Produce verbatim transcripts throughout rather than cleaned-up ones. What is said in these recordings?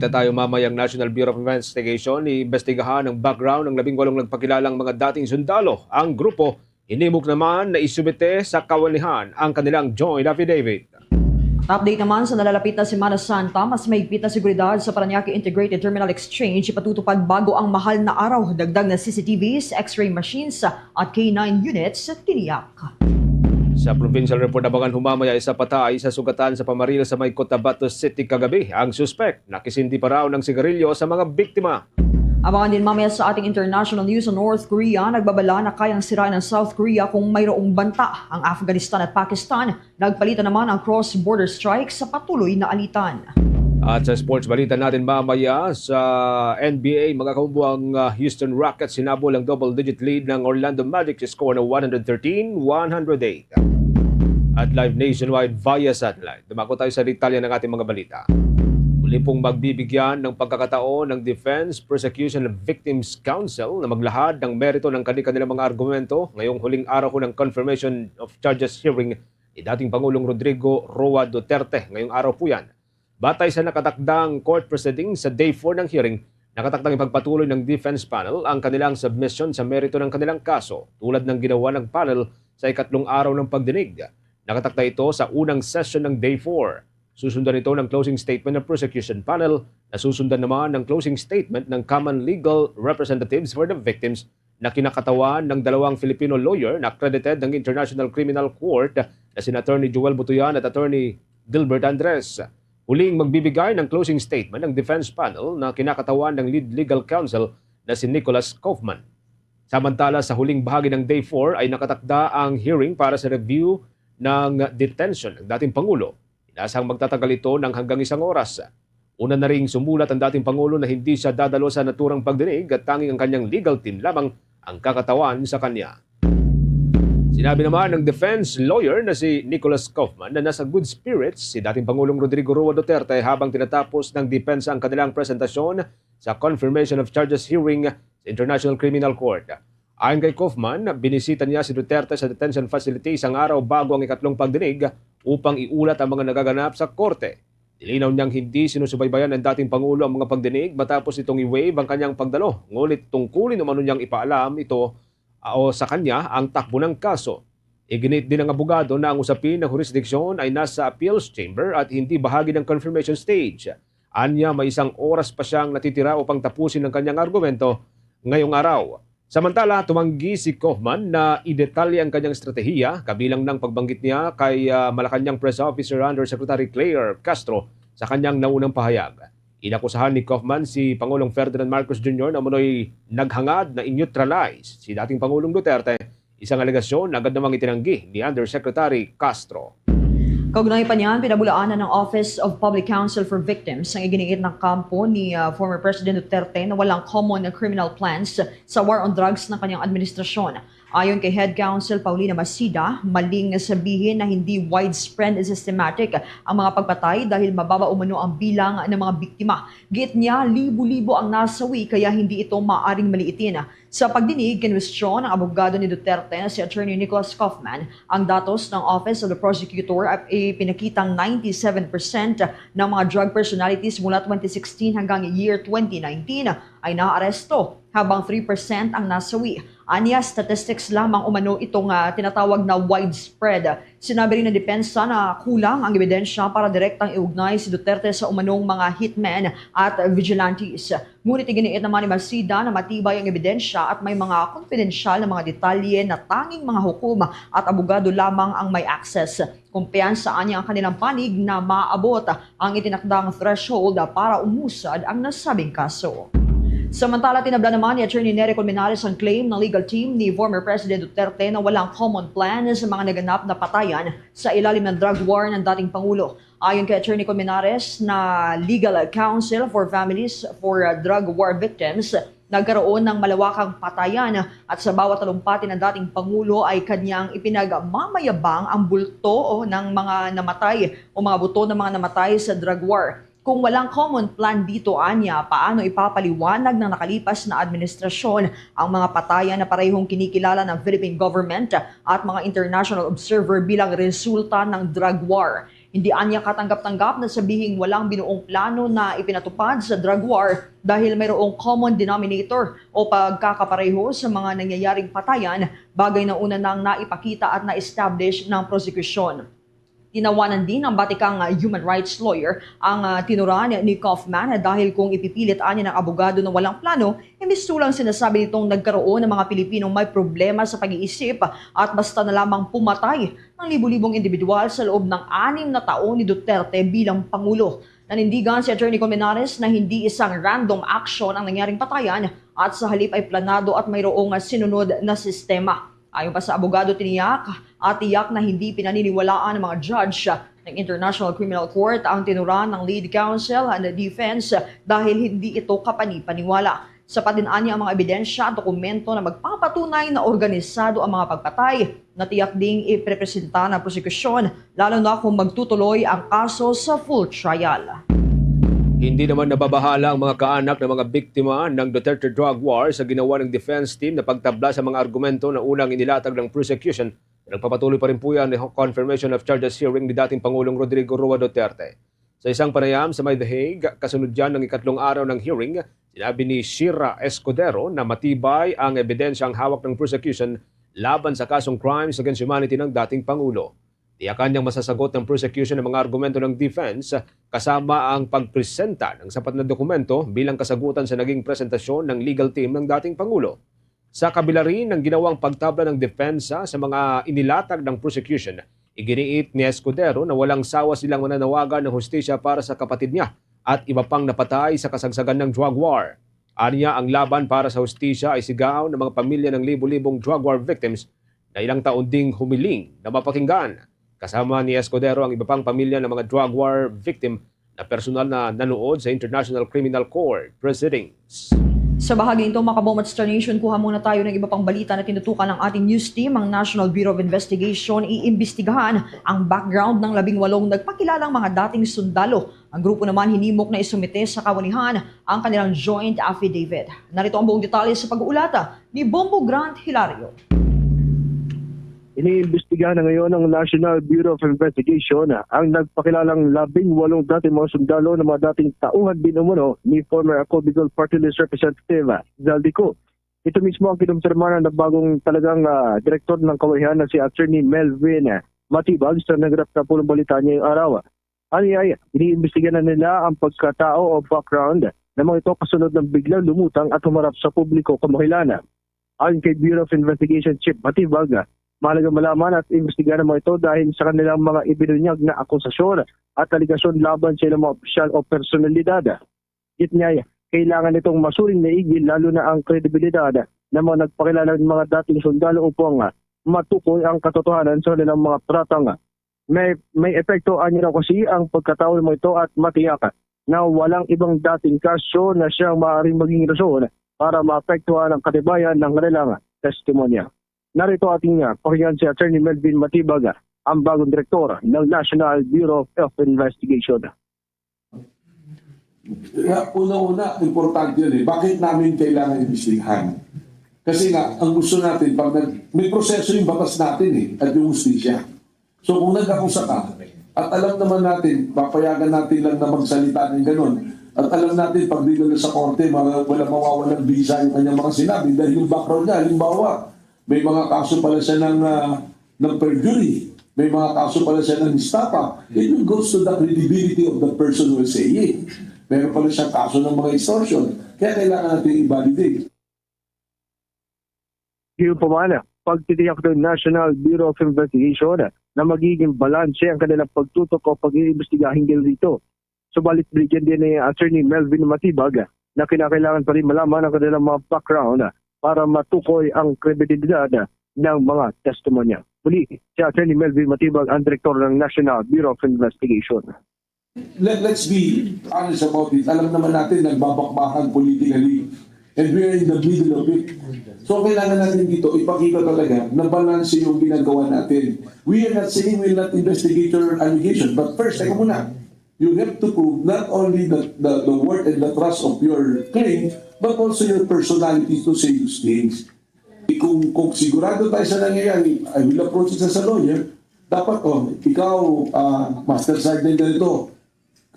Tayo mamaya ang National Bureau of Investigation, iimbestigahan ang background ng labing walong nagpakilalang mga dating sundalo. Ang grupo, hinimok naman na isubite sa kawanihan ang kanilang joint affidavit. Update naman sa nalalapit na Semana Santa, mas mahigpit na seguridad sa Parañaque Integrated Terminal Exchange ipatutupad bago ang mahal na araw. Dagdag na C C T Vs, X-ray machines at K nine units tiniyak. Sa provincial report, nabangan humamaya isa patay sa sugatan sa pamaril sa may Cotabato City kagabi. Ang suspek nakisindi pa raw ng sigarilyo sa mga biktima. Abangan din mamaya sa ating international news, sa North Korea nagbabala na kayang sirain ang South Korea kung mayroong banta. Ang Afghanistan at Pakistan nagpalitan naman ang cross-border strike sa patuloy na alitan. At sa sports balita natin mamaya, sa N B A, mga kaumbo, ang, ah, Houston Rockets hinabol ang double-digit lead ng Orlando Magic sa score na one hundred thirteen one hundred eight. At live nationwide via satellite. Dumako tayo sa detalye ng ating mga balita. Muli pong magbibigyan ng pagkakataon ng Defense Prosecution Victims Counsel na maglahad ng merito ng kani-kanilang mga argumento ngayong huling araw ng confirmation of charges hearing ni dating Pangulong Rodrigo Roa Duterte. Ngayong araw po yan. Batay sa nakatakdang court proceedings sa day four ng hearing, nakatakdang ipagpatuloy ng defense panel ang kanilang submission sa merito ng kanilang kaso, tulad ng ginawa ng panel sa ikatlong araw ng pagdinig. Nakatakda ito sa unang session ng day four. Susundan ito ng closing statement ng prosecution panel, na susundan naman ng closing statement ng common legal representatives for the victims na kinakatawan ng dalawang Filipino lawyer na accredited ng International Criminal Court, na sina Attorney Joel Butuyan at Attorney Gilbert Andres. Huling magbibigay ng closing statement ng defense panel na kinakatawan ng lead legal counsel na si Nicholas Kaufman. Samantala, sa huling bahagi ng day four ay nakatakda ang hearing para sa review ng detention ng dating Pangulo. Inasang magtatagal ito ng hanggang isang oras. Una na ring sumulat ang dating Pangulo na hindi siya dadalo sa naturang pagdinig at tanging ang kanyang legal team lamang ang kakatawan sa kanya. Sinabi naman ng defense lawyer na si Nicholas Kaufman na nasa good spirits si dating Pangulong Rodrigo Roa Duterte habang tinatapos ng depensa ang kanilang presentasyon sa confirmation of charges hearing sa International Criminal Court. Ayon kay Kaufman, binisita niya si Duterte sa detention facility isang araw bago ang ikatlong pagdinig upang iulat ang mga nagaganap sa korte. Nilinaw niyang hindi sinusubaybayan ang dating Pangulo ang mga pagdinig matapos nitong i-waive ang kanyang pagdalo, ngunit tungkulin umano niyang ipaalam ito, ah, o sa kanya ang takbo ng kaso. Iginit din ng abogado na ang usapin ng jurisdiction ay nasa appeals chamber at hindi bahagi ng confirmation stage. Anya, may isang oras pa siyang natitira upang tapusin ang kanyang argumento ngayong araw. Samantala, tumanggi si Kaufman na idetalye ang kanyang estratehiya, kabilang ng pagbanggit niya kay, ah, Malacañang Press Officer Undersecretary Claire Castro sa kanyang naunang pahayag. Inakusahan ni Kaufman si Pangulong Ferdinand Marcos Junior na umano'y naghangad na i-neutralize si dating Pangulong Duterte, isang alegasyon na agad namang itinanggi ni Undersecretary Castro. Kaugnay pa niyan, pinabulaanan ng Office of Public Counsel for Victims ang iginiit na kampo ni, ah, former President Duterte na walang common criminal plans sa war on drugs ng kanyang administrasyon. Ayon kay Head Counsel Paulina Masida, maling sabihin na hindi widespread and systematic ang mga pagpatay dahil mababa umano ang bilang ng mga biktima. Giit niya, libo-libo ang nasawi kaya hindi ito maaring maliitin. Sa pagdinig, kinwestiyon ng abogado ni Duterte na si Attorney Nicholas Kaufman ang datos ng Office of the Prosecutor at ipinakitang ninety-seven percent ng mga drug personalities mula twenty sixteen hanggang year twenty nineteen ay naaresto, habang three percent ang nasawi. Anya, statistics lamang umano itong, ah, tinatawag na widespread. Sinabi rin ng depensa na kulang ang ebidensya para direktang iugnay si Duterte sa umanong mga hitmen at vigilantes. Ngunit iginiit naman ni Masida na matibay ang ebidensya at may mga kumpidensyal na mga detalye na tanging mga hukom at abogado lamang ang may access. Kumpiyansa niya ang kanilang panig na maabot ang itinakdang threshold para umusad ang nasabing kaso. Samantala, tinabla naman ni Attorney Nery Colmenares ang claim ng legal team ni former President Duterte na walang common plan sa mga naganap na patayan sa ilalim ng drug war ng dating Pangulo. Ayon kay Attorney Colmenares, na legal counsel for families for, uh, drug war victims, nagkaroon ng malawakang patayan at sa bawat talumpati ng dating Pangulo ay kanyang ipinagmamayabang ang bulto ng mga namatay o mga buto ng mga namatay sa drug war. Kung walang common plan dito, anya, paano ipapaliwanag ng nakalipas na administrasyon ang mga patayan na parehong kinikilala ng Philippine government at mga international observer bilang resulta ng drug war? Hindi anya katanggap-tanggap na sabihing walang binuong plano na ipinatupad sa drug war dahil mayroong common denominator o pagkakapareho sa mga nangyayaring patayan, bagay na una nang naipakita at na-establish ng prosekusyon. Tinawanan din ng batikang, ah, human rights lawyer ang, ah, tinuran ni Kaufman dahil kung ipipilit anya ng abogado na walang plano, imbis tulang sinasabi nitong nagkaroon ng mga Pilipinong may problema sa pag-iisip at basta na lamang pumatay ng libu-libong individual sa loob ng anim na taon ni Duterte bilang Pangulo. Nanindigan si Attorney Colmenares na hindi isang random action ang nangyaring patayan at sa halip ay planado at mayroong sinunod na sistema. Ayon pa sa abogado, tiniyak at tiyak na hindi pinaniniwalaan ng mga judge ng International Criminal Court ang tinuran ng lead counsel and defense dahil hindi ito kapanipaniwala. Sapat din anya ang mga ebidensya at dokumento na magpapatunay na organisado ang mga pagpatay na tiyak ding iprepresenta ng prosekusyon, lalo na kung magtutuloy ang kaso sa full trial. Hindi naman nababahala ang mga kaanak ng mga biktima ng Duterte drug war sa ginawa ng defense team na pagtabla sa mga argumento na unang inilatag ng prosecution na nagpapatuloy pa rin po yan ang confirmation of charges hearing ni dating Pangulong Rodrigo Roa Duterte. Sa isang panayam sa may The Hague, kasunod yan ng ikatlong araw ng hearing, sinabi ni Shira Escudero na matibay ang ebidensyang hawak ng prosecution laban sa kasong crimes against humanity ng dating Pangulo. Tiyakan niyang masasagot ng prosecution ang mga argumento ng defense kasama ang pagpresenta ng sapat na dokumento bilang kasagutan sa naging presentasyon ng legal team ng dating Pangulo. Sa kabila rin ng ginawang pagtabla ng depensa sa mga inilatag ng prosecution, iginiit ni Escudero na walang sawa silang mananawagan ng hustisya para sa kapatid niya at iba pang napatay sa kasagsagan ng drug war. Anya, ang laban para sa hustisya ay sigaw ng mga pamilya ng libo-libong drug war victims na ilang taon ding humiling na mapakinggan. Kasama ni Escudero ang iba pang pamilya ng mga drug war victim na personal na nanood sa International Criminal Court proceedings. Sa bahagi nito, mga kabomats, Star Nation, kuha muna tayo ng iba pang balita na tinutukan ng ating news team. Ang National Bureau of Investigation iimbestigahan ang background ng labing walong nagpakilalang mga dating sundalo. Ang grupo naman hinimok na isumite sa kawanihan ang kanilang joint affidavit. Narito ang buong detalye sa pag-uulata ni Bombo Grant Hilario. Iniimbestigahan na ngayon ng National Bureau of Investigation ang nagpakilalang labing walong dating mga sundalo ng mga dating tauhan din umano ni former Ako Bicol Party List Representative Zaldy Co. Ito mismo ang kinumpirma ng bagong talagang ah, direktor ng kawanihan na si Attorney Melvin Matibag sa naganap na pulong balita ngayong araw. Anya, iniimbestigahan na nila ang pagkatao o background ng mga ito kasunod ng biglang lumutang at humarap sa publiko kamakailan. Ayon kay Bureau of Investigation Chief Matibag, mahalaga malaman at imbestigahan ang mga ito dahil sa kanilang mga ibinunyag na akusasyon at alegasyon laban sa ilang mga opisyal o personalidad. Gid niya, kailangan nitong masuling maigi lalo na ang kredibilidad ng mga nagpakilalang mga dating sundalo upang matukoy ang katotohanan sa kanilang mga paratang. May, may epekto anya raw kasi ang pagkatao ng mga ito at matiyak na walang ibang dating kaso na siyang maaaring maging rason para maapektuhan ang katibayan ng kanilang testimonya. Narito ating ah, pakinggan si Attorney Melvin Matibag, ang bagong direktor ng National Bureau of Investigation. Kaya una-una, importante yun eh. Bakit namin kailangan imbestigahan? Kasi nga, ang gusto natin, pag nag, may proseso yung batas natin eh, at yung hustisya. So kung nag-akusa ka, at alam naman natin, papayagan natin lang na magsalita ng ganun, at alam natin, pag dinala sa korte, mga, wala mawawalang bisa yung kanyang mga sinabi dahil yung background niya, halimbawa, may mga kaso pala siya ng, ah, ng perjury, may mga kaso pala siya ng estafa. It will goes to the credibility of the person who is saying. Meron pala siyang kaso ng mga extortion. Kaya kailangan natin i-validate. Gayunpaman, pagtitiyak ng National Bureau of Investigation na magiging balanse ang kanilang pagtutok o pag-iimbestiga hinggil dito. Subalit, binigyan din ni Attorney Melvin Matibag na kinakailangan pa rin malaman ang kanilang mga background para matukoy ang kredibilidad ng mga testimonya. Muli, si Attorney Melvin Matibag ang direktor ng National Bureau of Investigation. Let, let's be honest about it. Alam naman natin, nagbabakbakan politically. And we are in the middle of it. So kailangan natin dito ipakita talaga na balanse yung ginagawa natin. We are not saying we'll not investigate your allegation. But first, teka muna, you have to prove not only the, the, the worth and the trust of your claim, but also your personality to say those things. Eh, Kung, kung sigurado tayo sa nangyayari, I will approach it as a lawyer. Dapat, oh, ikaw, ah, Master Sergeant, ganito.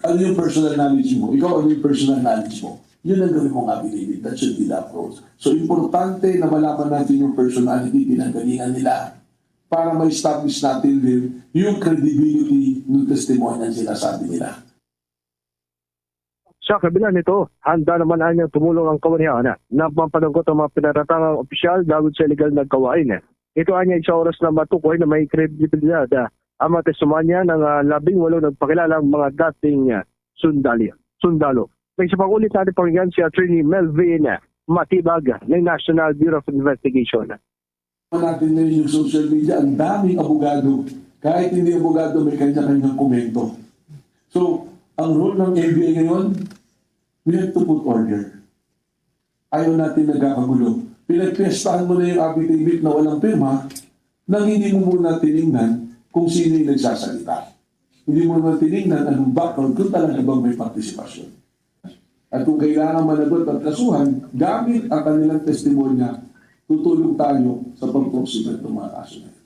Ano yung personal knowledge mo? Ikaw, ano yung personal knowledge mo? Yun ang gawin mong affidavit. That should be the approach. So, importante na malaman natin yung personality, pinanggalingan nila para ma-establish natin din yung credibility ng testimonya na sinasabi nila. Sa kabila nito, handa naman anya tumulong ang kawanihan na mampanagot ang mga pinaratangang opisyal dagod sa illegal nga gawain. Ito anya isa oras na matukoy na may kredibilidad, ah, ang mga testimonya ng, ah, labing walo nagpakilalang mga dating, ah, sundali, sundalo. May isa pang ulit natin pakinggan si Attorney Melvin Matibag ng National Bureau of Investigation. Natin ngayon yung social media, ang daming abogado. Kahit hindi abogado, may kanya-kanyang komento. So, ang role ng N B I ngayon, we have to put order. Ayaw natin nagkakagulo. Pinagpiestahan mo na yung affidavit na walang pirma nang hindi mo muna tiningnan kung sino yung nagsasalita. Hindi mo naman tiningnan anong background kung talaga bang may partisipasyon. At kung kailangan managot at kasuhan, gamit ang kanilang testimonya, tutulong tayo sa pag-prosecute ng mga kaso na ito.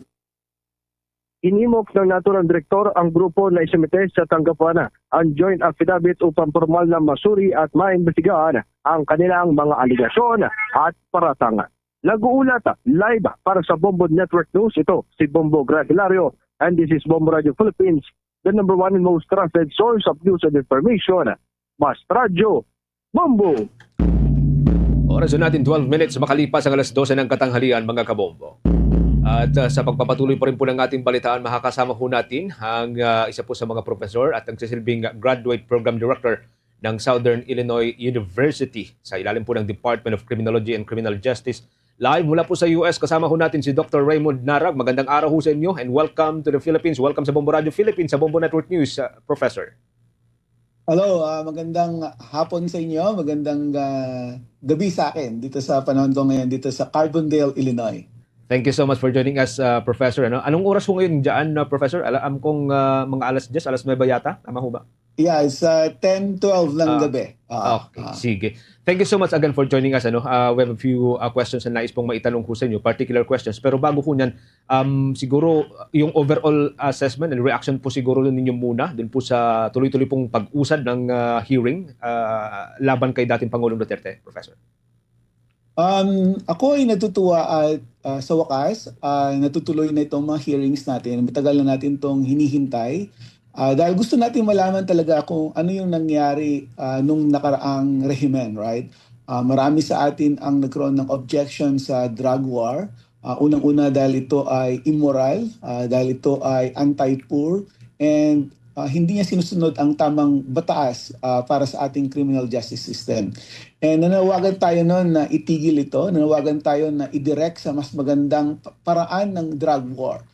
Inimok ng naturang direktor ang grupo na isumite sa tanggapan ang joint affidavit upang formal na masuri at maimbestigahan ang kanilang mga alegasyon at paratang. Nag-uulat live para sa Bombo Network News, ito si Bombo Gran Hilario, and this is Bombo Radio Philippines, the number one and most trusted source of news and information. Mas Radyo, Bombo! Oras na natin, twelve minutes makalipas ang alas dose ng katanghalian, mga kabombo. At, ah, sa pagpapatuloy pa rin po ng ating balitaan, makakasama ho natin ang, ah, isa po sa mga professor at nagsisilbing graduate program director ng Southern Illinois University sa ilalim po ng Department of Criminology and Criminal Justice. Live mula po sa U S, kasama ho natin si Doctor Raymond Narag. Magandang araw ho sa inyo and welcome to the Philippines. Welcome sa Bombo Radio Philippines, sa Bombo Network News, ah, Professor. Hello, ah, magandang hapon sa inyo, magandang, ah, gabi sa akin dito sa panahon ko ngayon dito sa Carbondale, Illinois. Thank you so much for joining us, uh, Professor. Ano, anong oras ho ngayon diyan, uh, Professor? Alam kong, uh, mga alas diyes, alas nuwebe yata. Tama ho ba? Yeah, it's, uh, ten twelve ng Ah, gabi. Ah, okay, ah. Sige. Thank you so much again for joining us. Ano, uh, we have a few, uh, questions na nais pong maitanong ko sa inyo, particular questions. Pero bago ko niyan, um, siguro, uh, yung overall assessment and reaction po siguro ninyo muna dun po sa tuloy-tuloy pong pag-usad ng, uh, hearing, uh, laban kay dating Pangulong Duterte, Professor. Um, ako ay natutuwa at, ah, sa wakas, ah, natutuloy na itong mga hearings natin. Matagal na natin itong hinihintay. Ah, dahil gusto natin malaman talaga kung ano yung nangyari, ah, nung nakaraang rehimen, right? Ah, marami sa atin ang nagkaroon ng objection sa drug war. Ah, unang-una dahil ito ay immoral, ah, dahil ito ay anti-poor, and, ah, hindi niya sinusunod ang tamang bataas, ah, para sa ating criminal justice system. And nanawagan tayo noon na itigil ito. Nanawagan tayo na i-direct sa mas magandang pa-, paraan ng drug war.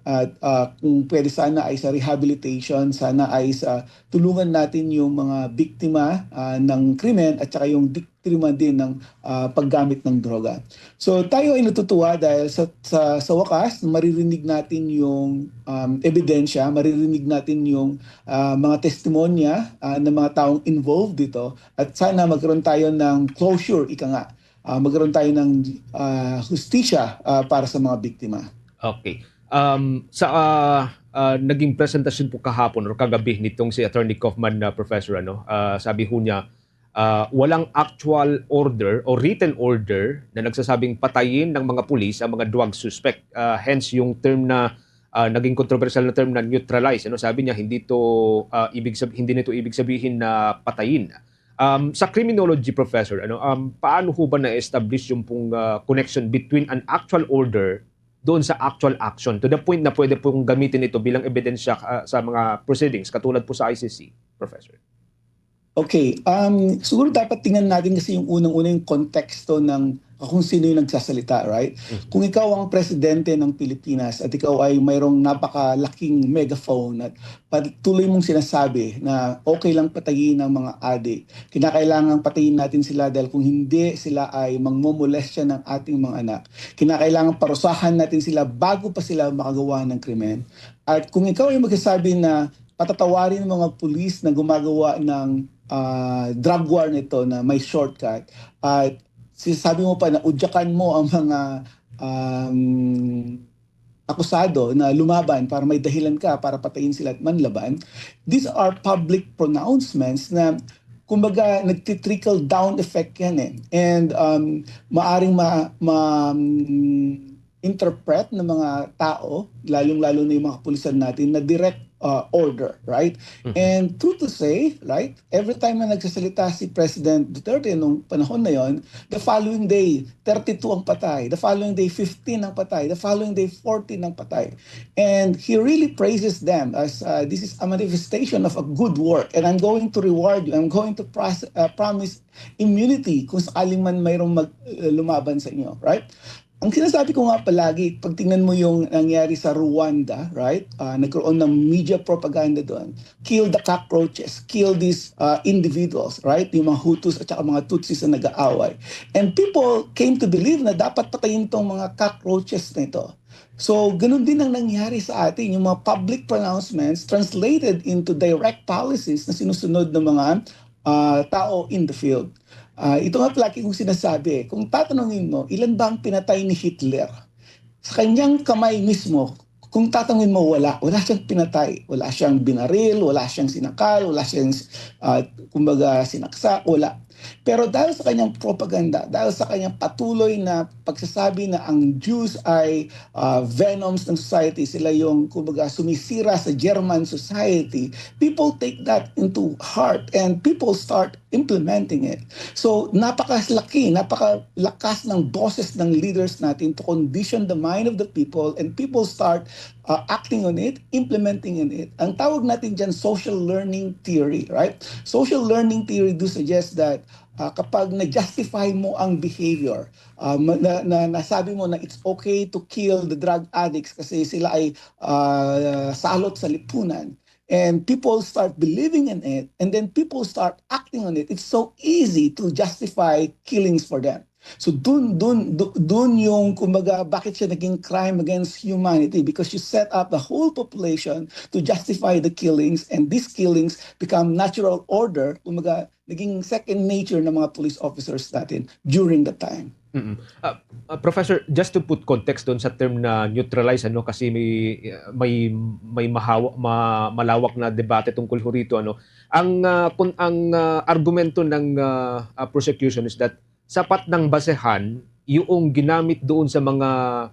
At, ah, kung pwede, sana ay sa rehabilitation, sana ay sa tulungan natin yung mga biktima, ah, ng krimen at saka yung biktima din ng, ah, paggamit ng droga. So, tayo ay natutuwa dahil sa, sa, sa wakas, maririnig natin yung, um, ebidensya, maririnig natin yung, ah, mga testimonya, ah, ng mga taong involved dito. At sana magkaroon tayo ng closure, ika nga. Ah, magkaroon tayo ng, ah, hustisya, ah, para sa mga biktima. Okay. Um, sa, ah, ah, naging presentasyon po kahapon or kagabi nitong si Attorney Kaufman na professor, ano, ah, sabi ho niya, ah, walang actual order o written order na nagsasabing patayin ng mga pulis ang mga drug suspect. Ah, hence yung term na, ah, naging controversial na term na neutralize, ano, sabi niya hindi to, ah, ibig sab-, hindi nito ibig sabihin na patayin. Um, sa criminology, Professor, ano, um, paano ho ba na-establish yung pong, ah, connection between an actual order doon sa actual action to the point na pwede pong gamitin ito bilang ebidensya, ah, sa mga proceedings katulad po sa I C C, Professor? Okay, um, siguro dapat tingnan natin kasi yung unang-una yung konteksto ng kung sino yung nagsasalita, right? Mhm. Kung ikaw ang presidente ng Pilipinas at ikaw ay mayroong napakalaking megaphone at patuloy mong sinasabi na okay lang patayin ang mga adik, kinakailangan patayin natin sila dahil kung hindi, sila ay mangmomolestya ng ating mga anak. Kinakailangan parusahan natin sila bago pa sila makagawa ng krimen. At kung ikaw ay magsasabi na patatawarin ang mga pulis na gumagawa ng, ah, drug war nito na may shortcut, at sinasabi mo pa na udyakan mo ang mga, um, akusado na lumaban para may dahilan ka para patayin sila at manlaban, these are public pronouncements na, kumbaga, nagti-trickle down effect yan eh. And um, maaring ma, ma, mm, interpret ng mga tao, lalong-lalo na yung mga kapulisan natin, na direct uh, order, right? And true to say, right, every time na nagsasalita si President Duterte nung panahon na yon, the following day, thirty-two ang patay. The following day, fifteen ang patay. The following day, fourteen ang patay. And he really praises them as uh, this is a manifestation of a good work. And I'm going to reward you. I'm going to pros- uh, promise immunity kung sakaling man mayroong mag, uh, lumaban sa inyo, right? Ang sinasabi ko nga palagi, pag tingnan mo yung nangyari sa Rwanda, right? Uh, nagkaroon ng media propaganda doon. Kill the cockroaches, kill these uh, individuals, right? Yung mga Hutus at saka mga Tutsis na nag-aaway. And people came to believe na dapat patayin tong mga cockroaches na ito. So, ganun din ang nangyari sa atin. Yung mga public pronouncements translated into direct policies na sinusunod ng mga uh, tao in the field. Uh, ito nga palagi kong sinasabi, eh, kung tatanungin mo, ilan ba ang pinatay ni Hitler? Sa kanyang kamay mismo, kung tatanungin mo, wala. Wala siyang pinatay. Wala siyang binaril, wala siyang sinakal, wala siyang, uh, kumbaga, sinaksak, wala. Pero dahil sa kanyang propaganda, dahil sa kanyang patuloy na pagsasabi na ang Jews ay uh, venoms ng society, sila yung, kumbaga, sumisira sa German society, people take that into heart and people start implementing it. So, napakalaki, napakalakas ng boses ng leaders natin to condition the mind of the people and people start uh, acting on it, implementing on it. Ang tawag natin dyan, social learning theory, right? Social learning theory do suggest that uh, kapag na-justify mo ang behavior, uh, na, na, nasabi mo na it's okay to kill the drug addicts kasi sila ay uh, salot sa lipunan. And people start believing in it, and then people start acting on it. It's so easy to justify killings for them. So dun, dun, dun yung, kumbaga, bakit siya naging crime against humanity? Because you set up the whole population to justify the killings, and these killings become natural order, kumbaga, naging second nature ng mga police officers natin during the time. Mm. Uh, uh, Professor, just to put context doon sa term na neutralize, ano, kasi may may may mahawa, ma, malawak na debate tungkol ho rito, ano. Ang uh, kun, ang uh, argumento ng uh, uh, prosecution is that sapat ng basehan yung ginamit doon sa mga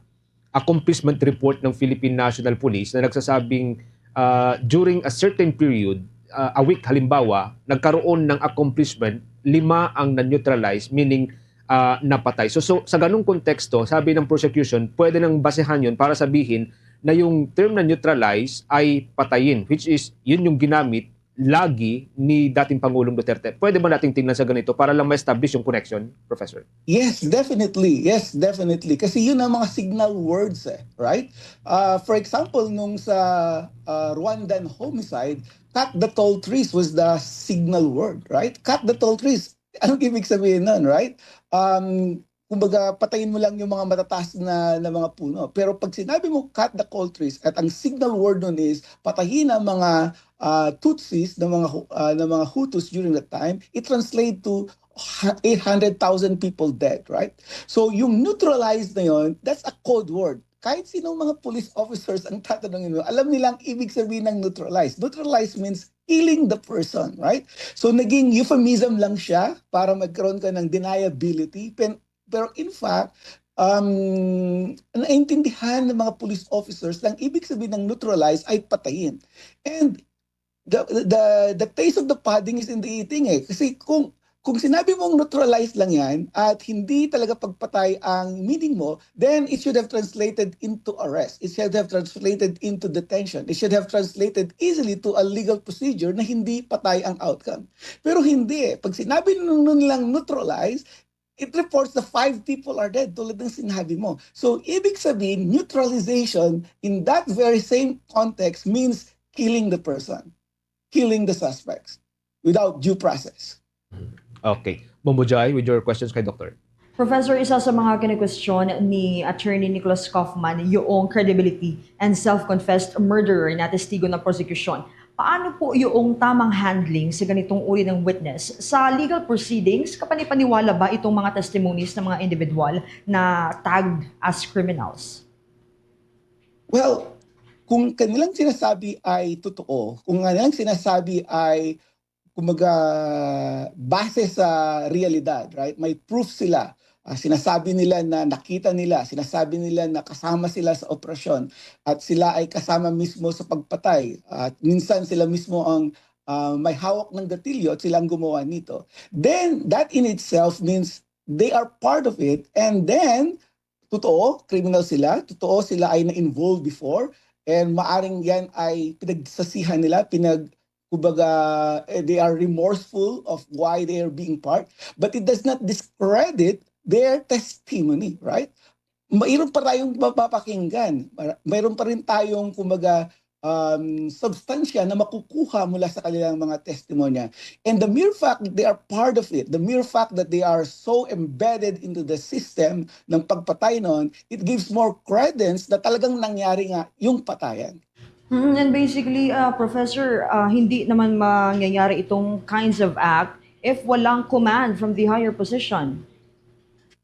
accomplishment report ng Philippine National Police na nagsasabing uh, during a certain period, uh, a week halimbawa, nagkaroon ng accomplishment, lima ang na-neutralize, meaning uh, napatay. So, so sa ganung konteksto, sabi ng prosecution, pwede nang basehan yun para sabihin na yung term na neutralize ay patayin, which is yun yung ginamit lagi ni dating Pangulong Duterte. Pwede ba nating tingnan sa ganito para lang ma-establish yung connection, Professor? Yes, definitely. Yes, definitely. Kasi yun ang mga signal words eh, right? Uh, for example, nung sa uh, Rwandan homicide, cut the tall trees was the signal word, right? Cut the tall trees. Anong ibig sabihin nun, right? Um, kumbaga, patayin mo lang yung mga matataas na, na mga puno. Pero pag sinabi mo, cut the tall trees, at ang signal word nun is, patayin ang mga uh, Tutsis, ng mga, uh, ng mga Hutus during that time, it translates to eight hundred thousand people dead, right? So, yung neutralized na yon, that's a code word. Kahit sinong mga police officers ang tatanungin mo, alam nila ang ibig sabihin ng neutralized. Neutralized means killing the person, right? So, naging euphemism lang siya para magkaroon ka ng deniability. Pero in fact, um, naintindihan ng mga police officers na ang ibig sabihin ng neutralize ay patayin. And the, the, the taste of the pudding is in the eating eh. Kasi kung, kung sinabi mong neutralize lang yan at hindi talaga pagpatay ang meaning mo, then it should have translated into arrest. It should have translated into detention. It should have translated easily to a legal procedure na hindi patay ang outcome. Pero hindi eh. Pag sinabi nun nilang neutralize, it reports the five people are dead, tulad ng sinabi mo. So, ibig sabihin, neutralization in that very same context means killing the person, killing the suspects without due process. Okay. Mombo Jai, with your questions kay Doctor. Professor, isa sa mga kinikwestiyon ni Attorney Nicholas Kaufman yung credibility and self-confessed murderer na testigo ng prosecution. Paano po yung tamang handling sa ganitong uri ng witness? Sa legal proceedings, kapanipaniwala ba itong mga testimonies ng mga individual na tagged as criminals? Well, kung kanilang sinasabi ay totoo, kung kanilang sinasabi ay, kumbaga, base sa realidad, right? May proof sila. Ah, sinasabi nila na nakita nila, sinasabi nila na kasama sila sa operasyon at sila ay kasama mismo sa pagpatay. At minsan sila mismo ang, ah, may hawak ng gatilyo at sila ang gumawa nito. Then, that in itself means they are part of it, and then, totoo, criminal sila, totoo sila ay na-involve before, and maaring yan ay pinagsasihan nila, pinag-, kumbaga, eh, they are remorseful of why they are being part, but it does not discredit their testimony, right? Mayroon pa tayong mapapakinggan. Mara-, mayroon pa rin tayong, kumbaga, um, substansya na makukuha mula sa kanilang mga testimonya. And the mere fact that they are part of it, the mere fact that they are so embedded into the system ng pagpatay noon, it gives more credence na talagang nangyari nga yung patayan. Mm, and basically, uh, Professor, uh, hindi naman mangyayari itong kinds of act if walang command from the higher position.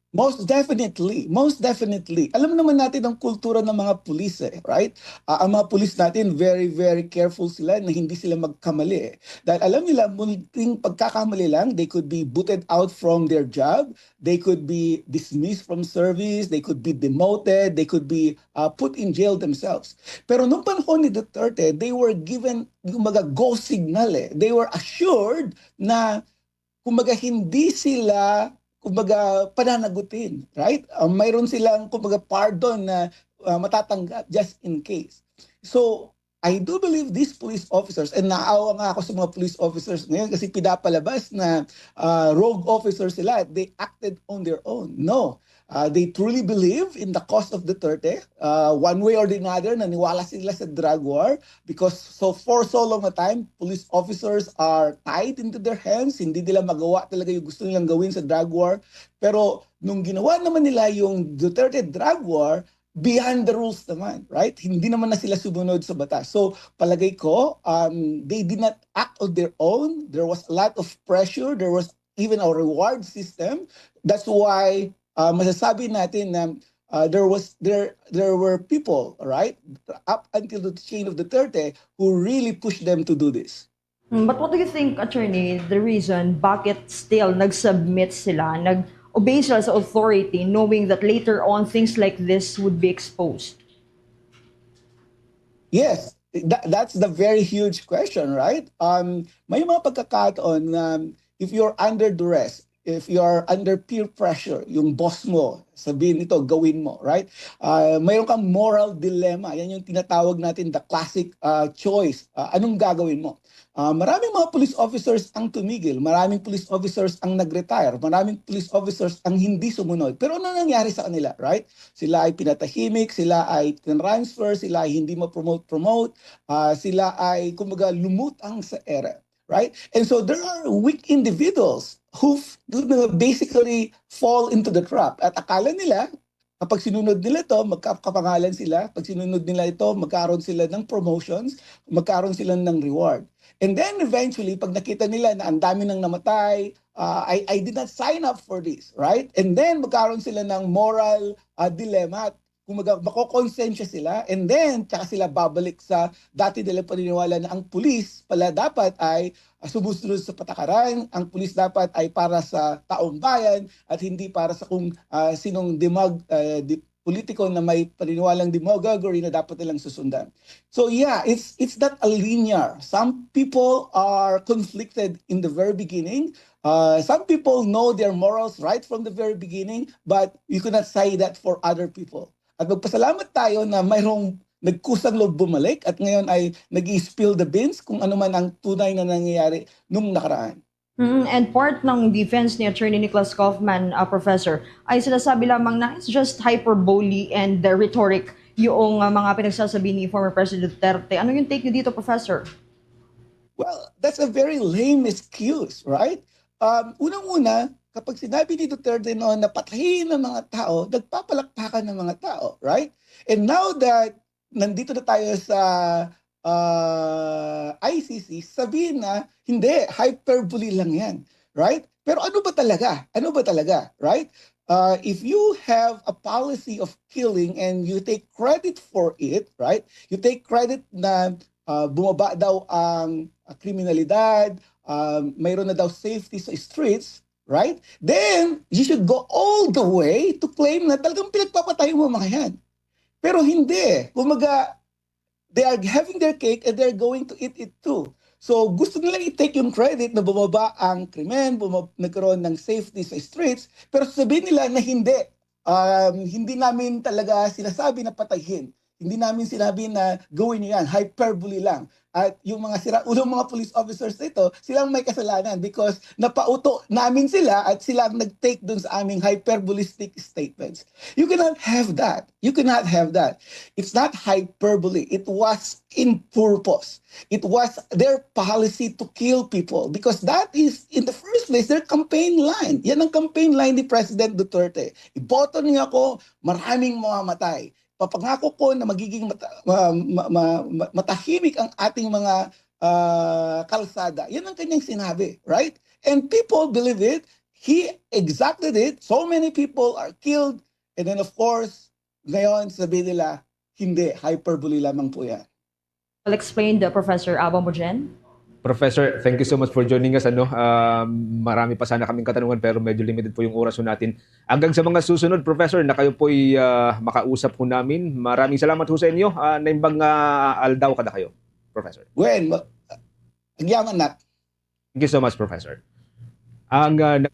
Most definitely, most definitely. Alam naman natin ang kultura ng mga pulis eh, right? Ah, ang mga pulis natin, very, very careful sila na hindi sila magkamali eh. Dahil alam nila, munting pagkakamali lang, they could be booted out from their job, they could be dismissed from service, they could be demoted, they could be uh, put in jail themselves. Pero nung panahon ni Duterte, they were given, kumbaga, go signal eh. They were assured na, kumbaga, hindi sila, kumbaga, pananagutin, right? Uh, mayroon silang, kumbaga, pardon na uh, matatanggap just in case. So, I do believe these police officers, and naawa nga ako sa mga police officers ngayon kasi pinapalabas na uh, rogue officers sila, they acted on their own. No, uh, they truly believe in the cause of Duterte. Uh, one way or the other, naniwala sila sa drug war because so for so long a time, police officers are tied into their hands. Hindi nila magawa talaga yung gusto nilang gawin sa drug war. Pero nung ginawa naman nila yung Duterte drug war, beyond the rules naman, right? Hindi naman na sila sumunod sa batas. So, palagay ko, um, they did not act on their own. There was a lot of pressure. There was even a reward system. That's why uh, masasabi natin na uh, there was there there were people, right, up until the chain of Duterte who really pushed them to do this. Hmm, but what do you think, Attorney, the reason bakit still nag-submit sila, nag-obey sila sa authority, knowing that later on things like this would be exposed? Yes, that, that's the very huge question, right? Um, may mga pagkakataon na if you're under duress, if you're under peer pressure, yung boss mo, sabihin nito, gawin mo, right? Uh, mayroon kang moral dilemma. Yan yung tinatawag natin the classic uh, choice. Uh, anong gagawin mo? Uh, maraming mga police officers ang tumigil, maraming police officers ang nag-retire, maraming police officers ang hindi sumunod. Pero ano nangyari sa kanila, right? Sila ay pinatahimik, sila ay transfer, sila ay hindi ma-promote-promote, uh, sila ay, kumbaga, lumutang sa ere. Right? And so there are weak individuals who basically fall into the trap. At akala nila, kapag sinunod nila to, magkakapangalan sila. Pag sinunod nila ito, magkaroon sila ng promotions, magkaroon sila ng reward. And then eventually, pag nakita nila na ang dami nang namatay, uh, I, I did not sign up for this, right? And then magkaroon sila ng moral uh, dilemma. Kumbaga, makokonsensya sila, and then tsaka sila babalik sa dati nila paniniwala na ang pulis pala dapat ay uh, sumusunod sa patakaran, ang pulis dapat ay para sa taong bayan at hindi para sa kung uh, sinong demag uh, di, politiko na may paniniwalang demagoguery na dapat nilang susundan. So yeah, it's it's not a linear. Some people are conflicted in the very beginning. Uh, some people know their morals right from the very beginning, but you cannot say that for other people. At magpasalamat tayo na mayroong nagkusang loob bumalik at ngayon ay nag-i-spill the beans kung ano man ang tunay na nangyayari nung nakaraan. Mm, and part ng defense ni Attorney Nicholas Kaufman, uh, Professor, ay sinasabi lamang na it's just hyperbole and the rhetoric yung uh, mga pinagsasabi ni former President Duterte. Ano yung take niyo dito, Professor? Well, that's a very lame excuse, right? Um, unang-una, kapag sinabi ni Duterte noon na patayin ang mga tao, nagpapalakpakan ng mga tao, right? And now that nandito na tayo sa uh, I C C, sabihin na, hindi, hyperbole lang yan, right? Pero ano ba talaga? Ano ba talaga, right? uh, if you have a policy of killing and you take credit for it, right? You take credit na uh, bumaba daw ang uh, kriminalidad, uh, mayroon na daw safety sa streets, right? Then you should go all the way to claim na talagang pinagpapatay mo mga yan. Pero hindi. Kumbaga, they are having their cake and they're going to eat it too. So gusto nila i-take yung credit na bumaba ang krimen, bumab- nagkaroon ng safety sa streets, pero sabihin nila na hindi. Um, hindi namin talaga sinasabi na patayin. Hindi namin sinabi na gawin niyo yan. Hyperbole lang. At yung mga sira-ulong mga police officers na ito, silang may kasalanan because napauto namin sila at sila ang nag-take dun sa aming hyperbolistic statements. You cannot have that. You cannot have that. It's not hyperbole. It was in purpose. It was their policy to kill people because that is, in the first place, their campaign line. Yan ang campaign line ni President Duterte. Iboto niyo ako, maraming mamamatay. Papangako ko na magiging mata- ma- ma- ma- ma- matahimik ang ating mga ah, kalsada. Yan ang kanyang sinabi, right? And people believe it. He exacted it. So many people are killed. And then, of course, ngayon, sabi nila, hindi, hyperbole lamang po yan. Well explained, uh, Professor Awa Mojen. Professor, thank you so much for joining us. Ano, um, marami pa sana kaming katanungan pero medyo limited po yung oras po natin. Hanggang sa mga susunod, Professor, na kayo po'y uh, makausap po namin. Maraming salamat po sa inyo. Uh, naimbang uh, aldaw kada kayo, Professor. Well, ma- agyaman na. Thank you so much, Professor. Ang uh,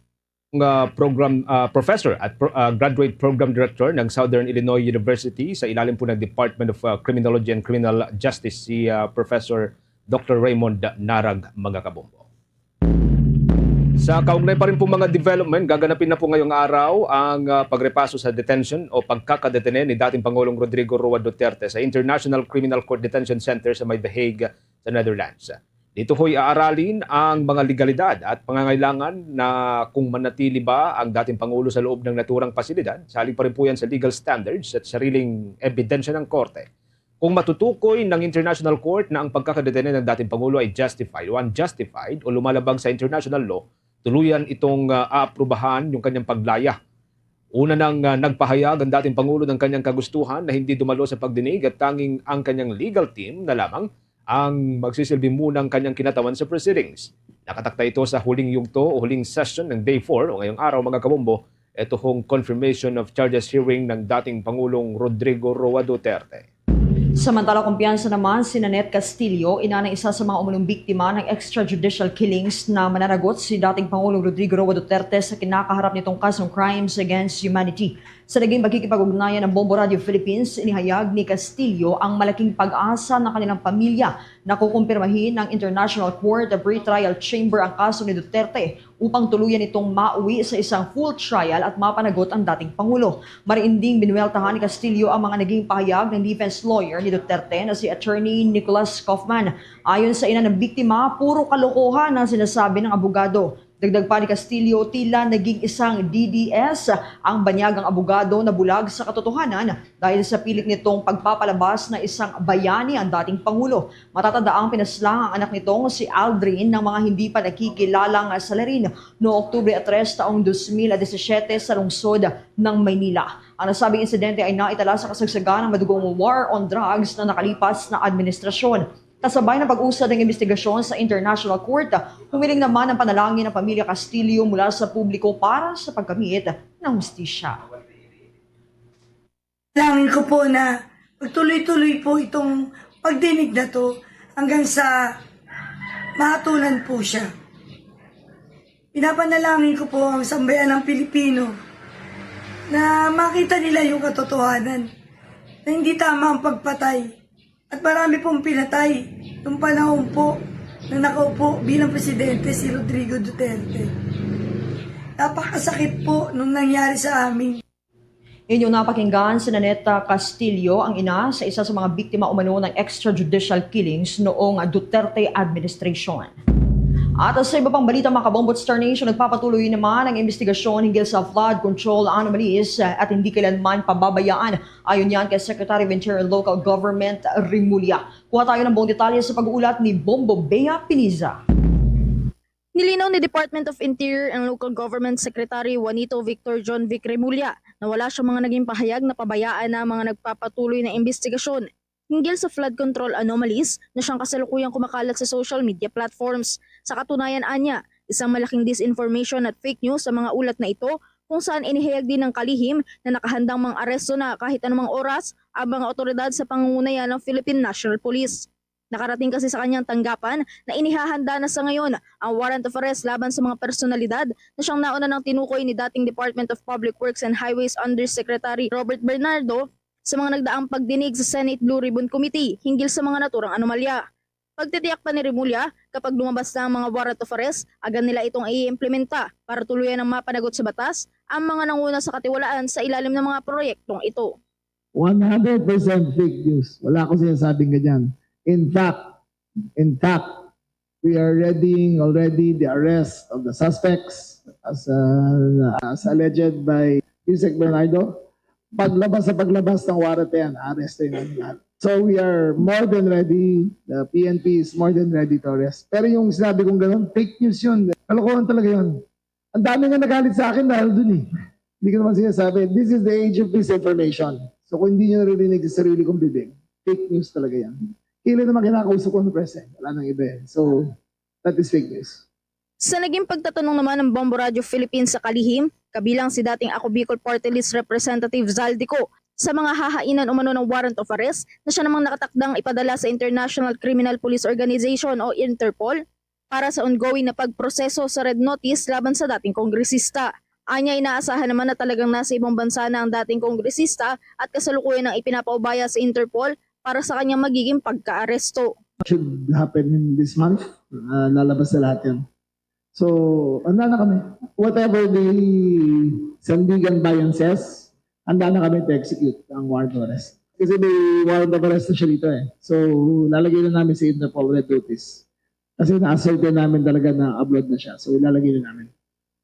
uh, program uh, professor at pro- uh, graduate program director ng Southern Illinois University sa ilalim po ng Department of uh, Criminology and Criminal Justice, si uh, Professor Doctor Raymond Narag Magakabombo. Sa kaugnay pa rin po mga development, gaganapin na po ngayong araw ang uh, pagrepaso sa detention o pagkakadetene ni dating Pangulong Rodrigo Roa Duterte sa International Criminal Court Detention Center sa may The Hague sa Netherlands. Dito ho'y aaralin ang mga legalidad at pangangailangan na kung manatili ba ang dating Pangulo sa loob ng naturang pasilidad, salig pa rin po yan sa legal standards at sariling ebidensya ng korte. Kung matutukoy ng International Court na ang pagkakadetene ng dating Pangulo ay justified o unjustified o lumalabag sa international law, tuluyan itong uh, aaprubahan yung kanyang paglaya. Una nang uh, nagpahayag ang dating Pangulo ng kanyang kagustuhan na hindi dumalo sa pagdinig at tanging ang kanyang legal team na lamang ang magsisilbi muna ng kanyang kinatawan sa proceedings. Nakatakda ito sa huling yugto o huling session ng Day four o ngayong araw, mga kabombo, ito hong confirmation of charges hearing ng dating Pangulong Rodrigo Roa Duterte. Samantala, kumpiyansa naman si Nanette Castillo, ina ng isa sa mga umunong biktima ng extrajudicial killings na mananagot si dating Pangulong Rodrigo Roa Duterte sa kinakaharap nitong kasong crimes against humanity. Sa naging pakikipag-ugnayan ng Bombo Radio Philippines, inihayag ni Castillo ang malaking pag-asa ng kanilang pamilya na kukumpirmahin ng International Court of Pretrial Chamber ang kaso ni Duterte upang tuluyan itong mauwi sa isang full trial at mapanagot ang dating Pangulo. Mariinding binuweltahan ni Castillo ang mga naging pahayag ng defense lawyer ni Duterte na si Attorney Nicholas Kaufman. Ayon sa ina ng biktima, puro kalokohan ang sinasabi ng abogado. Dagdag pa ni Castillo, tila naging isang D D S ang banyagang abogado na bulag sa katotohanan dahil sa pilit nitong pagpapalabas na isang bayani ang dating Pangulo. Matatanda ang pinaslang ang anak nitong si Aldrin ng mga hindi pa nakikilalang salarin noong Oktubre tres taong dos mil disisyete sa lungsod ng Maynila. Ang nasabing insidente ay naitala sa kasagsagan ng madugong war on drugs na nakalipas na administrasyon. Kasabay ng pag-usad ng imbestigasyon sa International Court, humiling naman ang panalangin ng pamilya Castillo mula sa publiko para sa pagkamit ng hustisya. Langin ko po na magtuloy-tuloy po itong pagdinig na to hanggang sa mahatulan po siya. Pinapanalangin ko po ang sambayan ng Pilipino na makita nila yung katotohanan na hindi tama ang pagpatay. At marami pong pinatay nung panahon po na nakaupo bilang presidente si Rodrigo Duterte. Napakasakit po nung nangyari sa amin. Inyong napakinggan si Nanette Castillo, ang ina sa isa sa mga biktima umano ng extrajudicial killings noong Duterte administration. At sa iba pang balita, mga kabombo, Star Nation, nagpapatuloy naman ang investigasyon hinggil sa flood control anomalies at hindi kailanman pababayaan. Ayon yan kay Secretary of Interior and Local Government Remulla. Kuha tayo ng buong detalye sa pag-uulat ni Bombo Bea Piniza. Nilinaw ni Department of Interior and Local Government Secretary Juanito Victor John Vic Remulla na wala siyang mga naging pahayag na pabayaan na ang mga nagpapatuloy na imbestigasyon hinggil sa flood control anomalies na siyang kasalukuyang kumakalat sa social media platforms. Sa katunayan, anya, isang malaking disinformation at fake news sa mga ulat na ito, kung saan inihayag din ng kalihim na nakahandang mang-aresto na kahit anumang oras ang mga otoridad sa pangungunayan ng Philippine National Police. Nakarating kasi sa kanyang tanggapan na inihahanda na sa ngayon ang warrant of arrest laban sa mga personalidad na siyang nauna nang tinukoy ni dating Department of Public Works and Highways Undersecretary Robert Bernardo sa mga nagdaang pagdinig sa Senate Blue Ribbon Committee hinggil sa mga naturang anomalya. Pagtitiyak pa ni Remulla, kapag lumabas na ang mga warrant of arrest, agad nila itong i-implementa para tuluyan ng mapanagot sa batas ang mga nanguna sa katiwalaan sa ilalim ng mga proyektong ito. One hundred percent fake news. Wala akong sinasabing ganyan. In fact, in fact, we are readying already the arrest of the suspects as, uh, as alleged by Yusek Bernardo. Paglabas sa paglabas ng warrant yan, aresto yung lahat. So we are more than ready. The P N P is more than ready to arrest. Pero yung sinabi kong ganun, fake news yun. Kalokohan talaga yun. Ang dami nga nagalit sa akin dahil dun eh. Hindi ko naman sinasabi. This is the age of misinformation. So kung hindi nyo naririnig sa sarili kong bibig, fake news talaga yan. Kailan naman kinakausap ko ng press eh. Wala nang iba eh. So, that is fake news. Sa naging pagtatanong naman ng Bombo Radio Philippines sa kalihim, kabilang si dating Ako Bicol Party List Representative Zaldy Co, sa mga hahainan umano ng warrant of arrest na siya namang nakatakdang ipadala sa International Criminal Police Organization o Interpol para sa ongoing na pagproseso sa Red Notice laban sa dating kongresista. Anya, inaasahan naman na talagang nasa ibang bansa na ang dating kongresista at kasalukuyan ang ipinapaubaya sa Interpol para sa kanyang magiging pagkaaresto. Should happen in this month. Uh, lalabas na lahat yan. So, handa na kami. Whatever the Sandigan Bayan says, handa na kami to execute ang warrant of arrest. Kasi may warrant of arrest na siya dito eh. So, lalagay na namin sa Interpol Red Notice. Kasi na-assert na namin talaga na abroad na siya. So, ilalagay na namin.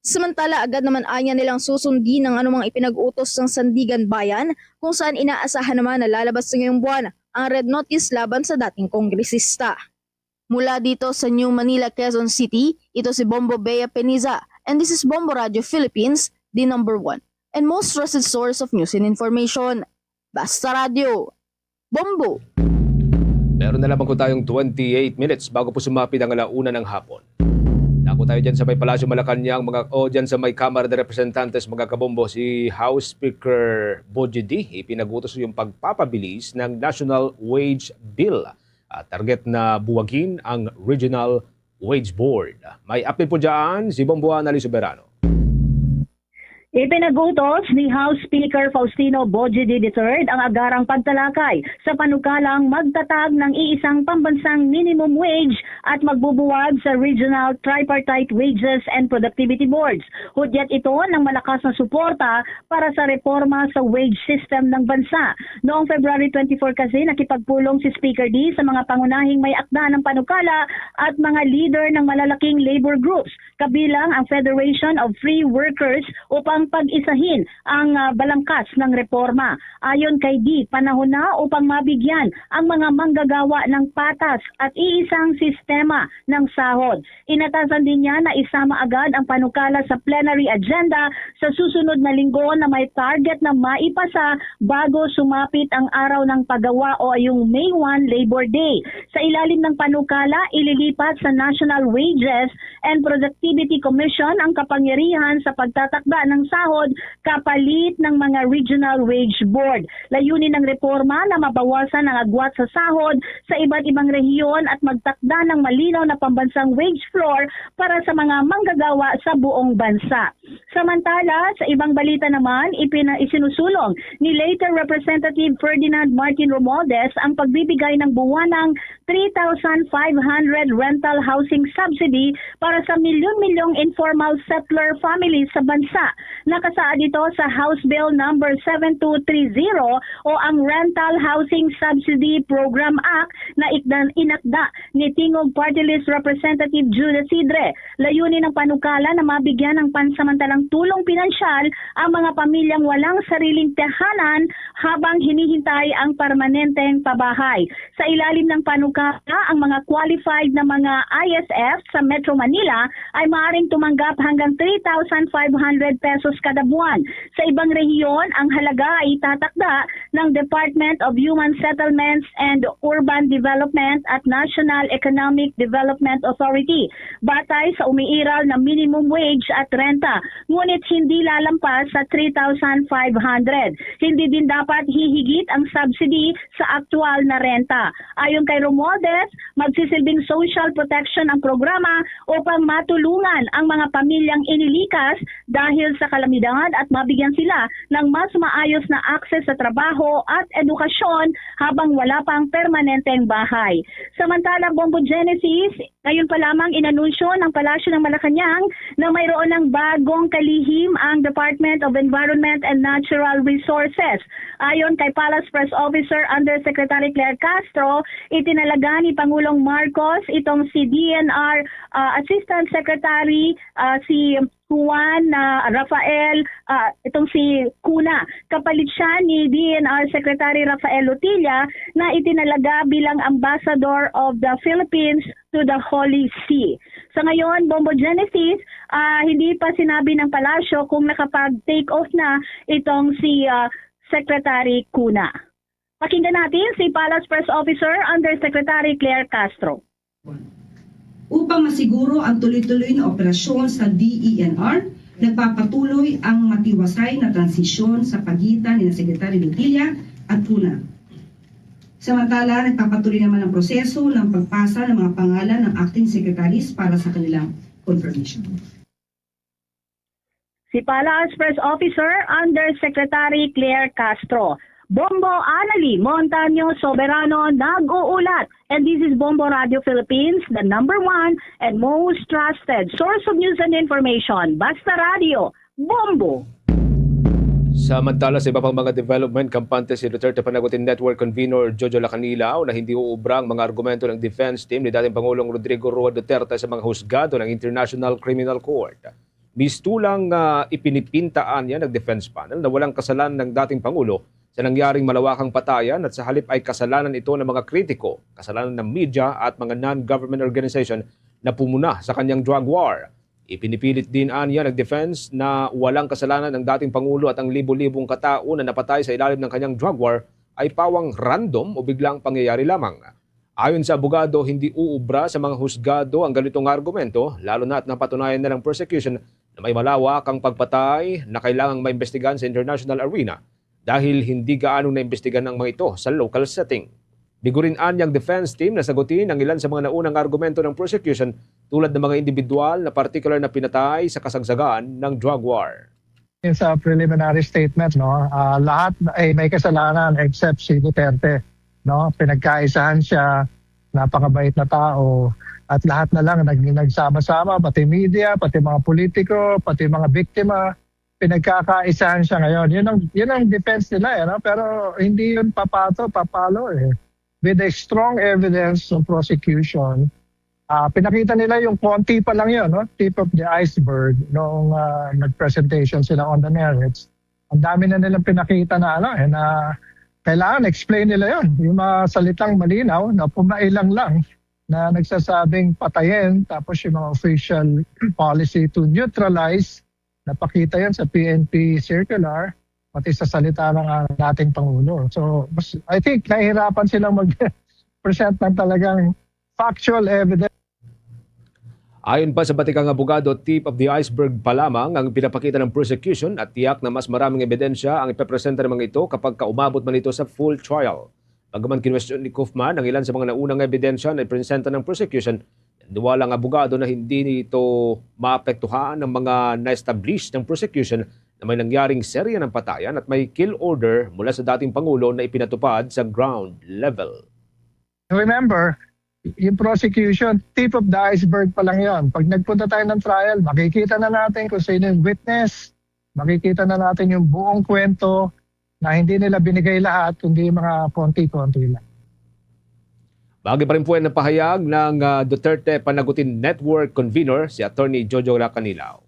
Samantala, agad naman anya nilang susundin ang anumang ipinag-utos ng Sandigan Bayan, kung saan inaasahan naman na lalabas sa ngayong buwan ang Red Notice laban sa dating kongresista. Mula dito sa New Manila, Quezon City, ito si Bombo Bea Peniza, and this is Bombo Radio Philippines, the number one and most trusted source of news and information. Basta Radio, Bombo! Meron na lamang po tayong twenty-eight minutes bago po sumapit ang alauna ng hapon. Dako tayo dyan sa may Palasyo Malacañang, mga, o dyan sa may Kamara de Representantes, mga kabombo, si House Speaker Bogie D ipinag-utos yung pagpapabilis ng National Wage Bill. At target na buwagin ang Regional Wage Board. May update po dyan si Bombo Annalyn Soberano. Ipinag-utos ni House Speaker Faustino Bogie D the third ang agarang pagtalakay sa panukalang magtatag ng iisang pambansang minimum wage at magbubuwag sa Regional Tripartite Wages and Productivity Boards. Hudyat ito ng malakas na suporta para sa reforma sa wage system ng bansa. Noong February twenty-four kasi, nakipagpulong si Speaker D sa mga pangunahing may akda ng panukala at mga leader ng malalaking labor groups, kabilang ang Federation of Free Workers, upang pag-isahin ang, ah, balangkas ng reforma. Ayon kay D, panahon na upang mabigyan ang mga manggagawa ng patas at iisang sistema ng sahod. Inatasan din niya na isama agad ang panukala sa plenary agenda sa susunod na linggo na may target na maipasa bago sumapit ang araw ng paggawa o yung May one, Labor Day. Sa ilalim ng panukala, ililipat sa National Wages and Productivity Commission ang kapangyarihan sa pagtatakda ng sahod kapalit ng mga Regional Wage Board. Layunin ng reforma na mabawasan ang agwat sa sahod sa iba't ibang rehiyon at magtakda ng malinaw na pambansang wage floor para sa mga manggagawa sa buong bansa. Samantala, sa ibang balita naman, ipina-, isinusulong ni Leiter Representative Ferdinand Martin Romualdez ang pagbibigay ng buwanang three thousand five hundred rental housing subsidy para sa milyon-milyong informal settler families sa bansa. Nakasaad ito sa House Bill number seven two three zero o ang Rental Housing Subsidy Program Act na ikdan-, inakda ni Tingog Party List Representative Jude Sidre. Layunin ng panukala na mabigyan ng pansamantalang tulong pinansyal ang mga pamilyang walang sariling tahanan habang hinihintay ang permanenteng pabahay. Sa ilalim ng panukala, Ang mga qualified na mga I S F sa Metro Manila ay maaaring tumanggap hanggang three thousand five hundred pesos kada buwan. Sa ibang rehiyon, ang halaga ay itatakda ng Department of Human Settlements and Urban Development at National Economic Development Authority, batay sa umiiral na minimum wage at renta, ngunit hindi lalampas sa three thousand five hundred. Hindi din dapat hihigit ang subsidy sa aktual na renta. Ayon kay Romualdez, magsisilbing social protection ang programa upang matulungan ang mga pamilyang inilikas dahil sa kalamidad at mabigyan sila ng mas maayos na akses sa trabaho at edukasyon habang wala pang permanenteng bahay. Samantala, Bombo Genesis, ngayon pa lamang inanunsyo ng Palasyo ng Malacañang na mayroon ng bagong kalihim ang Department of Environment and Natural Resources. Ayon kay Palace Press Officer Undersecretary Claire Castro, itinalaga ni Pangulong Marcos itong si D N R, ah, Assistant Secretary, ah, si Juan, ah, Rafael, ah, itong si Cuna. Kapalit siya ni D N R Secretary Rafael Lotilla na itinalaga bilang Ambassador of the Philippines to the Holy See. Sa ngayon, Bombo Genesis, ah, hindi pa sinabi ng palasyo kung nakapag-take off na itong si, ah, Secretary Cuna. Pakinggan natin si Palace Press Officer Undersecretary Claire Castro. Upang masiguro ang tuloy-tuloy na operasyon sa D E N R, nagpapatuloy ang matiwasay na transisyon sa pagitan ni Secretary Lotilla at Cuna. Samantala, nagpapatuloy naman ang proseso ng pagpasa ng mga pangalan ng acting secretaries para sa kanilang confirmation. Si Palace Press Officer Undersecretary Claire Castro. Bombo Anali Montaño Soberano nag-uulat. And this is Bombo Radio Philippines, the number one and most trusted source of news and information. Basta Radio, Bombo! Samantala, sa iba pang mga development, kampante si Duterte Panagutin Network Convenor Jojo Lacanilao na hindi uubra ang mga argumento ng defense team ni dating Pangulong Rodrigo Roa Duterte sa mga husgado ng International Criminal Court. Mistulang uh, ipinipintaan niya ng defense panel na walang kasalanan ng dating Pangulo sa nangyaring malawakang patayan at sa halip ay kasalanan ito ng mga kritiko, kasalanan ng media at mga non-government organization na pumuna sa kanyang drug war. Ipinipilit din anya ng defense na walang kasalanan ang dating Pangulo at ang libo-libong katao na napatay sa ilalim ng kanyang drug war ay pawang random o biglang pangyayari lamang. Ayon sa abogado, hindi uubra sa mga husgado ang ganitong argumento, lalo na at napatunayan na ng prosecution na may malawak ang pagpatay na kailangang maimbestigahan sa international arena dahil hindi gaanong naimbestigahan ang mga ito sa local setting. Bigurin-an niyang defense team na sagutin ang ilan sa mga naunang argumento ng prosecution tulad ng mga individual na partikular na pinatay sa kasagsagan ng drug war. Sa preliminary statement, no, uh, lahat ay may kasalanan except si Duterte, no? Pinagkaisahan siya, napakabait na tao, at lahat na lang nag nagsama-sama, pati media, pati mga politiko, pati mga biktima, pinagkakaisahan siya ngayon. Yun ang yun ang defense nila, eh, no? Pero hindi yun papato, papalo, eh. With a strong evidence of prosecution, uh, pinakita nila yung konti pa lang yun, no? Tip of the iceberg noong uh, nag-presentation sila on the merits. Ang dami na nilang pinakita na ano, eh, na kailangan explain nila yon. Yung mga salitang malinaw na pumailang lang na nagsasabing patayin, tapos yung mga official policy to neutralize, napakita yan sa P N P circular, pati sa salita ng uh, dating Pangulo. So, mas, I think nahihirapan silang mag-present ng talagang factual evidence. Ayon pa sa batikang abogado, tip of the iceberg pa lamang ang pinapakita ng prosecution at tiyak na mas maraming ebidensya ang ipepresenta ng mga ito kapag kaumabot man ito sa full trial. Bagaman kinwestiyon ni Kaufman ang ilan sa mga naunang ebidensya na ipresenta ng prosecution, naniwala ang abogado na hindi nito maapektuhan ang mga na-establish ng prosecution na may nangyaring serya ng patayan at may kill order mula sa dating Pangulo na ipinatupad sa ground level. Remember, yung prosecution, tip of the iceberg pa lang yon. Pag nagpunta tayo ng trial, makikita na natin kung sino yung witness, makikita na natin yung buong kwento na hindi nila binigay lahat, kundi mga konti-konti lang. Bagay pa rin po yan ang pahayag ng uh, Duterte Panagutin Network Convenor, si Attorney Jojo Lacanilao.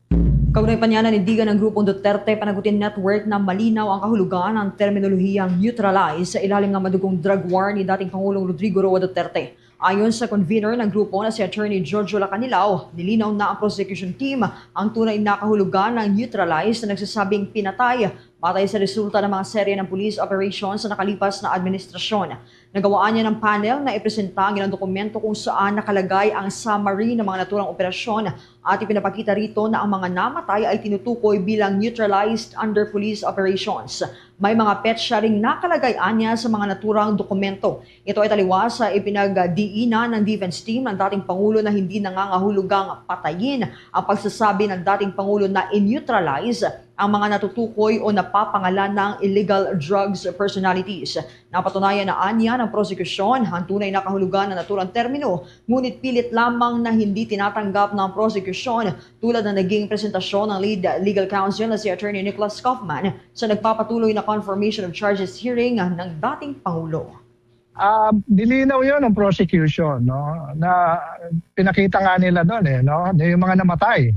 Kaugnay pa niya, nanindigan ang grupong Duterte Panagutin Network na malinaw ang kahulugan ng terminolohiyang neutralize sa ilalim ng madugong drug war ni dating Pangulong Rodrigo Roa Duterte. Ayon sa convener ng grupo na si Attorney Jojo Lacanilao, nilinaw na ang prosecution team ang tunay na kahulugan ng neutralize na nagsasabing pinatay batay sa resulta ng mga serye ng police operations sa nakalipas na administrasyon. Nagawaan niya ng panel na ipresenta ang ilang dokumento kung saan nakalagay ang summary ng mga naturang operasyon at ipinapakita rito na ang mga namatay ay tinutukoy bilang neutralized under police operations. May mga petsa ring nakalagay anya sa mga naturang dokumento. Ito ay taliwas sa ipinagdiinan ng defense team ng dating Pangulo na hindi nangangahulugang patayin ang pagsasabi ng dating Pangulo na i-neutralize ang mga natutukoy o napapangalan ng illegal drugs personalities. Napatunayan na anya ng prosekusyon ang tunay na kahulugan ng naturang termino, ngunit pilit lamang na hindi tinatanggap ng prosekusyon tulad ng naging presentasyon ng lead legal counsel na si Attorney Nicholas Kaufman sa nagpapatuloy na confirmation of charges hearing ng dating Pangulo. Ah, nilinaw yon ng prosecution, no, na pinakita nga nila doon, eh, no, na yung mga namatay,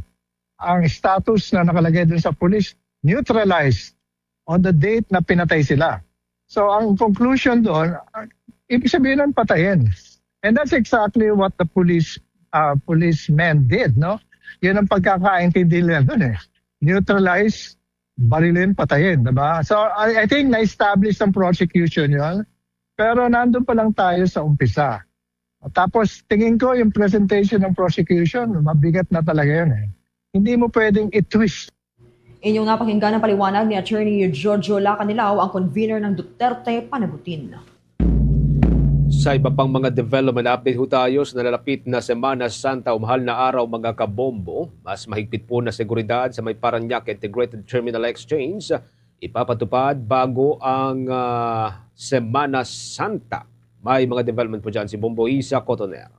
ang status na nakalagay doon sa police, neutralized on the date na pinatay sila. So ang conclusion doon, ah, ibig sabihin nun, patayin. And that's exactly what the police uh, policemen did, no? Yun ang pagkakaintindi nila doon, eh. Neutralize, barilin, patayin, diba? So I, I think na-establish ng prosecution yon. Pero nandun pa lang tayo sa umpisa. Tapos tingin ko yung presentation ng prosecution, mabigat na talaga yun, eh. Hindi mo pwedeng i-twist. Inyong napakinggan ang paliwanag ni Attorney Jojo Lacanilao, ang convener ng Duterte Panagutin. Sa iba pang mga development update ho tayo, sa nalalapit na Semana Santa o mahal na araw, mga kabombo, mas mahigpit po na seguridad sa may Parañaque Integrated Terminal Exchange ipapatupad bago ang ah, Semana Santa. May mga development po dyan si Bombo Isa Cotoner.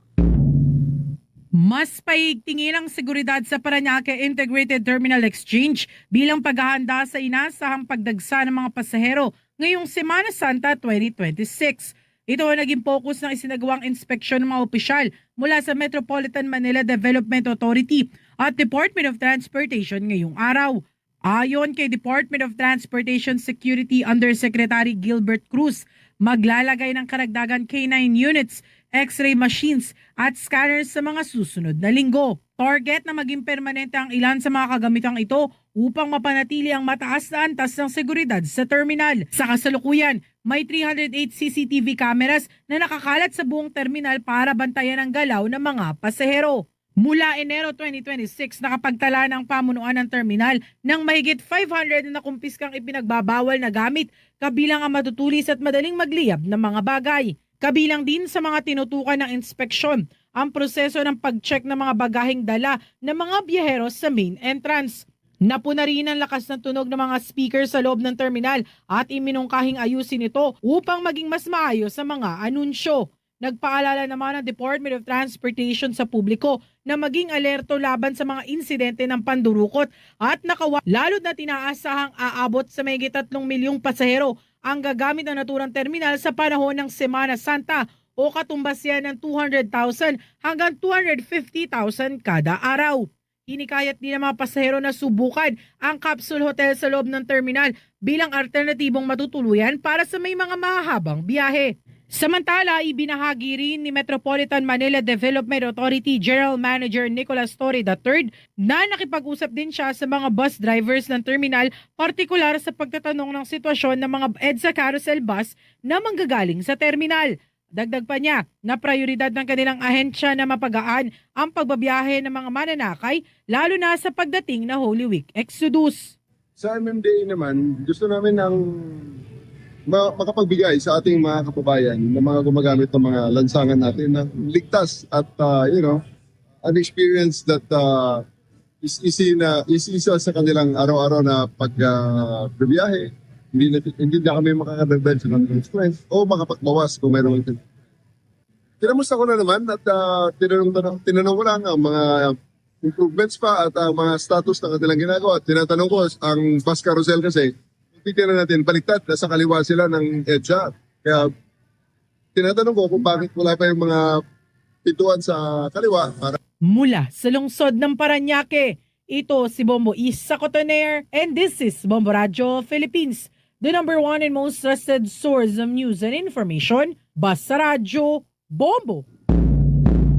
Mas pahigtingin ang seguridad sa Parañaque Integrated Terminal Exchange bilang paghahanda sa inasahang pagdagsa ng mga pasahero ngayong Semana Santa twenty twenty-six. Ito ang naging focus ng isinagawang inspeksyon ng mga opisyal mula sa Metropolitan Manila Development Authority at Department of Transportation ngayong araw. Ayon kay Department of Transportation Security Undersecretary Gilbert Cruz, maglalagay ng karagdagan K nine units, X-ray machines at scanners sa mga susunod na linggo. Target na maging permanente ang ilan sa mga kagamitang ito upang mapanatili ang mataas na antas ng seguridad sa terminal. Sa kasalukuyan, may three hundred eight C C T V cameras na nakakalat sa buong terminal para bantayan ang galaw ng mga pasahero. Mula Enero twenty twenty-six, nakapagtala na ang pamunuan ng terminal ng mahigit five hundred na nakumpiskang ipinagbabawal na gamit, kabilang ang matutulis at madaling magliyab na mga bagay. Kabilang din sa mga tinutukan ng inspeksyon ang proseso ng pag-check ng mga bagaheng dala ng mga biyahero sa main entrance. Napuna rin ang lakas ng tunog ng mga speaker sa loob ng terminal at iminungkahing ayusin ito upang maging mas maayos sa mga anunsyo. Nagpaalala naman ang Department of Transportation sa publiko na maging alerto laban sa mga insidente ng pandurukot at nakawa, lalo na tinaasahang aabot sa mahigit tatlong milyong pasahero ang gagamit ng naturang terminal sa panahon ng Semana Santa o katumbas yan ng two hundred thousand hanggang two hundred fifty thousand kada araw. Hinikayat din ang mga pasahero na subukan ang capsule hotel sa loob ng terminal bilang alternatibong matutuluyan para sa may mga mahahabang biyahe. Samantala, ibinahagi rin ni Metropolitan Manila Development Authority General Manager Nicholas Torre the third na nakipag-usap din siya sa mga bus drivers ng terminal, partikular sa pagtatanong ng sitwasyon ng mga EDSA carousel bus na manggagaling sa terminal. Dagdag pa niya na prioridad ng kanilang ahensya na mapagaan ang pagbabiyahe ng mga mananakay, lalo na sa pagdating na Holy Week Exodus. Sa M M D A naman, gusto namin ang ma- makapagbigay sa ating mga kababayan, ng mga gumagamit ng mga lansangan natin na ligtas at, ah, you know, an experience that ah, is easy na is isa sa kanilang araw-araw na pag ah, bibiyahe. Hindi na, hindi na kami makakadagdag sa kanilang stress o makapagbawas kung mayroon. Kinamusta ko na naman at ah, tinanong, ko na- tinanong ko lang ang mga improvements pa at ang mga status ng kanilang ginagawa. Tinatanong ko ang bus carousel kasi, titingnan natin, baliktad, nasa kaliwa sila ng EDSA. Kaya tinatanong ko kung bakit wala pa yung mga pintuan sa kaliwa para Mula sa lungsod ng Parañaque, ito si Bombo Isa Cotoner, and this is Bombo Radyo Philippines, the number one and most trusted source of news and information. Basta Radyo, Bombo!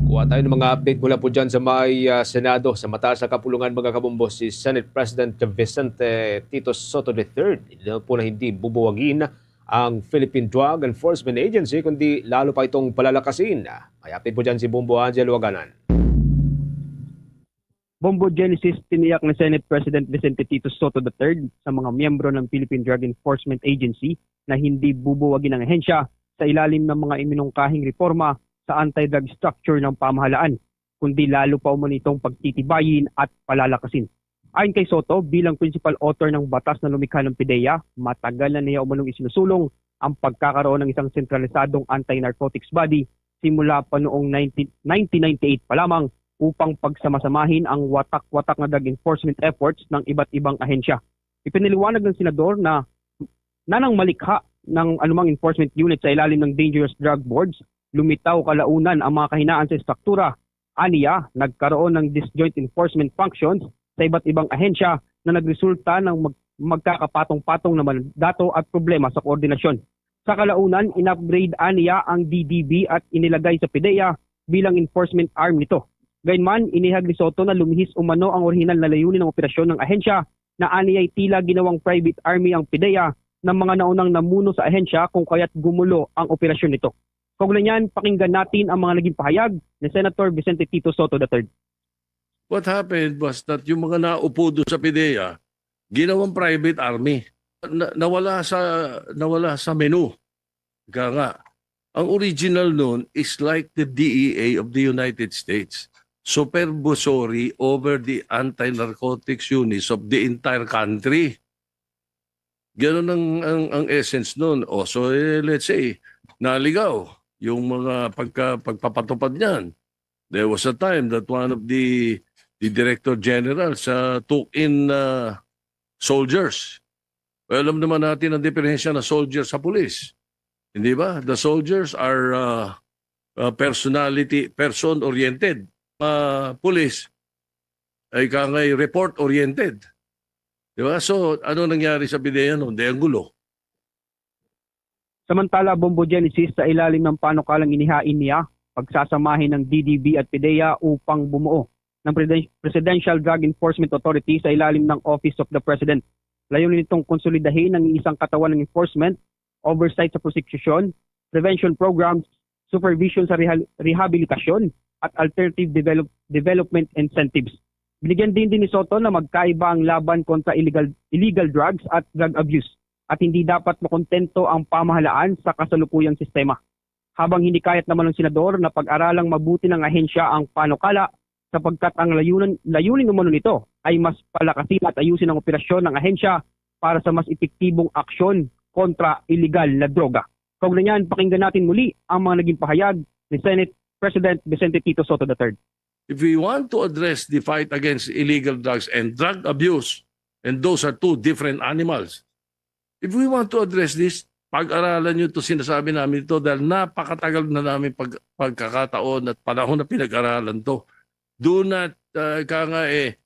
Kuha tayo ng mga update mula po dyan sa may ah, Senado. Sa mataas na kapulungan, mga kabombo, si Senate President Vicente Tito Soto the third, ino po na hindi bubuwagin ang Philippine Drug Enforcement Agency, kundi lalo pa itong palalakasin. May update po dyan si Bombo Angel Waganan. Bombo Genesis, tiniyak ni Senate President Vicente Tito Soto the third sa mga miyembro ng Philippine Drug Enforcement Agency na hindi bubuwagin ang ahensya sa ilalim ng mga iminungkahing reforma sa anti-drug structure ng pamahalaan, kundi lalo pa umano itong pagtitibayin at palalakasin. Ayon kay Soto, bilang principal author ng batas na lumikha ng PDEA, matagal na niya umanong isinusulong ang pagkakaroon ng isang sentralisadong anti-narcotics body simula pa noong nineteen ninety-eight pa lamang upang pagsamasamahin ang watak-watak na drug enforcement efforts ng iba't ibang ahensya. Ipinaliwanag ng senador na nanang malikha ng anumang enforcement unit sa ilalim ng dangerous drug boards, lumitaw kalaunan ang mga kahinaan sa estruktura. Aniya, nagkaroon ng disjoint enforcement functions sa iba't ibang ahensya na nagresulta ng mag- magkakapatong-patong na mandato at problema sa koordinasyon. Sa kalaunan, in-upgrade aniya ang D D B at inilagay sa PDEA bilang enforcement arm nito. Gayunman, inihag ni Soto na lumihis umano ang orihinal na layunin ng operasyon ng ahensya na aniya'y tila ginawang private army ang PDEA ng mga naunang namuno sa ahensya kung kaya't gumulo ang operasyon nito. Kaugnay niyan, pakinggan natin ang mga naging pahayag ni Senator Vicente Tito Soto the third. What happened was that yung mga naupo doon sa PDEA, ginawang private army. Na, nawala sa nawala sa menu. Kaya nga, ang original nun is like the D E A of the United States. Supervisory over the anti-narcotics units of the entire country. Ganun ang, ang, ang essence nun. O, so, eh, let's say, naligaw yung mga pagka, pagpapatupad niyan. There was a time that one of the the director general sa took in uh, soldiers. Well, alam naman natin ang diferensya ng soldier sa pulis. Hindi ba? The soldiers are uh, uh, personality, person-oriented. Uh, pulis ay kangay report-oriented. Di ba? So, ano nangyari sa PDEA noon? Di ang gulo. Samantala, Bombo Genesis, sa ilalim ng panukalang inihain niya, pagsasamahin ng D D B at PDEA upang bumuo ng Preden- Presidential Drug Enforcement Authority sa ilalim ng Office of the President. Layunin nitong konsolidahin ang isang katawan ng enforcement, oversight sa prosecution, prevention programs, supervision sa rehal- rehabilitasyon, at alternative develop- development incentives. Binigyan din din ni Soto na magkaiba ang laban kontra illegal illegal drugs at drug abuse at hindi dapat makontento ang pamahalaan sa kasalukuyang sistema. Habang hinikayat naman ng senador na pag-aralang mabuti ng ahensya ang panukala sapagkat ang layunan, layunin umano nito ay mas palakasin at ayusin ang operasyon ng ahensya para sa mas epektibong aksyon kontra iligal na droga. Kaugnay niyan, pakinggan natin muli ang mga naging pahayag ni Senate President Vicente Tito Soto the third. If we want to address the fight against illegal drugs and drug abuse, and those are two different animals, if we want to address this, pag-aralan nyo ito, sinasabi namin ito dahil napakatagal na namin pag, pagkakataon at panahon na pinag-aralan to. Do not, uh, ka nga eh,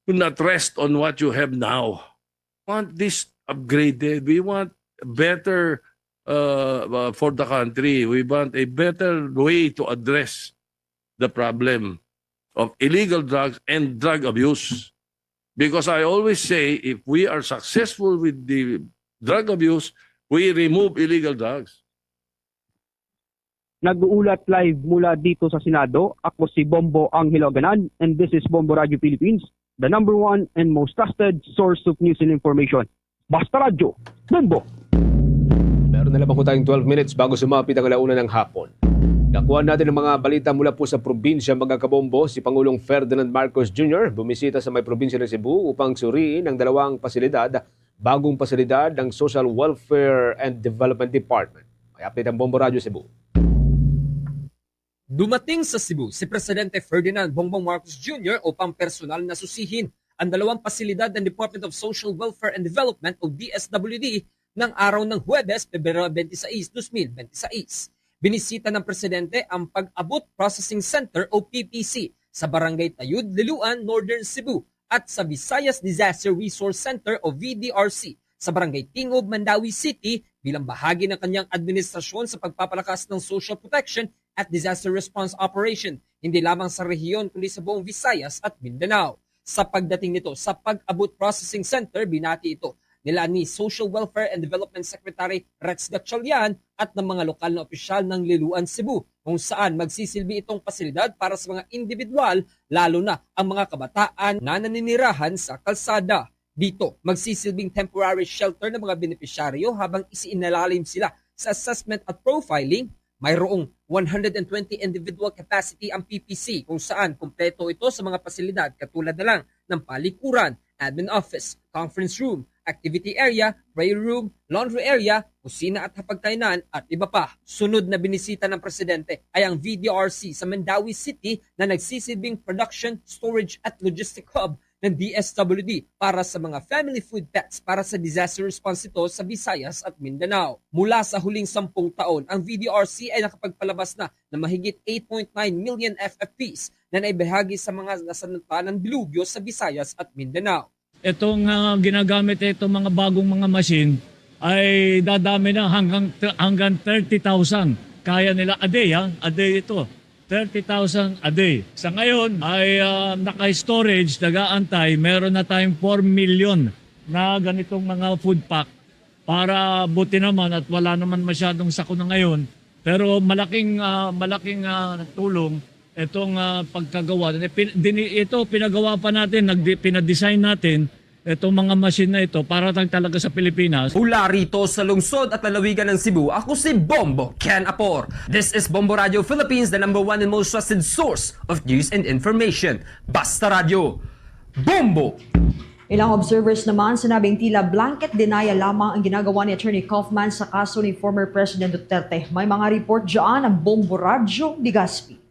do not rest on what you have now. Want this upgraded. We want better uh, uh, for the country. We want a better way to address the problem of illegal drugs and drug abuse. Because I always say, if we are successful with the drug abuse, we remove illegal drugs. Nag-uulat live mula dito sa Senado, ako si Bombo Angelo Aganan, and this is Bombo Radio Philippines, the number one and most trusted source of news and information. Basta Radyo, Bombo! Meron na lamang po tayong twelve minutes bago sumapit ang alauna ng hapon. Nakuha natin ang mga balita mula po sa probinsya, mga kabombo. Si Pangulong Ferdinand Marcos Junior bumisita sa may probinsya ng Cebu upang suriin ang dalawang pasilidad, bagong pasilidad ng Social Welfare and Development Department. May update ang Bombo Radyo Cebu. Dumating sa Cebu si Presidente Ferdinand Bongbong Marcos Junior upang personal na susihin ang dalawang pasilidad ng Department of Social Welfare and Development o D S W D ng araw ng Huwebes, Pebrero twenty-six, twenty twenty-six. Binisita ng Presidente ang Pag-abot Processing Center o P P C sa Barangay Tayud, Liloan, Northern Cebu at sa Visayas Disaster Resource Center o V D R C sa Barangay Tingog, Mandaue City bilang bahagi ng kanyang administrasyon sa pagpapalakas ng social protection at disaster response operation, hindi lamang sa rehiyon kundi sa buong Visayas at Mindanao. Sa pagdating nito sa Pag-abot Processing Center, binati ito nila ni Social Welfare and Development Secretary Rex Gatchalian at ng mga lokal na opisyal ng Liloan Cebu, kung saan magsisilbi itong pasilidad para sa mga individual, lalo na ang mga kabataan na naninirahan sa kalsada. Dito, magsisilbing temporary shelter ng mga benepisyaryo habang isiinalalim sila sa assessment at profiling. Mayroong one hundred and twenty individual capacity ang P P C, kung saan kumpleto ito sa mga pasilidad katulad na lang ng palikuran, admin office, conference room, activity area, prayer room, laundry area, kusina at hapagkainan, at iba pa. Sunod na binisita ng presidente ay ang V D R C sa Mandaue City na nagsisilbing production, storage at logistic hub ng D S W D para sa mga family food packs para sa disaster response nito sa Visayas at Mindanao. Mula sa huling sampung taon, ang V D R C ay nakapagpalabas na ng mahigit eight point nine million F F Ps na naibahagi sa mga nasanatanan ng dilubyo sa Visayas at Mindanao. Itong, ah, ginagamit, itong mga bagong mga machine ay dadami na hanggang, hanggang thirty thousand. Kaya nila a day, ha? A day ito. Thirty thousand a day. Sa ngayon ay, ah, naka-storage, nag-aantay. Meron na tayong four million na ganitong mga food pack para buti naman at wala naman masyadong sakuna ngayon. Pero malaking, ah, malaking, ah, tulong itong, ah, pagkagawa. Pin-, dini-, ito, pinagawa pa natin, nagdi-, pinadesign natin itong mga machine na ito para lang talaga sa Pilipinas. Mula rito sa lungsod at lalawigan ng Cebu, ako si Bombo Ken Apor. This is Bombo Radio Philippines, the number one and most trusted source of news and information. Basta Radyo, Bombo! Ilang observers naman sinabing tila blanket denial lamang ang ginagawa ni Attorney Kaufman sa kaso ni former President Duterte. May mga report dyan ang Bombo Radyo Legazpi.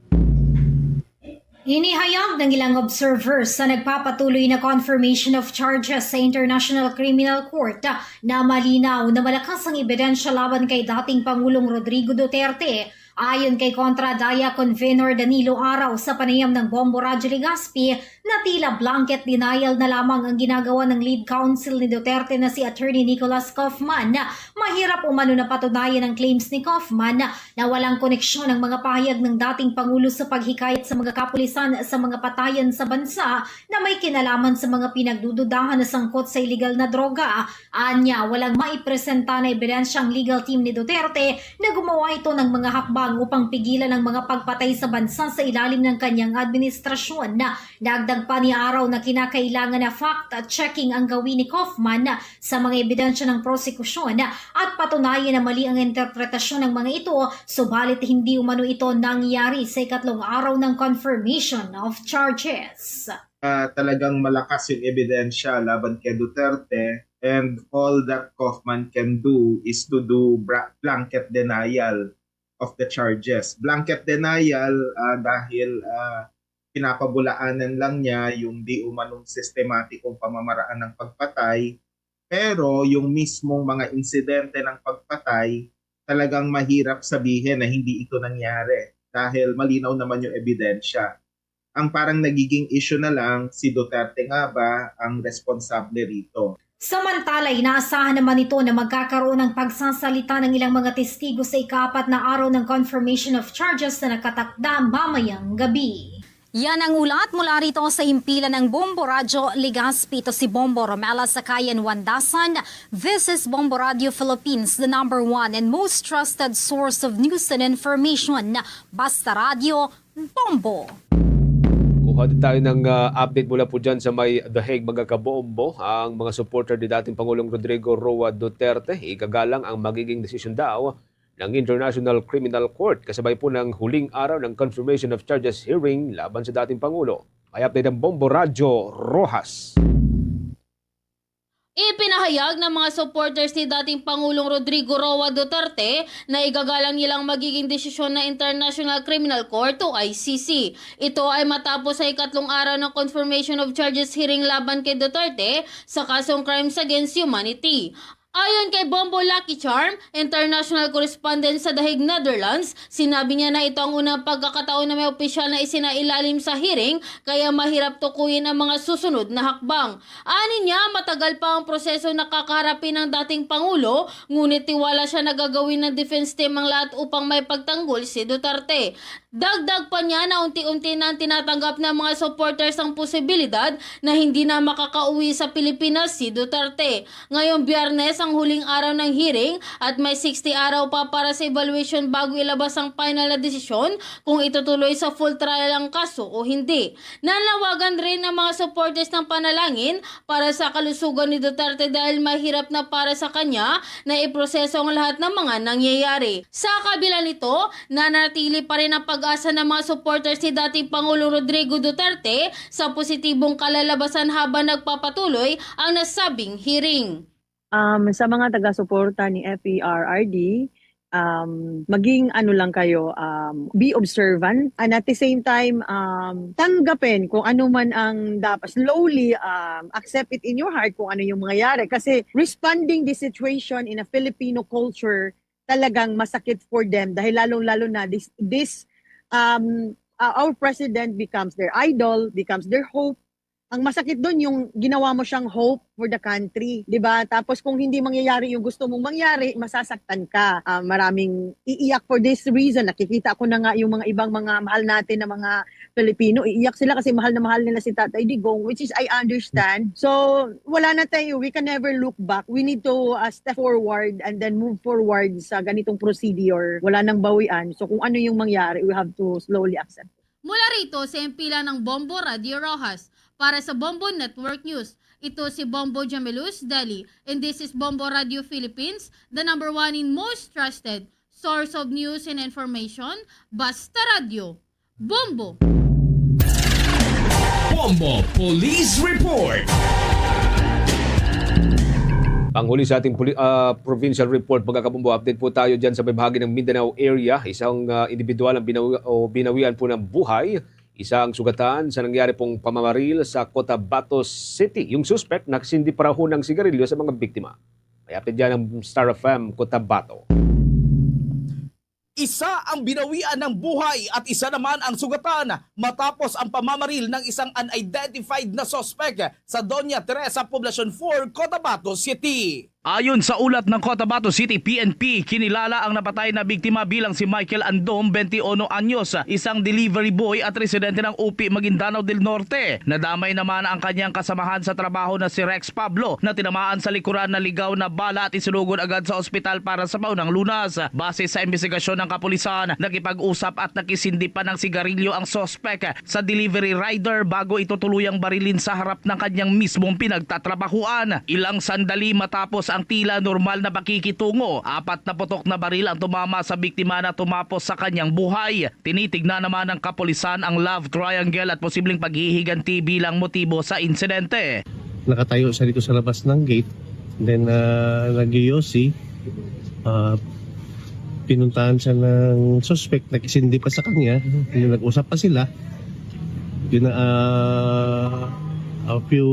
Inihayag ng ilang observers sa nagpapatuloy na confirmation of charges sa International Criminal Court na malinaw na malakas ang ebidensya laban kay dating Pangulong Rodrigo Duterte. Ayon kay Kontra Daya Convenor Danilo Araw sa panayam ng Bombo Radyo Legazpi, na tila blanket denial na lamang ang ginagawa ng lead counsel ni Duterte na si Attorney Nicholas Kaufman. Mahirap umano na patunayan ang claims ni Kaufman na walang koneksyon ang mga pahayag ng dating Pangulo sa paghikayat sa mga kapulisan sa mga patayan sa bansa na may kinalaman sa mga pinagdududahan na sangkot sa iligal na droga. Anya, walang maipresenta na ebidensya ang legal team ni Duterte na gumawa ito ng mga hakbang upang pigilan ang mga pagpatay sa bansa sa ilalim ng kanyang administrasyon. Dagdag pa ni Araw na kinakailangan na fact-checking ang gawin ni Kaufman sa mga ebidensya ng prosekusyon at patunayan na mali ang interpretasyon ng mga ito, subalit hindi umano ito nangyari sa ikatlong araw ng confirmation of charges. Ah, talagang malakas yung ebidensya laban kay Duterte, and all that Kaufman can do is to do bra-, blanket denial of the charges. Blanket denial, ah, dahil, ah, pinapabulaanan lang niya yung di umanong sistematikong pamamaraan ng pagpatay, pero yung mismong mga insidente ng pagpatay, talagang mahirap sabihin na hindi ito nangyari dahil malinaw naman yung ebidensya. Ang parang nagiging issue na lang, si Duterte nga ba ang responsable rito? Samantala, inaasahan naman ito na magkakaroon ng pagsasalita ng ilang mga testigo sa ikaapat na araw ng confirmation of charges na nakatakda mamayang gabi. Yan ang ulat mula rito sa himpilan ng Bombo Radyo Legazpi. Ito si Bombo Romela Sakayan Wandasan. This is Bombo Radio Philippines, the number one and most trusted source of news and information. Basta Radyo, Bombo! Kuha din tayo ng, ah, update mula po dyan sa may The Hague, mga kabombo. Ang mga supporter ni dating Pangulong Rodrigo Roa Duterte, igagalang ang magiging desisyon daw ng International Criminal Court kasabay po ng huling araw ng confirmation of charges hearing laban sa dating Pangulo. May update ang Bombo Radyo Rojas. Ipinahayag ng mga supporters ni dating Pangulong Rodrigo Roa Duterte na igagalang nilang magiging desisyon ng International Criminal Court o I C C. Ito ay matapos sa ikatlong araw ng confirmation of charges hearing laban kay Duterte sa kasong crimes against humanity. Ayon kay Bombo Lucky Charm, international correspondent sa The Hague, Netherlands, sinabi niya na ito ang unang pagkakataon na may opisyal na isinailalim sa hearing, kaya mahirap tukuyin ang mga susunod na hakbang. Ani niya, matagal pa ang proseso na kakaharapin ng dating Pangulo, ngunit tiwala siya na gagawin ng defense team ang lahat upang may pagtanggol si Duterte. Dagdag pa niya na unti-unti na ang tinatanggap ng mga supporters ang posibilidad na hindi na makakauwi sa Pilipinas si Duterte. Ngayong Biyernes ang huling araw ng hearing at may sixty araw pa para sa evaluation bago ilabas ang final na desisyon kung itutuloy sa full trial ang kaso o hindi. Nanawagan rin ang mga supporters ng panalangin para sa kalusugan ni Duterte dahil mahirap na para sa kanya na iproseso ang lahat ng mga nangyayari. Sa kabila nito, nanatili pa rin ang pag-asa ng mga supporters ni dating Pangulong Rodrigo Duterte sa positibong kalalabasan habang nagpapatuloy ang nasabing hearing. Um, sa mga taga-suporta ni F E R R D, um, maging ano lang kayo, um, be observant. And at the same time, um, tanggapin kung ano man ang dapat. Slowly, um, accept it in your heart kung ano yung mangyayari. Kasi responding this situation in a Filipino culture, talagang masakit for them. Dahil lalong-lalo na this, this um, uh, our president becomes their idol, becomes their hope. Ang masakit doon yung ginawa mo siyang hope for the country, 'di ba? Tapos kung hindi mangyayari yung gusto mong mangyari, masasaktan ka. Ah, maraming iiyak for this reason. Nakikita ko na nga yung mga ibang mga mahal natin na mga Pilipino, iiyak sila kasi mahal na mahal nila si Tatay Digong, which is I understand. So, wala na tayo, we can never look back. We need to uh, step forward and then move forward sa ganitong procedure. Wala nang bawian. So, kung ano yung mangyari, we have to slowly accept. Mula rito sa impilan ng Bombo Radio Roxas, para sa Bombo Network News, ito si Bombo Jamelus Deli, and this is Bombo Radio Philippines, the number one in most trusted source of news and information, Basta Radio. Bombo! Bombo Police Report. Panghuli sa ating poli- ah, provincial report, mga kabombo, update po tayo dyan sa may bahagi ng Mindanao area. Isang ah, individual ang binawi- o binawian po ng buhay. Isang sugatan sa nangyari pong pamamaril sa Cotabato City. Yung suspect nakasindi pa raw ng sigarilyo sa mga biktima. May update dyan ang Star F M Cotabato. Isa ang binawian ng buhay at isa naman ang sugatan matapos ang pamamaril ng isang unidentified na suspek sa Doña Teresa, Poblacion four, Cotabato City. Ayon sa ulat ng Cotabato City P N P, kinilala ang napatay na biktima bilang si Michael Andom, twenty-one anyos, isang delivery boy at residente ng Upi, Maguindanao del Norte. Nadamay naman ang kanyang kasamahan sa trabaho na si Rex Pablo na tinamaan sa likuran na ligaw na bala at isinugod agad sa ospital para sa paunang lunas. Base sa imbestigasyon ng kapulisan, nakipag-usap at nakisindi pa ng sigarilyo ang suspek sa delivery rider bago ito tuluyang barilin sa harap ng kanyang mismong pinagtatrabahuan. Ilang sandali matapos ang tila normal na pakikitungo, apat na putok na baril ang tumama sa biktima na tumapos sa kanyang buhay. Tinitignan naman ng kapulisan ang love triangle at posibleng paghihiganti bilang motibo sa insidente. Nakatayo siya dito sa labas ng gate. Then, uh, nag-U C, uh, pinuntahan siya ng suspect, nakisindi pa sa kanya. Yung nag-usap pa sila. Yun na, uh, a few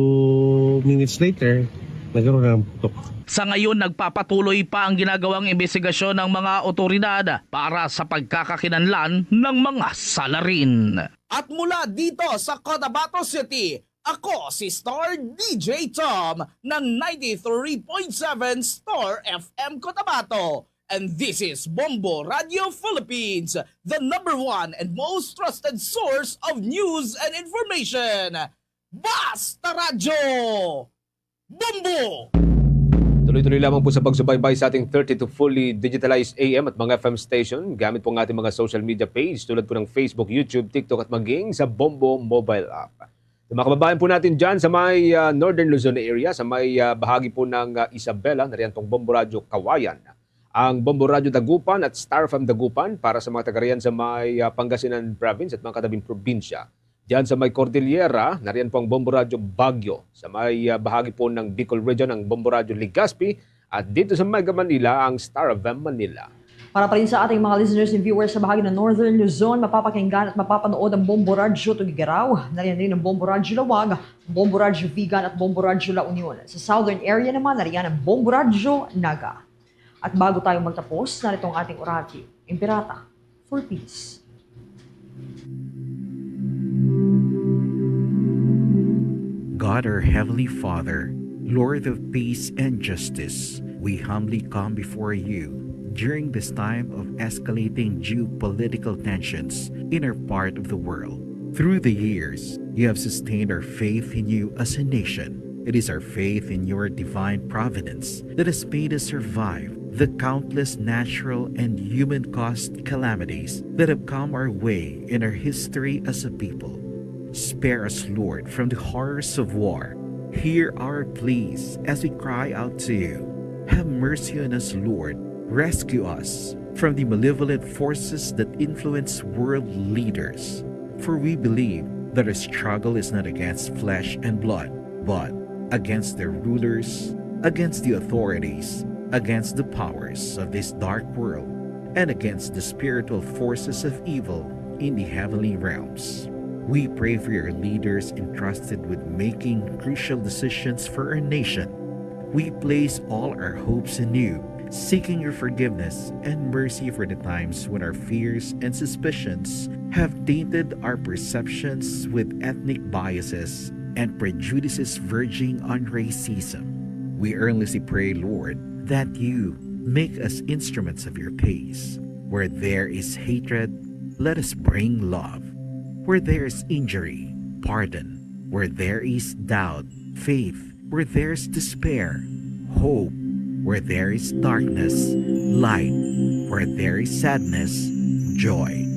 minutes later, nagkaroon ng putok. Sa ngayon, nagpapatuloy pa ang ginagawang imbestigasyon ng mga otoridad para sa pagkakakinanlan ng mga salarin. At mula dito sa Cotabato City, ako si Star D J Tom ng ninety-three point seven Star F M Cotabato. And this is Bombo Radio Philippines, the number one and most trusted source of news and information. Basta Radyo! Bombo! Tuloy-tuloy lamang po sa pagsubaybay sa ating thirty-two fully digitalized A M at mga F M station gamit po ang ating mga social media page tulad po ng Facebook, YouTube, TikTok at maging sa Bombo mobile app. Sa mga kababayan po natin dyan sa may ah, Northern Luzon area, sa may ah, bahagi po ng ah, Isabela, nariyan pong Bombo Radyo Kawayan, ang Bombo Radyo Dagupan at Star F M Dagupan para sa mga taga riyan sa may ah, Pangasinan province at mga katabing probinsya. Diyan sa may Cordillera, nariyan po ang Bombo Radyo Baguio. Sa may ah, bahagi po ng Bicol Region, ang Bombo Radyo Legazpi. At dito sa Mega Manila, ang Star F M Manila. Para pa rin sa ating mga listeners and viewers sa bahagi ng Northern Luzon, mapapakinggan at mapapanood ang Bombo Radyo Tuguegarao, nariyan rin ang Bombo Radyo Laoag, Bombo Radyo Vigan at Bombo Radyo La Union. Sa Southern area naman, nariyan ang Bombo Radyo Naga. At bago tayo magtapos, narito ang ating orasyo, Imperata for Peace. God, our Heavenly Father, Lord of peace and justice, we humbly come before you during this time of escalating geopolitical tensions in our part of the world. Through the years, you have sustained our faith in you as a nation. It is our faith in your divine providence that has made us survive the countless natural and human-caused calamities that have come our way in our history as a people. Spare us, Lord, from the horrors of war. Hear our pleas as we cry out to you. Have mercy on us, Lord. Rescue us from the malevolent forces that influence world leaders. For we believe that our struggle is not against flesh and blood, but against their rulers, against the authorities, against the powers of this dark world, and against the spiritual forces of evil in the heavenly realms. We pray for your leaders entrusted with making crucial decisions for our nation. We place all our hopes in you, seeking your forgiveness and mercy for the times when our fears and suspicions have tainted our perceptions with ethnic biases and prejudices verging on racism. We earnestly pray, Lord, that you make us instruments of your peace. Where there is hatred, let us bring love. Where there is injury, pardon. Where there is doubt, faith. Where there is despair, hope. Where there is darkness, light. Where there is sadness, joy.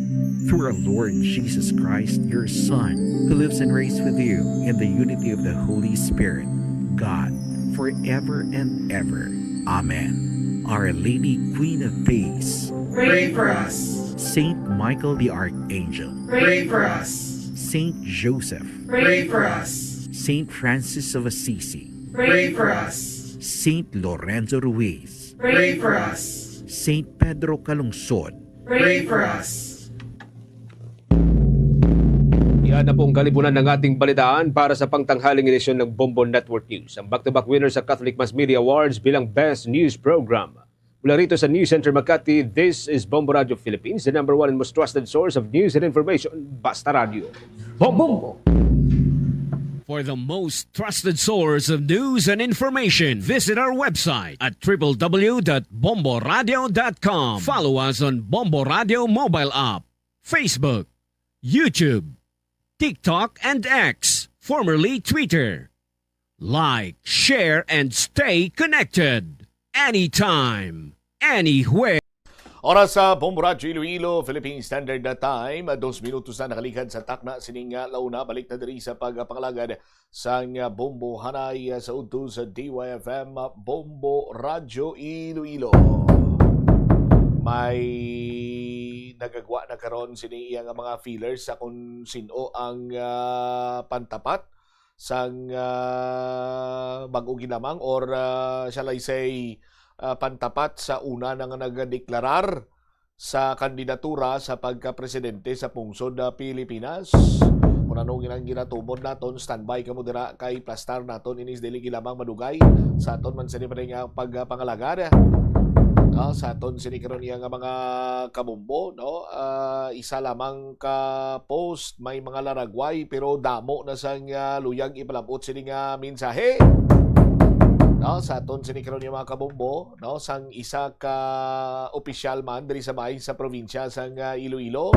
Through our Lord Jesus Christ, your Son, who lives and reigns with you in the unity of the Holy Spirit, God, forever and ever. Amen. Our Lady, Queen of Peace, pray for us. Saint Michael the Archangel, pray for us. Saint Joseph, pray for us. Saint Francis of Assisi, pray for us. Saint Lorenzo Ruiz, pray for us. Saint Pedro Calungsod, pray for us. Yan na po ang kalibunan ng ating balitaan para sa pangtanghaling edisyon ng Bombo Network News. Ang back-to-back winner sa Catholic Mass Media Awards bilang Best News Program. Mula rito sa News Center Makati, this is Bombo Radio Philippines, the number one and most trusted source of news and information. Basta Radio. Bombo! For the most trusted source of news and information, visit our website at triple w dot bomboradio dot com. Follow us on Bombo Radio mobile app, Facebook, YouTube, TikTok, and X, formerly Twitter. Like, share, and stay connected. Anytime, anywhere. Oras sa Bombo Radyo Iloilo, Philippine Standard Time, dos minutos na nakalikan sa takna sining, ah, launa. Balik na diri sa pagpangalagad sang, ah, Bombo Hanay, ah, sa udto sa D Y F M, ah, Bombo Radyo Iloilo. May nagagwa na karon sini iya nga mga feelers sa kung sino ang, ah, pantapat sang, ah, bag-o ginamang or, ah, shall I say, ah, pantapat sa una na nga nagdeklarar sa kandidatura sa pagkapresidente sa pungsod, ah, Pilipinas. Kung ano ang ginatuman naton, standby kamo dira kay plastar naton inis dili ginamang madugay sa aton man sini pa nga pagpangalagad. Ah, sa aton sini karon iya nga mga kabombo, no? Ah, isa lamang ka post, may mga laragway, pero damo na sang, ah, luyag ipalabot sini nga mensahe. No, sa aton sini karon nga mga kabombo, no, sang isa ka opisyal man diri sa bahin sa probinsya sang, ah, Iloilo,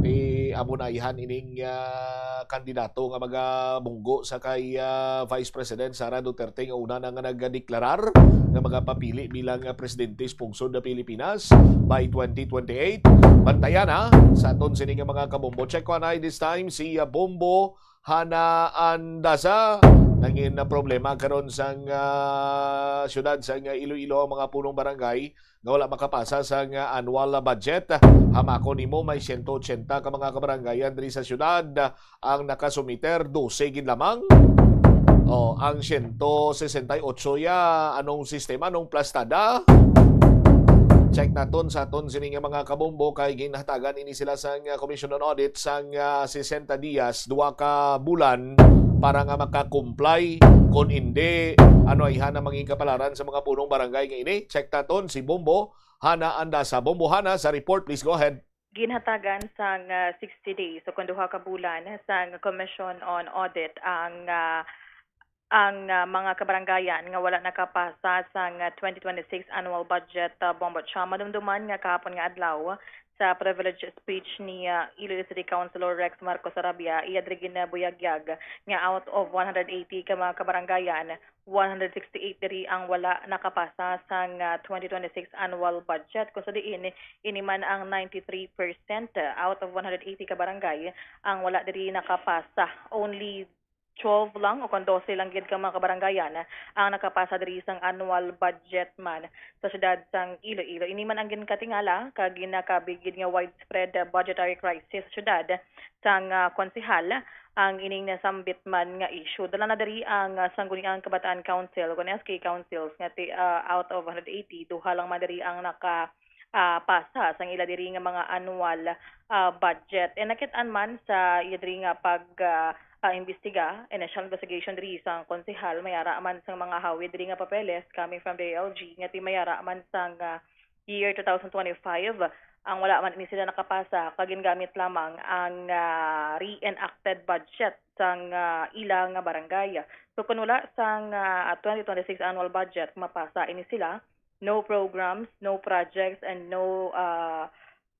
ni amo na ayhan ining, ah, kandidato nga magabunggo sa kay, ah, Vice President Sara Duterte nga una na nga nagdeklarar nga magapapili bilang, ah, presidente sa pungsod na Pilipinas by twenty twenty-eight. Bantayan, ha, sa aton sini nga mga kabombo. Check ko anay this time si, ah, Bombo Hana Andasa. Nangin na problema karon sang, ah, syudad sang Iloilo ang mga punong barangay nga wala makapasa sang, ah, annual budget. Hamako nimo may siyento otsenta ka mga kabarangayan diri sa syudad ang nakasumiter, dose gid lamang. Oh, ang siyento sesenta y otso ya, anong sistema, anong plastada? Check naton sa aton sini nga mga kabombo kay ginhatagan ini sila sang, ah, Commission on Audit sang, ah, sesenta dias, duha ka bulan, para nga maka-comply. Kon hindi, ano ay hana mangin kapalaran sa mga punong barangay nga ini? Check naton si Bombo Hana Andasa. Bombo Hana, sa report, please go ahead. Ginhatagan sang, ah, sixty days o kon duha ka bulan sang Commission on Audit ang, ah, ang, ah, mga kabarangayan nga wala nakapasa sang, ah, twenty twenty-six annual budget, ah, Bombo Cham. Madumduman nga kahapon nga adlaw, sa privilege speech ni, ah, Iloilo City Councilor Rex Marcos Arabia, iya diri ginabuyagyag nga out of one hundred eighty ka mga kabarangayan, one hundred sixty-eight diri ang wala nakapasa sang, ah, twenty twenty-six annual budget, kung sa diin ini man ang ninety-three percent out of one hundred eighty ka barangay ang wala diri nakapasa. Only twelve lang o kon dose lang gid ka mga kabarangayan ang nakapasa diri sang annual budget man sa siyudad sang Iloilo. Ini man ang ginkatingala kag ginakabig gid nga widespread budgetary crisis sa siyudad sang, ah, konsehal ang ining nasambit man nga issue. Dala na diri ang, ah, Sangguniang Kabataan Council o kon S K Councils nga ti-, ah, out of one hundred eighty, duha lang man diri ang naka, ah, pasa sang ila diri nga mga annual, ah, budget. And nakit-an man sa iya diri nga pag, ah, ah, imbestiga, initial investigation diri sang konsehal, may ara man sang mga hawid diri nga papeles coming from the A L G nga ti may ara man sang, ah, year two thousand twenty-five, ang wala man ini sila nakapasa, kag gingamit lamang ang, ah, reenacted budget sang, ah, ila nga barangay. So, kung wala sang, ah, twenty twenty-six annual budget mapasa ini sila, no programs, no projects, and no, ah,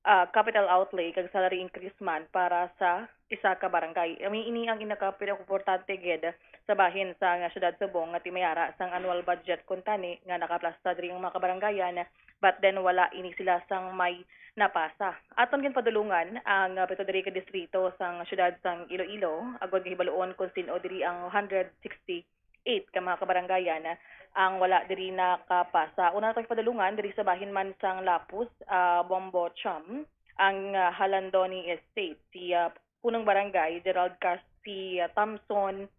ah, capital outlay kag salary increase man para sa isa ka barangay. I mean, ini ang inaka pinakaimportante gid sa bahin sa nga siyudad subong nga ti may ara sang annual budget kuntani nga nakaplasta diri ang mga kabarangayan, but then wala ini sila sang may napasa. Aton ginpadulungan ang, ah, pito diri ka distrito sang siyudad sang Iloilo agod nga hibaluon kung sin-o diri ang one hundred sixty-eight ka mga kabarangayan ang wala diri nakapasa. Una nato ginpadulungan diri sa bahin man sang Lapus, ah, Bombo Cham, ang, ah, Halandoni Estate, si, ah, Punong Barangay Gerald Cas-, si, ah, Thompson,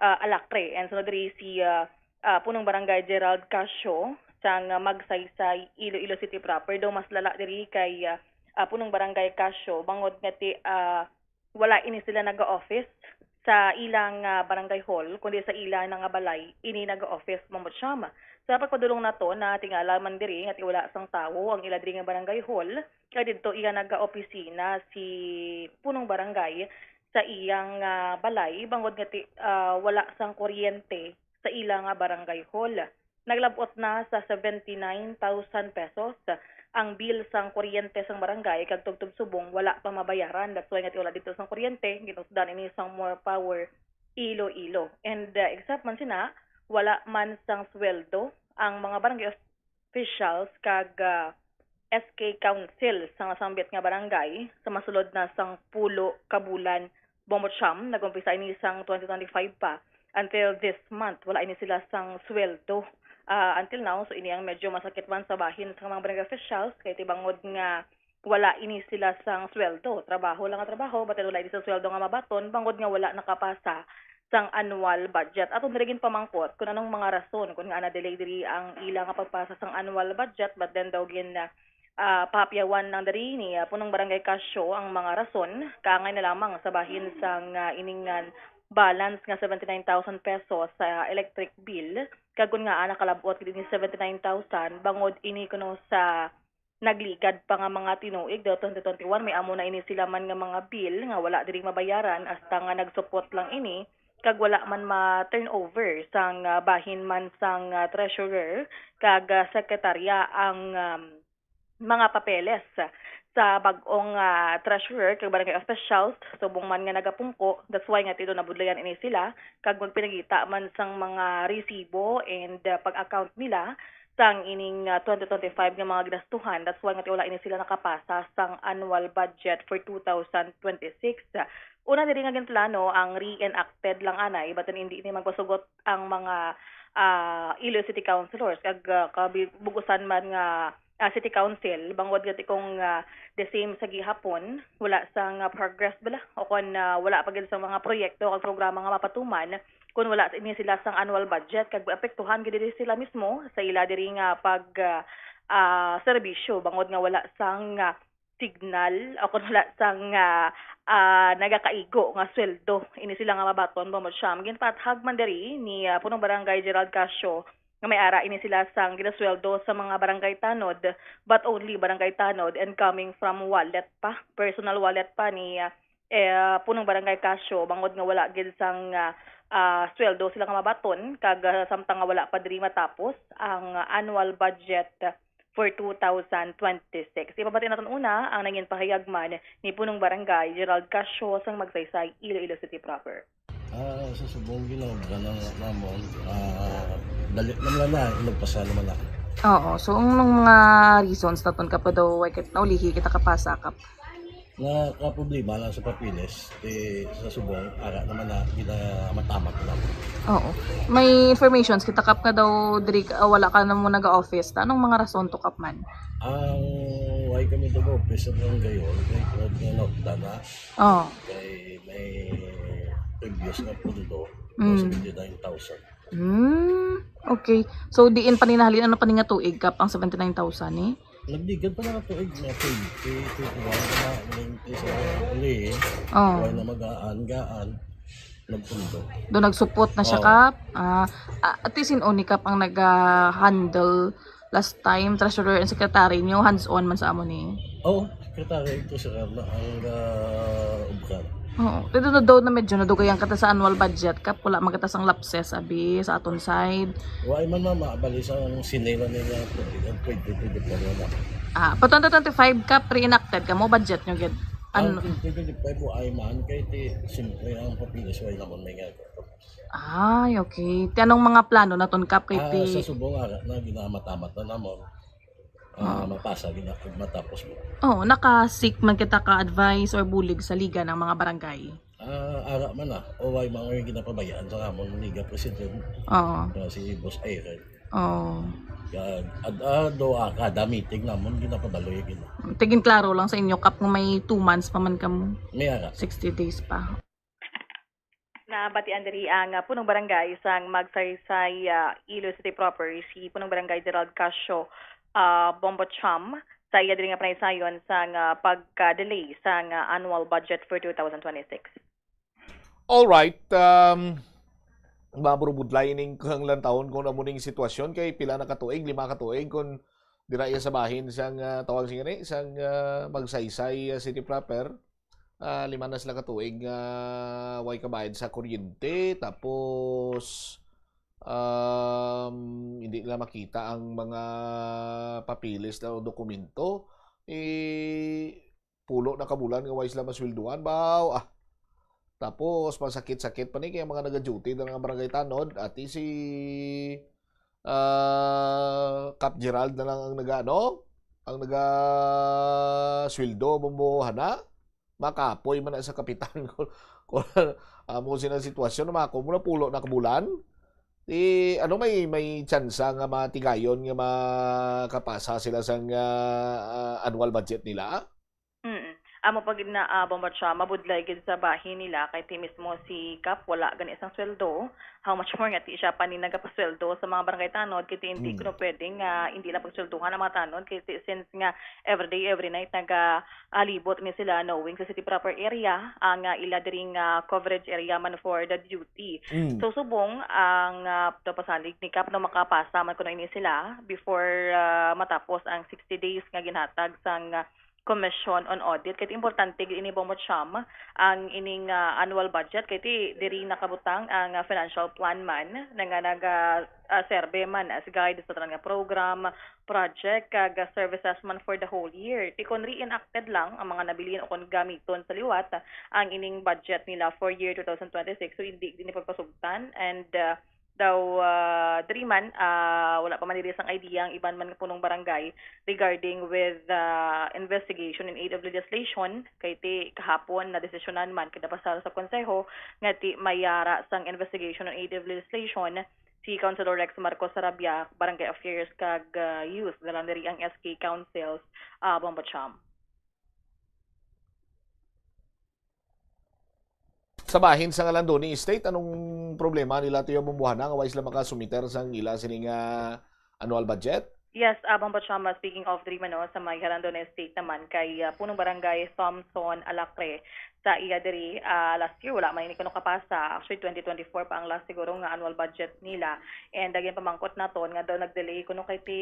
ah, Alacre. And sunod diri si, ah, ah, Punong Barangay Gerald Casio sang, ah, Magsaysay, Iloilo City proper. Daw mas lala diri kay, ah, ah, Punong Barangay Casio bangod nga ti, ah, wala ini sila naga-office sa ilang, ah, barangay hall, kundi sa ila na nga balay ini naga-office, Bombo Cham. Sa pagpadulong nato, natingala man diri nga ti wala sang tawo ang ila diri nga barangay hall, kay didto iya naga-opisina si Punong Barangay sa iyang, ah, balay, bangod nga ti, ah, wala sang kuryente sa ila nga barangay hall. Naglab-ot na sa seventy-nine thousand pesos ang bill sang kuryente sang barangay, kag tubtob subong wala pa mabayaran. That's why nga ti wala didto sang kuryente, ginusdan ini sang More Power Iloilo. And, uh, except man sina, wala man sang sweldo ang mga barangay officials kag, uh, S K Council sa nasambit nga barangay sa masulod na sang pulo ka bulan, Bombo Cham. Nag-umpisa ini sang twenty twenty-five pa. Until this month, wala ini sila sang sweldo. Ah, until now, so ini ang medyo masakit man sa bahin sa mga barangay officials, kay ti bangod nga wala ini sila sang sweldo. Trabaho lang nga trabaho, but then wala ini sa sweldo nga mabaton, bangod nga wala nakapasa sang annual budget. Aton diri ginpamangkot kung anong mga rason kung nga na-delay diri ang ila nga pagpasa sang annual budget, but then daw gin, ah, pahapyawan lang diri ni, ah, Punong Barangay Casio ang mga rason. Kaangay na lamang sa bahin sang, ah, ining, ah, balance nga seventy-nine thousand pesos sa electric bill. Kag kun nga, ah, nakalab-ot gid ini seventy-nine thousand, bangod ini kuno sa nagligad pa nga mga tinuig, daw twenty twenty-one, may amo na ini sila man nga mga bill nga wala diri mabayaran, hasta nga nagsupot lang ini, kag wala man ma-turnover sang, ah, bahin man sang, ah, treasurer kag, ah, sekretarya ang, um, mga papeles sa bag-ong, ah, treasurer kag barangay officials, subong man nga nagapungko. That's why nga ti daw nabudlayan ini sila, kag magpinangita man sang mga resibo and, ah, pag-account nila sang ining, ah, twenty twenty-five nga mga ginastuhan. That's why nga ti wala ini sila nakapasa sang annual budget for two thousand twenty-six. Una diri nga ginplano ang reenacted lang anay, but then hindi ini magpasugot ang mga, ah, Iloilo City Councilors kag, ah, kabi-, bug-usan man nga, ah, City Council, bangod nga ti kung, ah, the same sa gihapon, wala sang, ah, progress bala, o kon, ah, wala pa gid sa mga proyekto o programa nga mapatuman, kun wala ini sila sang annual budget, kag maapektuhan gid diri sila mismo sa ila diri nga pag, ah, ah, serbisyo bangod nga wala sang, ah, signal o kon wala sang, ah, ah, nagakaigo nga sweldo ini sila nga mabaton, Bombo Cham. Ginpathag man diri ni, ah, Punong Barangay Gerald Casio nga may ara ini sila sang ginasweldo sa mga barangay tanod, but only barangay tanod and coming from wallet pa, personal wallet pa ni, ah, eh, Punong Barangay Casio, bangod nga wala gid sang, ah, ah, sweldo sila nga mabaton, kag, ah, samtang nga wala pa diri matapos ang annual budget for two thousand twenty-six. Ipabati naton una ang nangin pahayag man ni Punong Barangay Gerald Casio sang Magsaysay, Iloilo City Proper. Ah, sa subong ginawag na namon, ah, dali naman na, inagpasa naman na. Oo, so ang nung mga reasons naton, Kap, daw, why kit naulihi kita kapasa, Kap? Nga kaproblema lang sa papeles, eh, sa subong, ara naman na, ginamatamat na. Oo. May informations kita, Kap, nga daw diri ka, wala ka na mo naga-office. Ta, anong mga rason to, Kap, man? Ang why kami nag-office sa barangay hall, may tungod nga lockdown na. Oo. Kay may previous nga pundo, Mm. seventy-nine thousand. Hmm, okay. So, diin pa ni nahalin, ano pa ni nga tuig, Kap, ang seventy-nine thousand, eh? Nagligad pa na nga tuig, mga twenty, twenty-one, mga twenty sa uli, eh. Oh. Wala na magaan-gaan, nagpundo. Do nagsupot na siya, Oo. Kap? Ah, ah, ati sin-o ni Kap ang naga-handle last time, treasurer and secretary niyo, hands-on man sa amo ni? Oo, secretary ito si Carla, ang, ah, ubkan. Oo. Pero na daw na medyo nadugayan ka ta sa annual budget, Kap, wala man kita sang lapses, abi, sa aton side. Wa man, mama, bali sa ang sinila nila, twenty twenty-four na. Ah, pa twenty twenty-five, Kap, reenacted ka mo, budget nyo, gid? Ang Ano? Twenty twenty-five, wa man, kay ti, siyempre, ang papilis, wa naman may nga. Ay, okay. Ti anong mga plano naton, Kap, kay Ah, ti sa subong, ara na, ginamatamat na namon. Ah, Oo. mapasa, gina-, matapos mo. Oo, naka-seek man kita ka advice or bulig sa liga ng mga barangay. Ah, ara man na. O, why man yung ginapabayaan sa amon, Liga President? Oo. Ah, si Boss Aaron. Oo. Kag, ad-, ah, do, ah, kada meeting namon, ginapabaloy, gina. Tigin klaro lang sa inyo, Kap, nga may two months pa man kamo. May ara. Sixty days pa. Nabatian diri ang, ah, punong barangay sang Magsaysay, ah, Iloilo City Proper, si punong barangay Gerald Casio, ah, Bombo Cham, sa iya diri nga panaysayon sang, ah, pagka-delay sang, ah, annual budget for two thousand twenty-six. Alright, um, maburubudlay ning kang lantawon kung amo ning sitwasyon kay pila na ka tuig, lima ka tuig kung dira iya sa bahin sang, ah, tawag sing ini, sang, ah, Magsaysay, ah, City Proper. Ah, lima na sila ka tuig nga way kabayad sa kuryente, tapos, um, hindi nila makita ang mga papeles na dokumento. Eh, pulo na ka bulan nga way sila maswelduhan, baw, ah. Tapos, masakit-sakit pa ni kay ang mga naga-duty na nga barangay tanod, ati si, ah, Kap Gerald na lang ang naga-, ano? Ang naga-sweldo, bumbuhana. Makapoy man na sa kapitan ko. Kung amo sina sitwasyon, mako mo na pulo na ka bulan. Di, ano, may, may tsansa nga matigayon nga makapasa sila sang, ah, ah, annual budget nila? Mm. Amo pa gid na, ah, Bombo Cham, mabudlay gid sa bahin nila kay ti mismo si Kap wala gani sang sweldo. How much more nga ti siya pa ni nagapasweldo sa mga barangay tanod, kay ti hindi Mm. kuno pwedeng, ah, hindi lang pagsweldohan ang mga tanod, kay ti since nga every day, every night naga, ah, libot ni sila, knowing sa City Proper area ang, ah, ila diri nga coverage area man for the duty. Mm. So, subong ang, ah, pasalig ni Kap, no, makapasa man kuno ini sila before, ah, matapos ang sixty days nga ginhatag sang, ah, Commission on Audit. Kay importante gid ini, Bombo Cham, ang ining, ah, annual budget, kay ti diri nakabutang ang, ah, financial plan man na nga naga, ah, serve man as guide sa tanan nga program, project, kag, ah, services man for the whole year. Ti kon reenacted lang ang mga nabilin o kon gamiton sa liwat, ah, ang ining budget nila for year two thousand twenty-six, so hindi din ipagpasugtan and, ah, daw, ah, diri man, ah, wala pa man diri sang idea ang iban man nga punong barangay regarding with, ah, investigation in aid of legislation, kay ti kahapon na desisyonan man kay napasar sa konseho nga ti mayara sang investigation in aid of legislation si Councilor Rex Marcos Sarabia, Barangay Affairs kag, ah, Youth, dalan diri ang S K Councils, ah, Bombo Cham. Sa bahin sa Landoni Estate, anong problema nila tuyo bumbuhana nga way sila makasumiter sang ila sini nga annual budget? Yes, ah, Bombo Chama, speaking of diri man, no, sa may Jalondon Estate naman, kay, ah, punong barangay Thompson Alacre sa iya diri, ah, last year, wala man ini kuno kapasa. Actually, twenty twenty-four pa ang last siguro nga annual budget nila. And again, pamangkot naton nga daw nag-delay kuno kay ti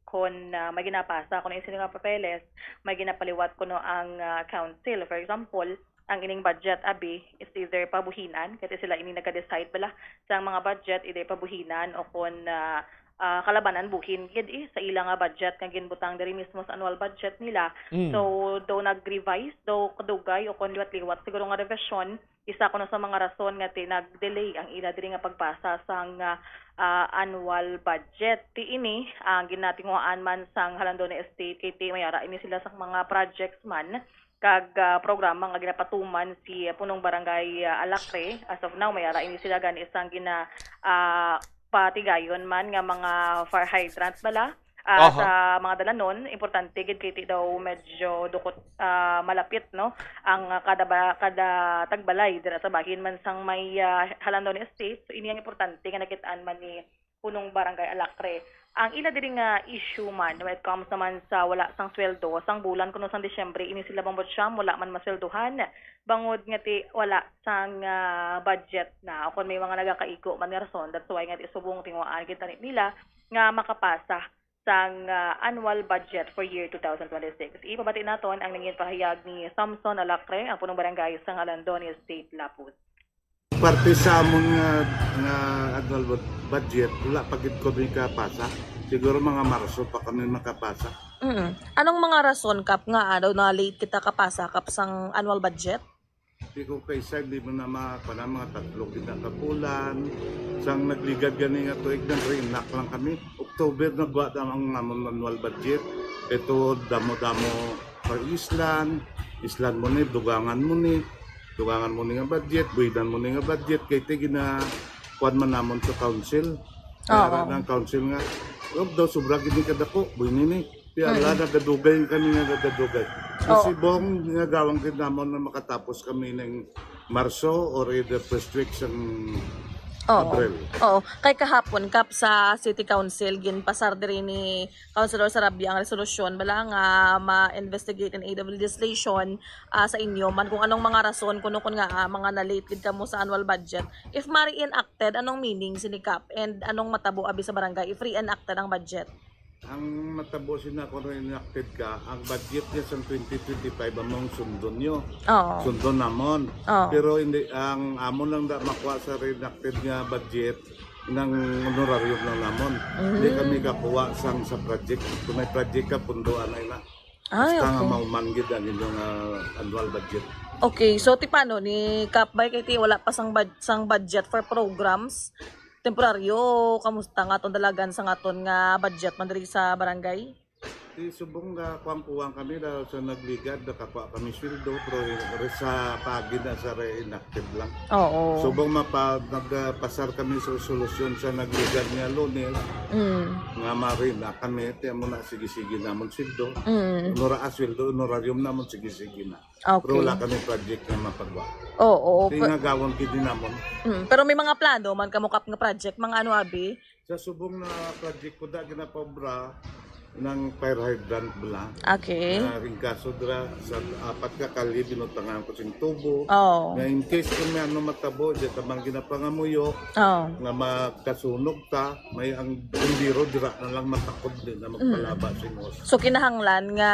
kon, ah, may ginapasa kuno yung sila nga papeles, may ginapaliwat kuno ang, ah, council. For example, ang ining budget, abi, is either pabuhinan, kay sila ini nagka-decide bala sa mga budget, either pabuhinan o kon, ah, ah, kalabanan buhin gid, eh, sa ila nga budget nga ginbutang diri mismo sa annual budget nila. Mm. So, daw nag-revise, daw kadugay o kon liwat-liwat siguro nga revision, isa kuno sa mga rason nga ti nag-delay ang ila diri nga pagpasa sang, ah, ah, annual budget. Ti ini ang ginatinguhaan man sang Jalondon Estate, kay ti may ara ini sila sang mga projects man kag, ah, programa nga ginapatuman si, ah, Punong Barangay, ah, Alacre. As of now, may ara ini sila gani sang gina, ah, patigayon man nga mga fire hydrant bala, ah, Aha. sa mga dalanon. Importante gid kay ti daw medyo dukot, ah, malapit, no, ang, ah, kada ba, kada tagbalay dira sa bahin man sang may, ah, Jalondon Estate. So, ini ang importante nga nakit-an man ni Punong Barangay Alacre. Ang ila diri nga issue man when it comes naman sa wala sang sweldo, sang bulan kuno sang Disyembre, ini sila mambutsyam, wala man masweldohan. Bangod nga ti wala sang, ah, budget na, o kung may mga nagakaigo man nga rason, that's why nga ti subong tinguhaan kita ni nila nga makapasa sang, ah, annual budget for year two thousand twenty-six. Ipabati naton ang nangin pahayag ni Samson Alacre, ang punong barangay sa Jalondon Estate, Lapuz. Parte sa amon nga, nga annual bud-, budget, wala pa gid kami kapasa. Siguro mga Marso pa kami makapasa. Mm. Anong mga rason, Kap, nga, ano, na late kita kapasa, Kap, sang annual budget? Di ko kay side, di mo na ma-, pa na mga tatlo gid na ka bulan. Sang nagligad gani nga tuig, nag-reenact lang kami. October, nagwa na ang amon annual budget. Ito, damo-damo pa islan. Islan mo ni, dugangan mo ni. Dugangan mo ni nga budget, buhidan mo ni nga budget. Kay ti gina-, kuwan man namon sa council. Kaya Oo. Ra ng council nga, "Huwag daw, sobra gid ni kadako, buhi nini." Ti ala, Mm. nagadugay kami nga nagadugay. Oo. Masibong nga gawang gid namon na makatapos kami ning Marso or either first week sang Oo. Abril. Oo. Kay kahapon, Kap, sa City Council, ginpasar diri ni Councilor Sarabia ang resolusyon, bala nga ma-investigate in aid of legislation, ah, sa inyo man kung anong mga rason, kuno kun nga, ah, mga na-late gid kamo sa annual budget. If ma-reenacted, anong meaning sini, Kap? And anong matabo abi sa barangay if reenacted ang budget? Ang matabo sina kung reenacted ka, ang budget niya sa twenty twenty-five among sundon nyo. Oo. Sundon namon. Oo. Pero hindi, ang amon lang da makuha sa reenacted nga budget, nang honorarium lang namon. Mm. Hindi kami kakuha sang sa project. Kung may project ka, pundoan na ina. Ay, Basta nga okay. mauman gid ang inyong, ah, annual budget. Okay, so ti paano ni Kap Bay, kay ti wala pa sang bud-, sang budget for programs? Temporaryo, kamusta nga atong dalagan sa ngaton nga budget man diri sa barangay? Ti subong nga kuwang-kuwang kami dahil sa nagligad, nakakuha kami sweldo, pero re-, sa pagi na sa reenacted lang. Oo. Subong mapa-, nagpasar kami sa solusyon sa nagligad nga Lunes, Mm. nga marina kami, ti amo na sige-sige namon sweldo. Mm. Nora, ah, sweldo, honorarium namon, sige-sige na. Okay. Pero wala kami project nga mapagawa. Oo, oo, Ti pe- nga gawon gid ni namon. Mm, pero may mga plano man kamo, Kap, nga project, mga ano, abi? Sa subong na project ko da ginapobra ng fire hydrant bala. Okay. Na ringkaso dira sa apat ka kalye, binutangan ko sing tubo. Oo. Nga in case kung may ano matabo, di ta man ginapangamuyo, Oo. nga magkasunog ta, may ang bumbiro dira na lang matakod din na Mm. magpalaba sing hose. So, kinahanglan nga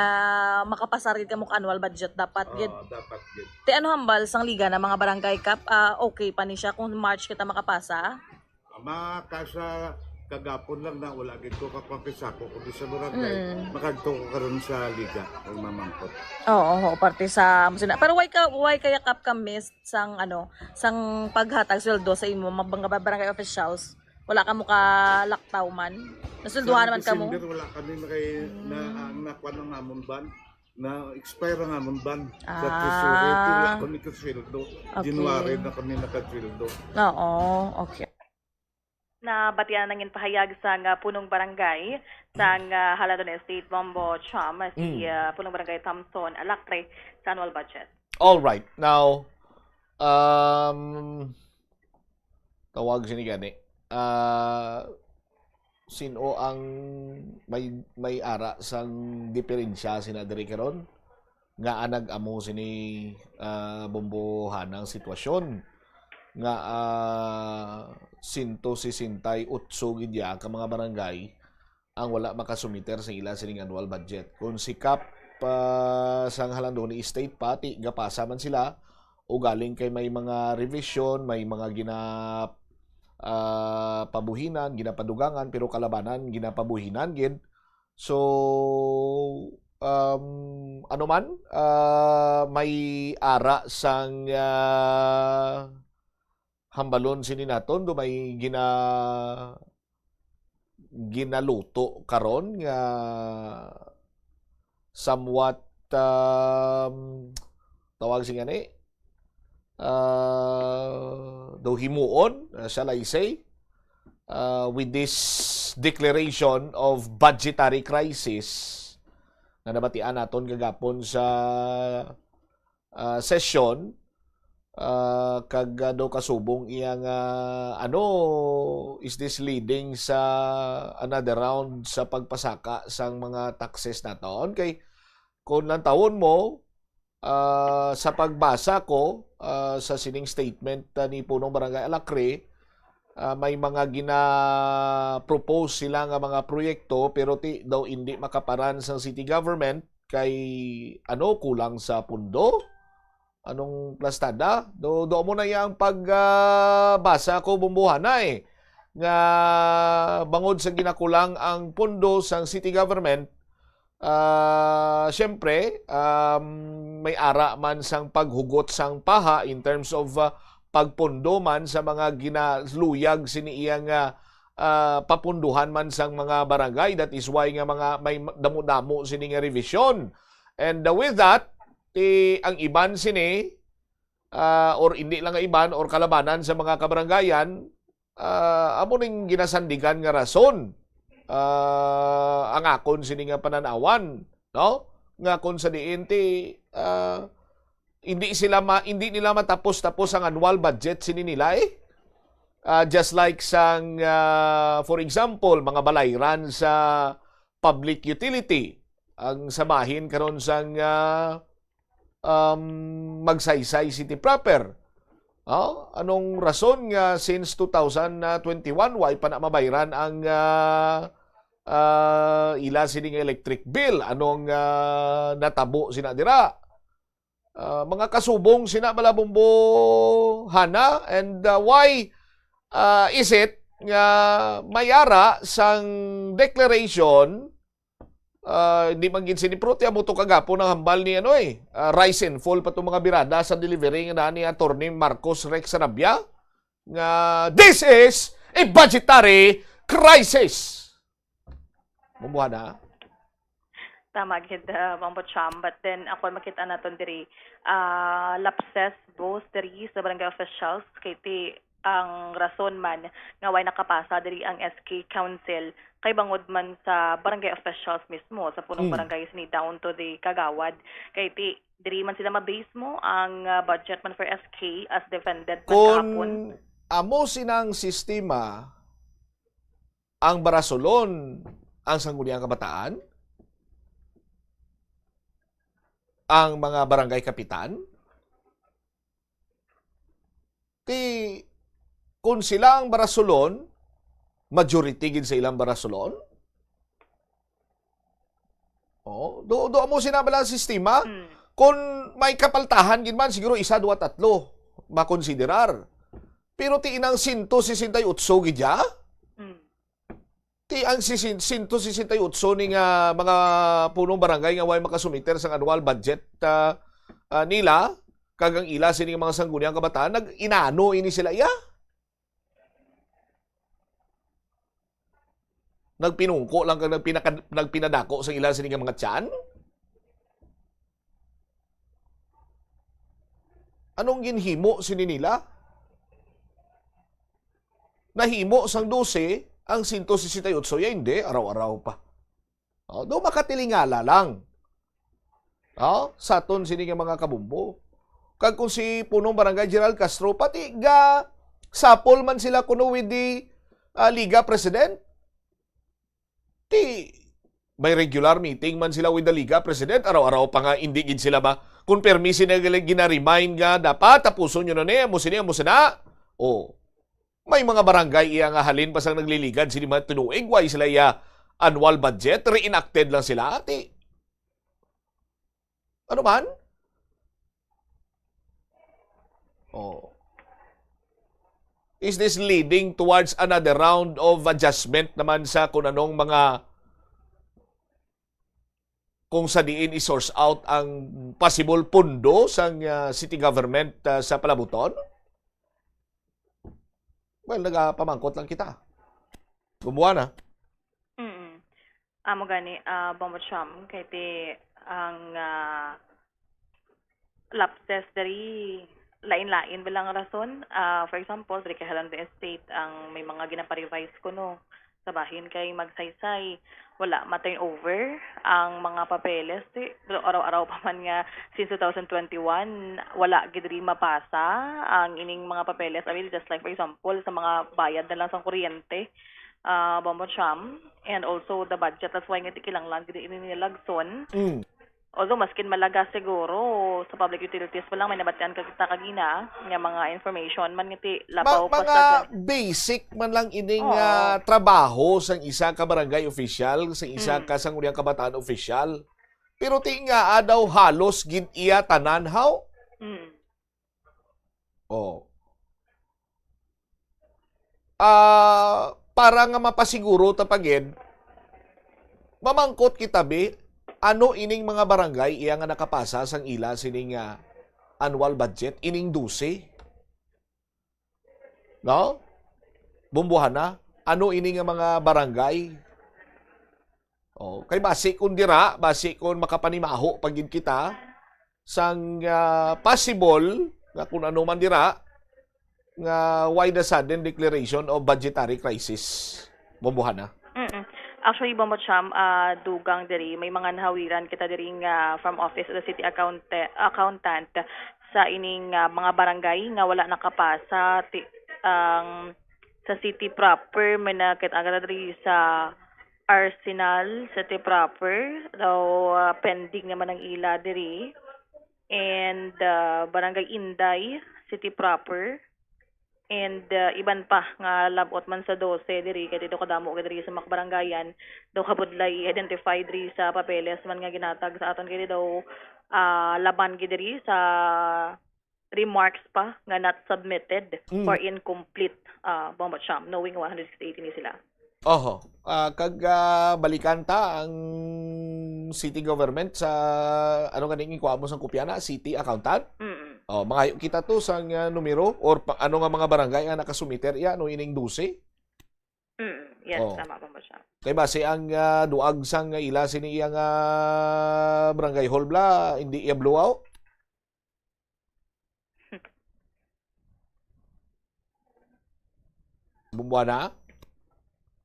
makapasar gid kamo ka annual budget dapat gid. Oo, dapat gid. Ti ano hambal sang liga na mga barangay, Kap? Ah, okay pa ni siya kung March kita makapasa? Ama, kasa kagapon lang na wala gid ko kakuha kay sako ko di sa barangay. Mm. Makadto ko karon sa liga, ang mamangkot. Oo, oo, parte sa, pero why ka, why kaya, Kap, ka miss sang, ano, sang paghatag sweldo sa imo mga barangay officials? Wala kamo ka laktaw man? Nasweldohan Sa naman kamo? December, wala kami makay-, na, Mm. ang nakuha ng amon ban, na-expire ang amon ban. Sa Ah. Treasury, wala kami kasweldo. Okay. January na kami nakasweldo. Oo, okay. Nabatian na nangin pahayag sang, ah, punong barangay sang, ah, Jalondon Estate, Bombo Cham, si, Mm. ah, punong barangay Thompson Alacre sa annual budget. All right. Now, um, tawag sini gani. Ah, Sino ang may, may ara sang diferensya sina diri karon? Nga nag-amo sini, ah, bombohanang sitwasyon nga, ah, sento sesenta y otso gid ya ka mga barangay ang wala makasumiter sa ila sining annual budget. Kung si Kap, ah, sang Jalandoni Estate pa, ti gapasa man sila, ugaling kay may mga revision, may mga gina, ah, pabuhinan, ginapadugangan, pero kalabanan, ginapabuhinan gid. So, um, ano man, ah, may ara sang, ah, hambalon sini naton, do may gina-, ginaluto karon nga somewhat, um, tawag sini ani, ah, do himuon, ah, shall I say, ah, with this declaration of budgetary crisis nga nabatian naton kagapon sa, ah, session, ah, kag, ah, do kasubong iya nga, ano, is this leading sa another round sa pagpasaka sang mga taxes naton? Kay kung lantawon mo, ah, sa pagbasa ko, ah, sa sining statement, ah, ni Punong Barangay Alacre, ah, may mga gina-propose sila nga mga proyekto, pero ti daw indi makaparan sang city government kay, ano, kulang sa pundo. Anong plastada? Do, do mo na yang pag, ah, basa ko, bumbuhanay, nga bangod sa ginakulang ang pundo sang city government, ah, siyempre, um, may ara man sang paghugot sang paha in terms of, ah, pagpundo man sa mga ginaluyag sini iya nga, ah, papunduhan man sang mga barangay. That is why nga mga may damo-damo sini nga revision. And, uh, with that, ti ang iban sini, ah, or indi lang nga iban or kalabanan sa mga kabarangayan, ah, amo ning ginasandigan nga rason, ah, ang akon sini nga pananawan, no? Nga kung sa diin ti, ah, hindi sila ma-, hindi nila matapos-tapos ang annual budget sini nila, eh. Ah, just like sang, ah, for example, mga balayran sa public utility, ang sa bahin karon sang, ah, um, Magsaysay City proper. Oh, anong rason nga since two thousand twenty-one, wa pa na mabayran ang, ah, ah, ila sini nga electric bill? Anong, ah, natabo sina dira? Ah, mga kasubong sina bala, bumbuhana, and, ah, why, ah, is it nga may ara sang declaration, ah, hindi man gid sini, pero ti amo to kagapon ang hambal ni, ano, eh, ah, rise and fall pa tong mga birada sa delivery nga na ni Attorney Marcos Rex Sarabia, nga this is a budgetary crisis. Bumbuhana. Tama gid, uh, Ma'am Bocham. But then, ako makita naton diri, ah, lapses both diri sa barangay officials, kay ti ang rason man nga way nakapasa diri ang S K Council kay bangod man sa barangay officials mismo, sa punong Mm. barangay sini down to the kagawad. Kay ti diri man sila mabase mo ang, ah, budget man for S K as defended man Kung kahapon. Amo sinang sistema, ang barasulon ang Sangguniang Kabataan, ang mga barangay kapitan, ti kung sila ang barasulon, majority gid sa ilang barasulon. Oh, do, do mo sina bala ang sistema? Hmm. Kung may kapaltahan gid man, siguro isa, duwa, tatlo makonsiderar. Pero ti inang sento sesenta y otso gid ya? Hmm. Ti ang sisin-, sento sesenta y otso ni nga mga punong barangay nga way makasumiter sang annual budget, ah, ah, nila, kag ang ila sini nga mga Sangguniang Kabataan, nag-inano ini sila iya? Nagpinungko lang kag nagpinaka-, nagpinadako sang ila sini nga mga tiyan? Anong ginhimo sini nila? Nahimo sang dose ang sento sesenta y otso, ya hindi, araw-araw pa. Oh, do makatilingala lang. Oh, sa aton sini nga mga kabumbo. Kag kung si Punong Barangay Gerald Castro, pati ga sapol man sila kuno with the, ah, Liga President. Ti, may regular meeting man sila with the Liga, President, araw-araw pa nga hindi gid sila ba, kung permi sila gali-, gina-remind nga, "Dapat tapuson nyo na ni, amo sini, amo sana." Oh. May mga barangay iya nga halin pa sang nagliligad sini mga tinuig, why sila iya annual budget, reenacted lang sila, ti. Ano man? Oh. Is this leading towards another round of adjustment naman sa kung anong mga, kung sa diin i-source out ang possible pundo sang, ah, city government, ah, sa palabuton? Well, nagapamangkot lang kita. Gumuha na. Mm. Amo gani, ah, Bombo Cham, kay ti ang, ah, lapses diri lain-lain ba lang rason. Ah, for example, diri kay Jalando Estate ang may mga ginapa-revise kuno sa bahin kay Magsaysay. Wala ma-turnover ang mga papeles. Ti, pero araw-araw pa man nga since two thousand twenty-one, wala gid diri mapasa ang ining mga papeles. I mean, just like for example, sa mga bayad na lang sa kuryente, ah, Bombo Cham, and also the budget. That's why nga di kinahanglan gid ini nilagson. Mm. Although, maskin malaga siguro sa public utilities pa lang, may nabatian ka kita kagina nga mga information man nga ti Ma-, labaw pa mga sa basic man lang ining, Oo. ah, trabaho sang isa ka barangay official, sang isa Mm. ka sangguniang kabataan official. Pero ti nga, ah, daw halos gid iya tanan, how? Mm. Oh. Ah, para nga mapasiguro ta pa gid, mamangkot kita, bi, ano ining mga barangay iya nga nakapasa sang ila sini nga annual budget, ining dose? No? Bumbuhana, ano ini nga mga barangay? Oh, kay basi kun dira, basi kun makapanimaho pa gid kita sang, ah, possible nga kun ano man dira, nga why the sudden declaration of budgetary crisis, Bombohana? Mm-mm. Actually, Bombo Cham, ah, dugang diri, may mga nahawiran kita diri nga from office of the city accounta-, accountant sa ining, ah, mga barangay nga wala nakapasa ti-, ang sa city proper, may nakita ka diri sa Arsenal, city proper. Daw, ah, pending naman ang ila diri. And, ah, Barangay Inday, city proper. And, ah, iban pa nga labot man sa dose diri, kay daw kadamo ka diri sa mga kabarangayan, daw kabudlay i-identify diri sa papeles man nga ginatag sa aton, kay daw, ah, laban gid diri sa remarks pa nga not submitted Mm. for incomplete, ah, Bombo Cham, knowing one hundred sixty-eight ni sila. Oho. Ah, kag, ah, balikan ta ang city government sa, ano nga ning ikuha mo sang kopya na, city accountant? Mm. Oh, mangayo kita to sang, ah, numero or pa, ano nga mga barangay nga nakasumiter iya, ano ining dose? Mm, yes, Oh. tama, Bombo Cham. Kay basi ang, ah, duag sang ila sini iya nga barangay hall bla, hindi iya blowout? Bumbuana?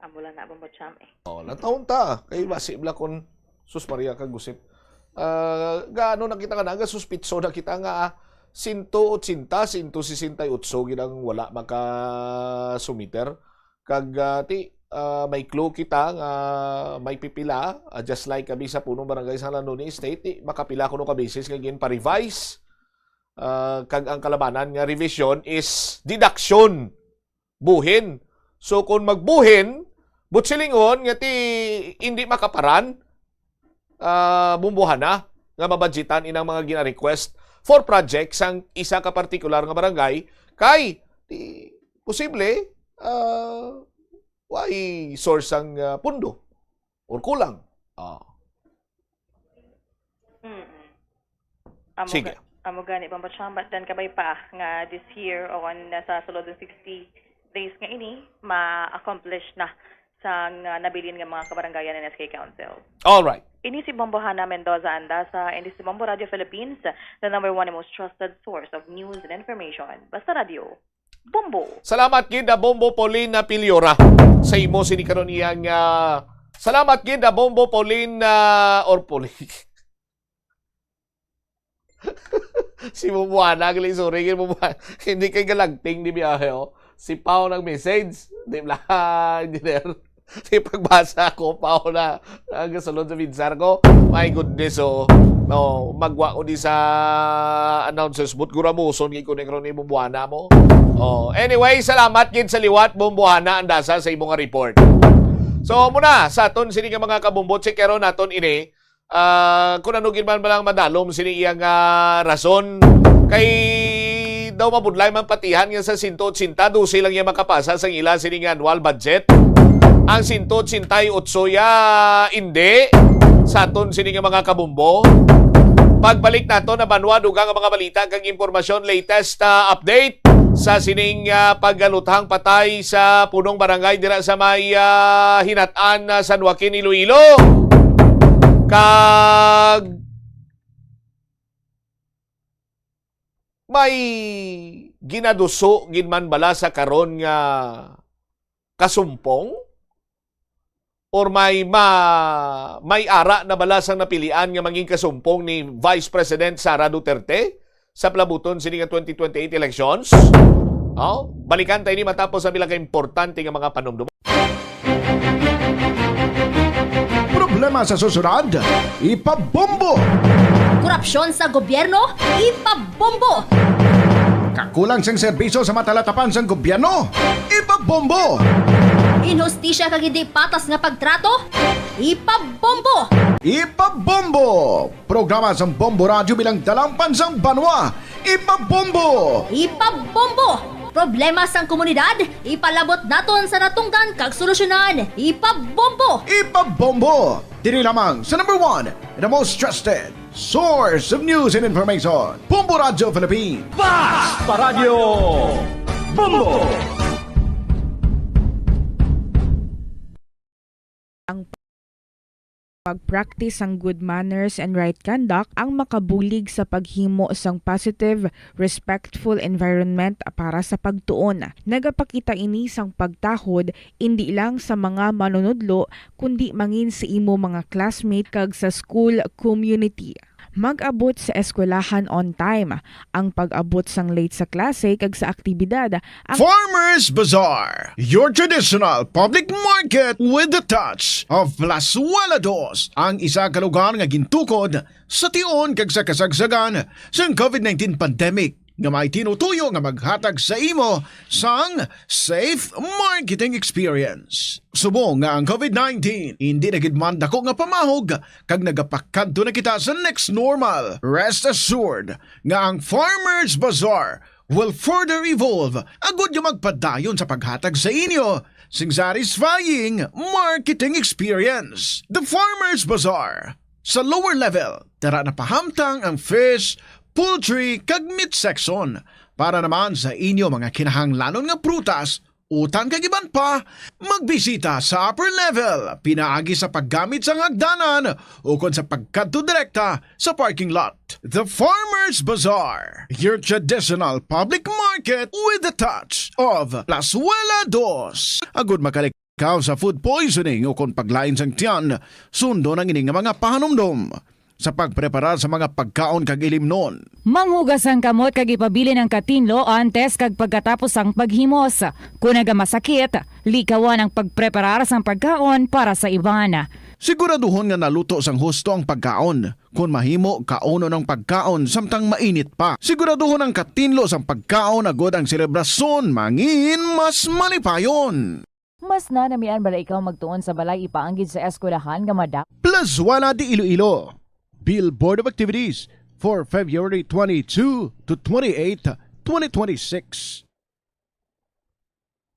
Amo lang na, Bombo Cham, eh. Oh, natahon ta. Kay basi bla kun, sus Maria ka gusip. Ah, gaano na kita nga nagasuspitso na kita nga, ah, sento ochenta, sento sesenta y otso gid ang wala makasumiter. Kag, ah, ti, ah, may clue kita nga may pipila, ah, just like kami sa punong barangay sa Landoni Estate, ti, makapila kuno ka beses nga ginpa-revise. Ah, kag ang kalabanan nga revision is deduction. Buhin. So, kung magbuhin, buot silingon nga ti hindi makaparan, ah, bumbuhana nga mabudgetan inang mga gina-request for projects sang isa ka partikular nga barangay, kay ti posible, ah, way source sang, ah, pundo or kulang. Ah. Mm-mm. Amo Sige. ga-, amo gani, Bombo Cham, but then kabay pa nga this year o kon sa sulod nga sixty days nga ini, ma-accomplish na sang, ah, nabilin nga mga kabarangayan and S K Council. All right. Ini si Bombo Hana Mendoza Andasa, and this is Bombo Radio Philippines, the number one and most trusted source of news and information. Basta Radio. Bombo. Salamat gid, ah, Bombo Pauline na Piliora, sa imo sini karon iyang, ah, salamat gid, ah, Bombo Pauline, ah, or Pauline. Si Bumbuana, gali, sorry, gali, Bumbuana. Hindi kay galagting ni biyahe, oh. Si Pao nag-message. Di bla, engineer. Sa pagbasa ko, pa ako na, ang sulod sa binsar ko. My goodness, oh. Oh, magwa ko di sa announcer's booth. Guramuson, nga ikaw na karon ni bumbuhana mo. Oh, anyway, salamat gid sa liwat, bumbuhana, ang dasa sa imong report. So, muna, sa aton sini nga mga kabumbot, si Kero naton ini, ah, kung ano gid man lang madalom sini iyang, ah, rason. Kay daw mabudlay man patihan nga sa sento otsenta, dose lang iya makapasa sang ila sini nga annual budget. Ang sento otsenta y otso ya, indi. Sa aton sini nga mga kabumbo. Pagbalik nato na banwa, dugang nga mga balita kag impormasyon, latest, ah, update sa sining, ah, pagkaluthang patay sa punong barangay dira sa may, ah, Hinat-an, ah, San Joaquin, Iloilo. Kag may ginaduso gid man bala sa karon nga kasumpong? Or may ma-, may ara na bala sang napilian nga mangin kasumpong ni Vice President Sara Duterte sa palabuton sini nga twenty twenty-eight elections? Oh, balikan tayo ni matapos ang pila ka importante nga mga panumdum. Problema sa susunod, ipabombo. Korupsyon sa gobyerno, ipabombo. Kakulang sang serbisyo sa matalatapan sang gobyerno, ipabombo. Inhustisya kag hindi patas nga pagtrato, ipabombo. Ipabombo. Programa sang Bombo Radyo bilang dalampan sang banwa, ipabombo. Ipabombo. Problema sang komunidad, ipalabot naton sa natungdan kag solusyonan, ipabombo. Ipabombo. Diri lamang sa number one, the most trusted source of news and information, Bombo Radyo Philippines. Basta Radyo Bombo! Ang pag-practice sang good manners and right conduct ang makabulig sa paghimo sang positive, respectful environment para sa pagtuon. Nagapakita ini sang pagtahod indi lang sa mga manunudlo, kundi mangin sa imo mga classmate kag sa school community. Mag-abot sa eskwelahan on time. Ang pag-abot sang late sa klase kag sa aktibidad, ang Farmers Bazaar, your traditional public market with the touch of Plazuela Dos, ang isa ka lugar nga gintukod sa tion kag sa kasagsagan sang covid nineteen pandemic, nga may tinutuyo nga maghatag sa imo sang safe marketing experience. Subong nga ang covid nineteen indi na gid man dako nga pamahog, kag nagapakadto na kita sa next normal, rest assured nga ang Farmers Bazaar will further evolve agud nga magpadayon sa paghatag sa inyo sing satisfying marketing experience. The Farmers Bazaar, sa lower level, dira napahamtang ang fish, poultry, kag meat section. Para naman sa inyo mga kinahanglanon nga prutas, utan kag iban pa, magbisita sa upper level pinaagi sa paggamit sang hagdanan ukon sa pagkadto direkta sa parking lot. The Farmers Bazaar, your traditional public market with the touch of Plazuela Dos. Agud makalik ikaw sa food poisoning ukon paglain sang tiyan, sundon ang ini nga mga pahanumdom sa pagpreparar sa mga pagkaon kag ilimnon. Manghugas ang kamot kag ipabilin ang katinlo antes kag pagkatapos sang paghimos. Kon nagamasakit, likawan ang pagpreparar sang pagkaon para sa iban. Siguraduhon nga naluto sang husto ang pagkaon. Kon mahimo, kaunon ang pagkaon samtang mainit pa. Siguraduhon ang katinlo sang pagkaon agud ang selebrasyon mangin mas malipayon. Mas nanamian bala ikaw magtuon sa balay ipaanggid sa eskwelahan nga mada- Plazuela de Iloilo, Billboard of Activities for February twenty-two to twenty-eight, twenty twenty-six.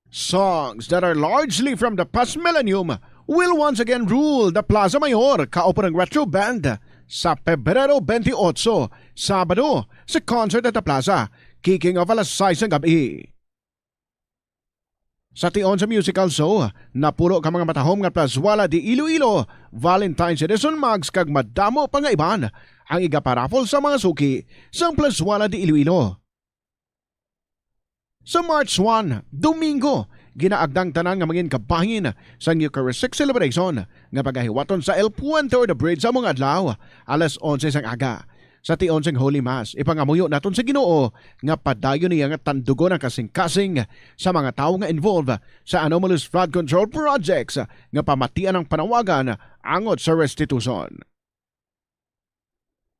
Songs that are largely from the past millennium will once again rule the Plaza Mayor kauban ang Retro Band sa Pebrero twenty-eight, Sabado, sa concert at the Plaza, kicking off alas sais ng gabi. Sa tion sa musical show, napulo ka mga matahom nga Plazuela de Iloilo Valentine's Edition mugs kag madamo pa nga iban ang igaparaffle sa mga suki sang Plazuela de Iloilo. Sa March one, Domingo, ginaagda ang tanan nga mangin kabahin sang Eucharistic Celebration nga pagahiwaton sa El Puente or the Bridge sa mga adlaw, alas onse sang aga. Sa tion sing Holy Mass, ipangamuyo naton sa Ginoo nga padayon niya nga tandugon ang kasing-kasing sa mga tawo nga involved sa anomalous flood control projects nga pamatian ang panawagan angot sa restitution.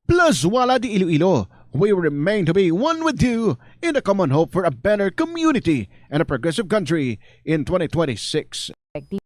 Plus, wala di Iloilo, we remain to be one with you in the common hope for a better community and a progressive country in twenty twenty-six. Epektibo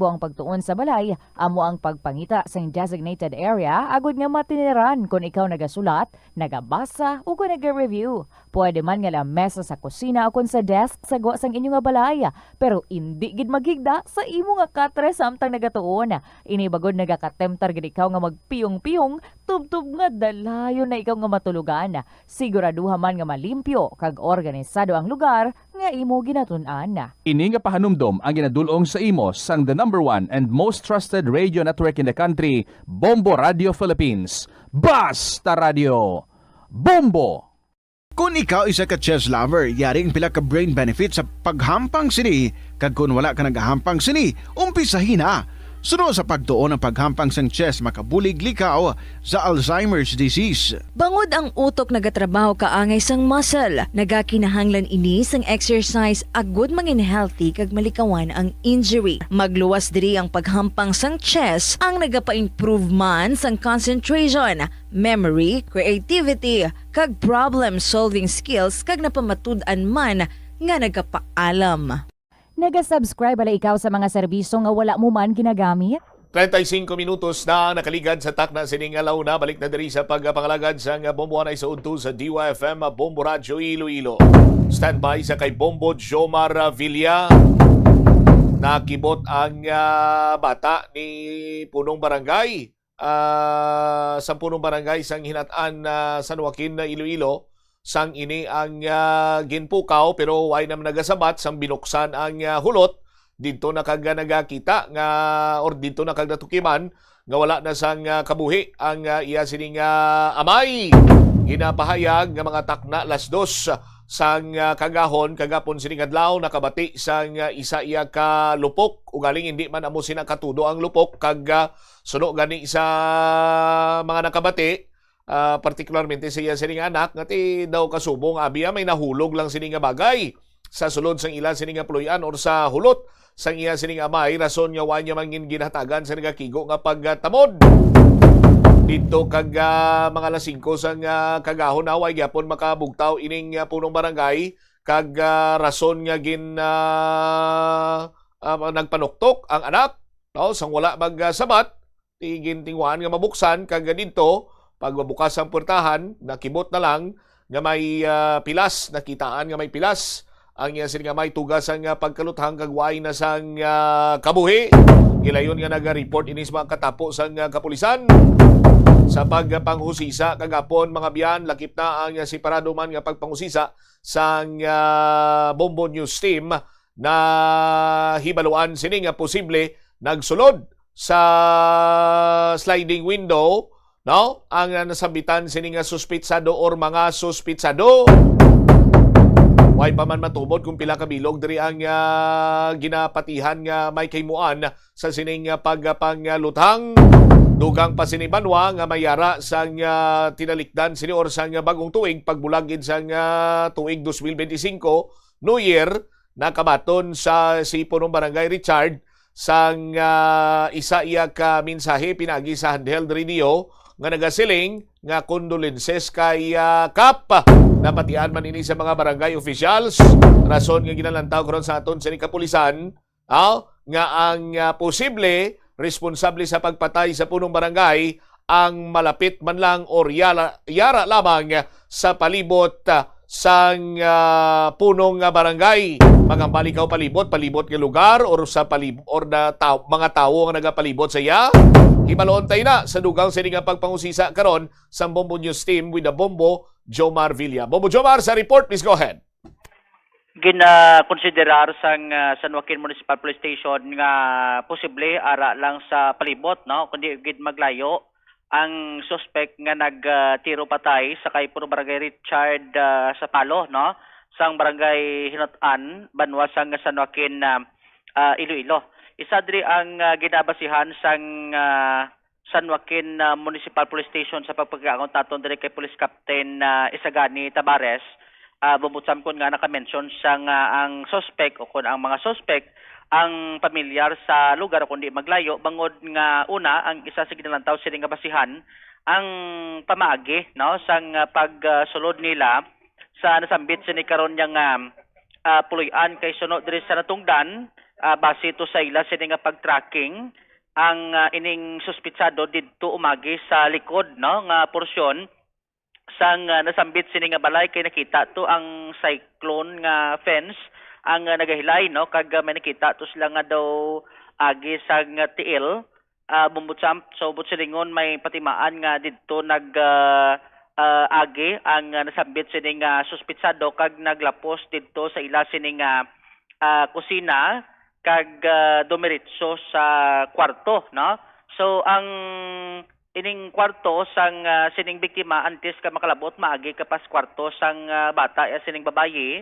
ang pagtuon sa balay, amo ang pagpangita sang designated area agod nga matiniran kon ikaw nagasulat, nagabasa, o kon naga-review. Pwede man nga lamesa sa kusina o kon sa desk sa gwa sang inyo nga balay, pero indi gid maghigda sa imo nga katre samtang nagatuon. Ini bagod nagakatemtar gid ikaw nga magpiyong-piyong, tubtob nga dalayon na ikaw nga matulogan. Siguraduha man nga malimpyo kag organisado ang lugar nga imo ginatun-an. Ini nga pahanumdom ang ginadul-ong sa imo sang the number one and most trusted radio network in the country, Bombo Radio Philippines. Basta Radio! Bombo! Kon ikaw isa ka chess lover, yari ang pila ka brain benefit sa paghampang sini, kag kon wala ka nagahampang sini, umpisahi na. Suno sa pagtuon, ang paghampang sang chess makabulig likaw sa Alzheimer's disease. Bangod ang utok nagatrabaho kaangay sang muscle, nagakinahanglan ini sang exercise agud mangin healthy kag malikawan ang injury. Magluwas diri ang paghampang sang chess ang nagapa-improve man sang concentration, memory, creativity, kag problem-solving skills kag napamatud-an man nga nagapaalam. Naga-subscribe bala ikaw sa mga serbisyo nga wala mo man ginagamit? Treinta y cinco minutos na ang nakaligad sa takna sining nga launa. Balik na diri sa pagpangalagad sang Bombo Anay sa udto sa D Y F M Bombo Radyo Iloilo. Standby sa kay Bombo Jomar Villa. Nakibot ang, ah, bata ni punong barangay, ah, sa punong barangay sang Hinat-an, ah, San Joaquin, Iloilo. Sang ini ang, ah, ginpukaw, pero way naman nagasabat sang binuksan ang, ah, hulot. Didto na kag nagakita nga, or didto na kag natukiman nga wala na sang, ah, kabuhi ang, ah, iya sining, ah, amay. Ginapahayag nga mga takna las dos sang, ah, kagahon kagapon sining adlaw nakabati sang, ah, isa iya ka lupok. Ugaling hindi man amo sina katudo ang lupok kag, ah, suno gani sa mga nakabati, ah, partikularmente sa iya sining anak, nga ti daw kasubong, abi, ah, may nahulog lang sini nga bagay sa sulod sang ila sini nga puloy-an or sa hulot sang iya sining amay, rason nga wa niya man gin-, ginhatagan sa nagakigo nga pagtamod. Didto kag, ah, mga alas singko sang, ah, kagahon na, way gyapon makabugtaw ining, ah, punong barangay, kag, ah, rason nga gin-, ah, ah, nagpanuktok ang anak, no, sang wala mag, ah, sabat, ti gintinguhaan nga mabuksan, kag didto, pagmabukas ang puwertahan, nakibot na lang nga may, ah, pilas, nakitaan nga may pilas ang iya sini nga amay, tuga sang, ah, pagkaluthang kag way na sang, ah, kabuhi. Gilayon nga naga-report ini sa mga katapo sang, ah, kapulisan. Sa pagpanghusisa kagapon, mga biyan, lakip na ang, ah, separado man nga pagpanghusisa sang, ah, Bombo News Team. Nahibaluan sini nga posible nagsulod sa sliding window, no? Ang, ah, nasambitan sini nga suspitsado or mga suspitsado. Way pa man matubod kung pila ka bilog diri ang, ah, ginapatihan nga may kahimuan sa sining, ah, pagpangluthang. Dugang pa sini banwa nga may yara sang, ah, tinalikdan sini or sang, ah, bag-ong tuig, pagbulag gid sang, ah, tuig dos mil benti singko, New Year, nakabaton sa si Punong Barangay Richard sang, ah, isa iya ka mensahe pinaagi sa handheld radio nga nagasiling nga condolences kay, ah, Kap. Napatian man ini sa mga barangay officials, rason nga ginalantaw karon sa aton sa kapulisan, ah, nga ang, ah, posible responsable sa pagpatay sa punong barangay ang malapit man lang or yala-, yara lamang sa palibot, ah, sang, ah, punong, ah, barangay. Magambal ikaw palibot, palibot nga lugar or sa palib-, or na taw-, mga tawo nga nagapalibot sa iya. Hibaluon ta ina sa dugang sini nga pagpangusisa karon sa Bombo News Team with the Bombo Jomar Villa. Bombo Jomar, sa report, please go ahead. Ginakonsiderar sang, ah, San Joaquin Municipal Police Station nga posible ara lang sa palibot, no, kundi gid maglayo ang suspek nga nag, ah, tiro patay sa kay Puro Barangay Richard, ah, Sapalo, no, sang Barangay Hinot-an, banwa sang San Joaquin, ah, ah, Iloilo. Isa diri ang, ah, ginabasihan sang, ah, San Joaquin ah, Municipal Police Station sa pagpakiangot naton diri kay Police Captain ah, Isagani Tabares. Ah, bumbutsam kon nga naka-mention siya nga ang suspect o kon ang mga suspect ang pamilyar sa lugar o kundi maglayo, bangod nga una ang isa sa ginalantaw sini nga basihan ang pamaagi, no, sang ah, pagsulod nila sa nasambit sini karon nga ah, puloy-an kay suno diri sa natungdan, ah, base to sa ila sini nga pag-tracking, ang ah, ining suspitsado didto umagi sa likod, no, nga porsyon sang ah, nasambit sini nga balay kay nakita to ang cyclone nga fence ang ah, nagahilay, no, kag ah, may nakita to sila nga daw agi sang ah, tiil, ah, Bumbo Champ. So, buot silingon may patimaan nga didto nag ah, ah, agi ang ah, nasambit sini nga suspitsado kag naglapos didto sa ila sini nga ah, kusina kag ah, dumiretso sa kwarto, no? So, ang ining kwarto sang ah, sining biktima antes ka makalabot maagi ka pas kwarto sang ah, bata ya sining babayi,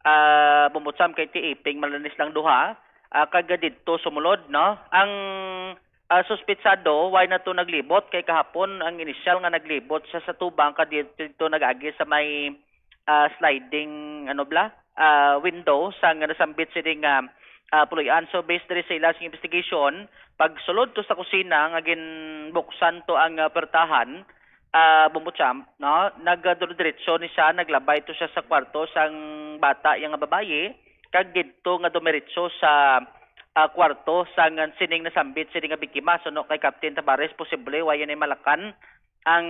ah, Bumbo Champ, kay ti iping man lang ni silang duha, ah, kag didto sumulod, no? Ang ah, suspitsado, wala na to naglibot kay kahapon ang inisyal nga naglibot siya sa tubang kag didto nag-agi sa may ah, sliding, ano bala, ah, window sang nasambit sini nga ah, puloy-an. So, based diri sa ila sing investigation, pagsulod to sa kusina nga ginbuksan to ang ah, pertahan, ah, Bumbo Champ, no? Nagdumiretso ni siya, naglabay to siya sa kwarto sang bata ya nga babayi, kag didto nga dumiretso sa ah, kwarto sang sining nasambit sini nga biktima. Suno kay Captain Tabares, posible wala ni malakan ang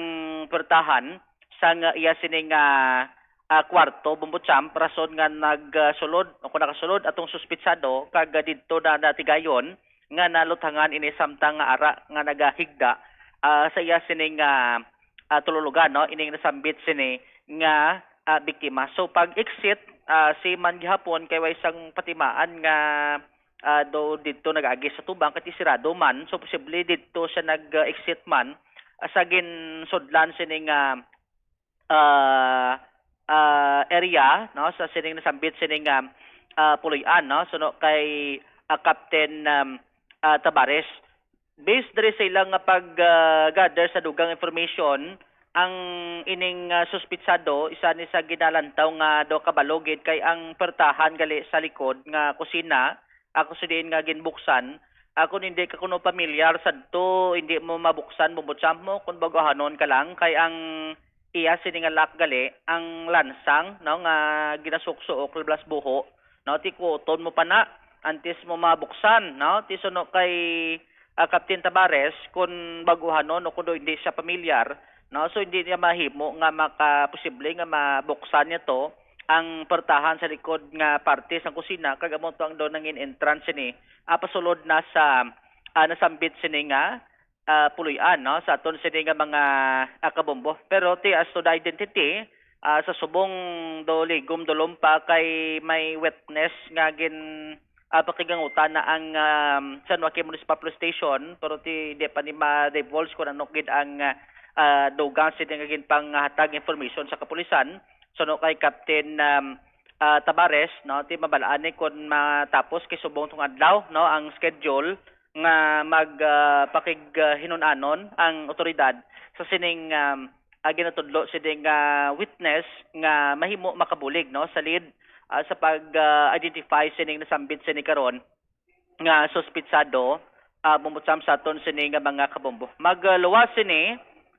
pertahan sang iya sining ah, ah, kwarto, Bumbo Champ, rason nga nagsulod o kung nakasulod atong suspitsado kag didto na natigayon nga naluthangan ini samtang nga ara nga nagahigda ah, sa iya sining ah, ah, tululugan, no, ining nasambit sini nga ah, biktima. So, pag exit, ah, si man gihapon kay way sang patimaan nga ah, do didto nag-agi sa tubang kay sirado man. So, posible didto siya nag-exit man ah, sa ginsudlan sini nga ah, ah, area, no, sa sining nasambit sining ah, ah, puloy-an, no, suno kay ah, Captain um, ah, Tabares. Based diri sa ilang nga pag-gather sa dugang information, ang ining ah, suspitsado isa ni sa ginalantaw nga daw kabalo gid kay ang pertahan gali sa likod nga kusina, ako sa diin nga ginbuksan, ako hindi ka kuno pamilyar sadto, hindi mo mabuksan, Bumbo Champ, mo kung baguhanon ka lang kay ang iya sini nga lock gali ang lansang, no, nga ginasuok-suok, labas buho, no, ti kuoton mo pa na antes mo mabuksan, no, ti suno kay ah, Captain Tabares, kun baguhanon o kun hindi siya pamilyar, no, so hindi niya mahimo nga makaposible nga mabuksan niya to ang portahan sa likod nga parte sang kusina, kag amo to ang daw nangin entrance sini ah, pasulod na sa ah, nasambit sini nga ah, puloy-an, no, sa aton sini nga mga ah, kabombo. Pero ti as to the identity, ah, sa subong do ligom dulom pa kay may witness nga gin ah, pakigangutan na ang um, San Joaquin Municipal Police Station, pero ti di pa ni ma-divulge kung ano gid ang ah, dugang sini nga ginpanghatag information sa kapulisan. Suno kay Captain um, ah, Tabares, no, ti mabalaan ni kung matapos kay subong tong adlaw, no, ang schedule nga mag ah, pakighinun-anon ang otoridad sa sining um, ah, ginatudlo sining ah, witness nga mahimo makabulig, no, sa lead ah, sa pag ah, identify sining nasambit sini karon nga suspitsado ah, bumbutsam sa aton sini nga mga kabombo. Magluwas sini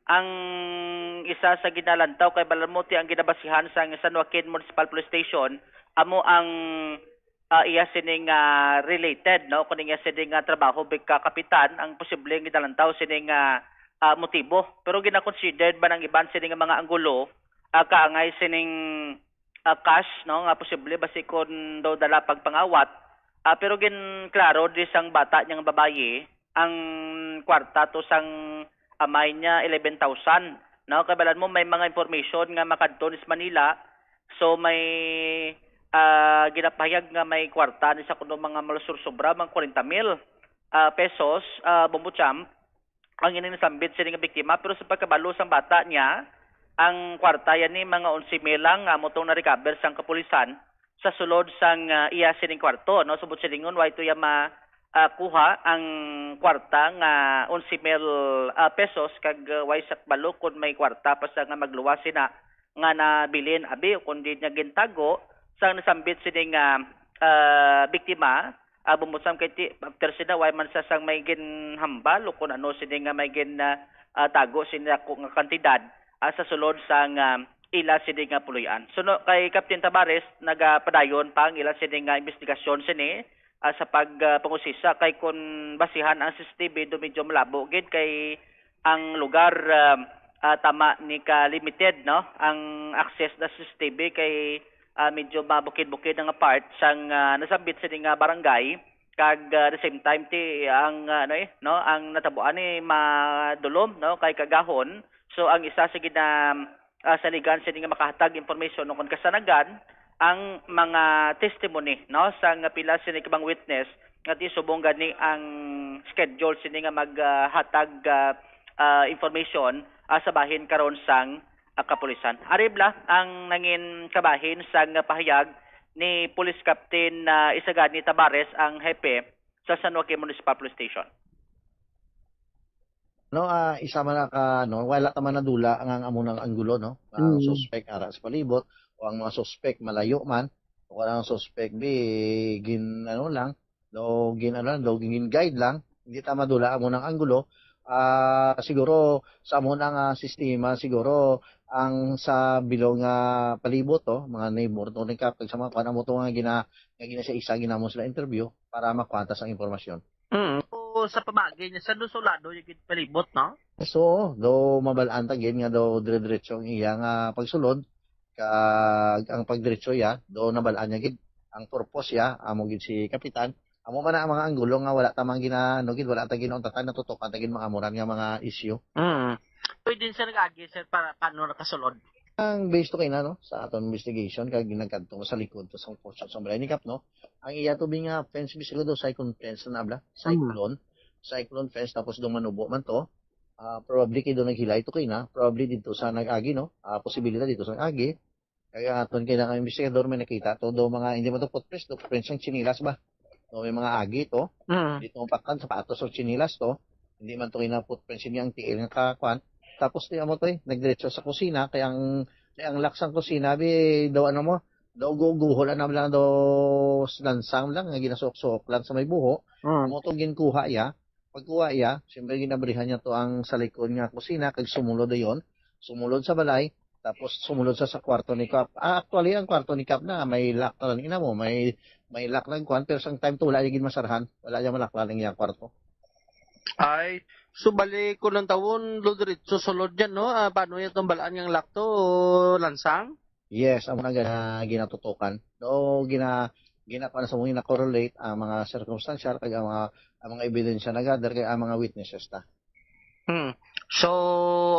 ang isa sa ginalantaw kay balaan mo ti ang ginabasihan sa San Joaquin Municipal Police Station amo ang ah, iya sini nga related, no, kuning iya sini nga trabaho bigka kapitan ang posibleng ginalantaw sini nga ah, motibo. Pero gina-considered man ang iban sini nga mga anggulo ah, kaangay sining ah, cash, no, nga posible basi kon daw dala pagpangawat. Ah, pero ginklaro di sang bata niya nga babayi ang kwarta to sang amay niya eleven thousand, no? Kay balaan mo may mga information nga makadto ni sa Manila. So may ah, ginapahayag nga may kwarta ni sa kuno mga malusur sobra mga kwarenta mil ah, pesos, ah, Bombo Champ, ang ining nasambit sini nga biktima, pero sa pagkabalo sang bata niya, ang kwarta yan ni mga onse mil lang nga amo tong na-recover sang kapulisan sa sulod sang ah, iya sining kwarto, no? Subot silingon, wa ito ya ma ah, kuha ang kwarta nga onse mil, ah, pesos, kag, ah, way sa kabalo kon may kwarta pa sa nga magluwas sina nga nabilin abi o kon di niya gintago sang nasambit sini nga, ah, biktima. Ah, bumot sang kay ti-, after sina, way man sa sang may ginhambal o kon ano sini nga may gin, ah, ah, tago sini ako nga kantidad, ah, sa sulod sang, ah, ila sini nga puloy-an. So, no, kay Captain Tabares, nagapadayon pa ang ila sini nga investigasyon sini, ah, sa pag, ah, pangusisa kay kon basihan ang C C T V do medyo malabo gid kay ang lugar, ah, ah, tama ni ka limited, no, ang access na C C T V kay, ah, medyo mabukid-bukid nga part sang, ah, nasambit sini nga barangay kag, ah, the same time ti ang, ah, ano, eh, no, ang natabuan ni madulom, no, kay kagahon. So ang isa sa gina ah, saligan sini nga makahatag information o kon kasanagan ang mga testimony, no, sa nga pila sini ka mga witness nga ti subong gani ang schedule sini nga maghatag, ah, ah, information, ah, sa bahin karon sang, ah, kapulisan. Ari bala ang nangin kabahin sang pahayag ni Police Captain, ah, Isagani Tabares, ang hepe sa San Joaquin Municipal Police Station. No, ah, isa man na ka, no, wala ta man nadula ang, ang amo nang anggulo, no? Ang Mm. suspect ara sa palibot o ang mga suspect malayo man o kung ang suspect bi gin ano lang, do gin ano lang, do gin guide lang, hindi ta madula amo nang anggulo. Ah, siguro sa amo na nga sistema, siguro ang sa bilog nga palibot, to, mga neighbor to ni Kap, kag sa mga kuan, amo to nga gina nga gina sa isa ginamo sila interview para makuha ta sang impormasyon. Mm. So, sa pamagi niya, sa do sulado yung palibot, no? So, do mabalaan ta gid nga do dire-diretso ang iya nga pagsulod, kag ang pagdiretso ya, do nabalaan niya gid ang purpose ya, amo gid si Kapitan. Amo man na ang mga anggulo nga wala ta man gina-, ano gid, wala ta ginauntatan, natutukan ta gid mga amuran nga mga issue. Mm. Pwede siya nag-agi, sir, para paano nakasulod? Ang based to kay na, no, sa aton investigation, kag ginagkadto sa likod to sa portion sa balay ni Kap, no, ang iya to bi nga fence, bisag do cyclone fence na bla, cyclone, cyclone fence, tapos do manubo man to. Ah, probably kay do naghilay to kay na, probably dito sa nag-agi, no, ah, posibilidad dito sa nag-agi. Kaya aton kay na investigador may nakita to do mga, hindi man to footprints, do footprints ang chinilas ba? No, may mga agi to. Mm. Dito ang pakan, sapatos o chinilas to. Hindi man to kay na footprints, hindi ang tiil nga kakuan. Tapos ti amo to eh, nagdiretso sa kusina, kay ang, kay ang lock sang kusina bi daw ano mo, daw guguhol na lang daw s-, lansang lang nga ginasuok-suok lang sa may buho. Mm. Amo to ginkuha iya. Pagkuha iya, siyempre ginabrihan niya to ang sa likod nga kusina kag sumulod dayon. Sumulod sa balay, tapos sumulod sa, sa kwarto ni Kap. Ah, actually ang kwarto ni Kap na may lock na lang ina mo, may may lock lang kuan, pero sang time to wala niya gid masarhan, wala niya malaklan ang iyang kwarto. Ay, so bali ko ng tawon, do diretso sulod yan, no? Ah, paano yan itong balaan ng lock to, lansang? Yes, amo na gina-, ginatutukan. Do gina-, gina-, kuwan sa mga gina-correlate ang mga circumstantial kag ang mga, ang mga ebidensya na gather kag ang mga witnesses ta. Hmm. So,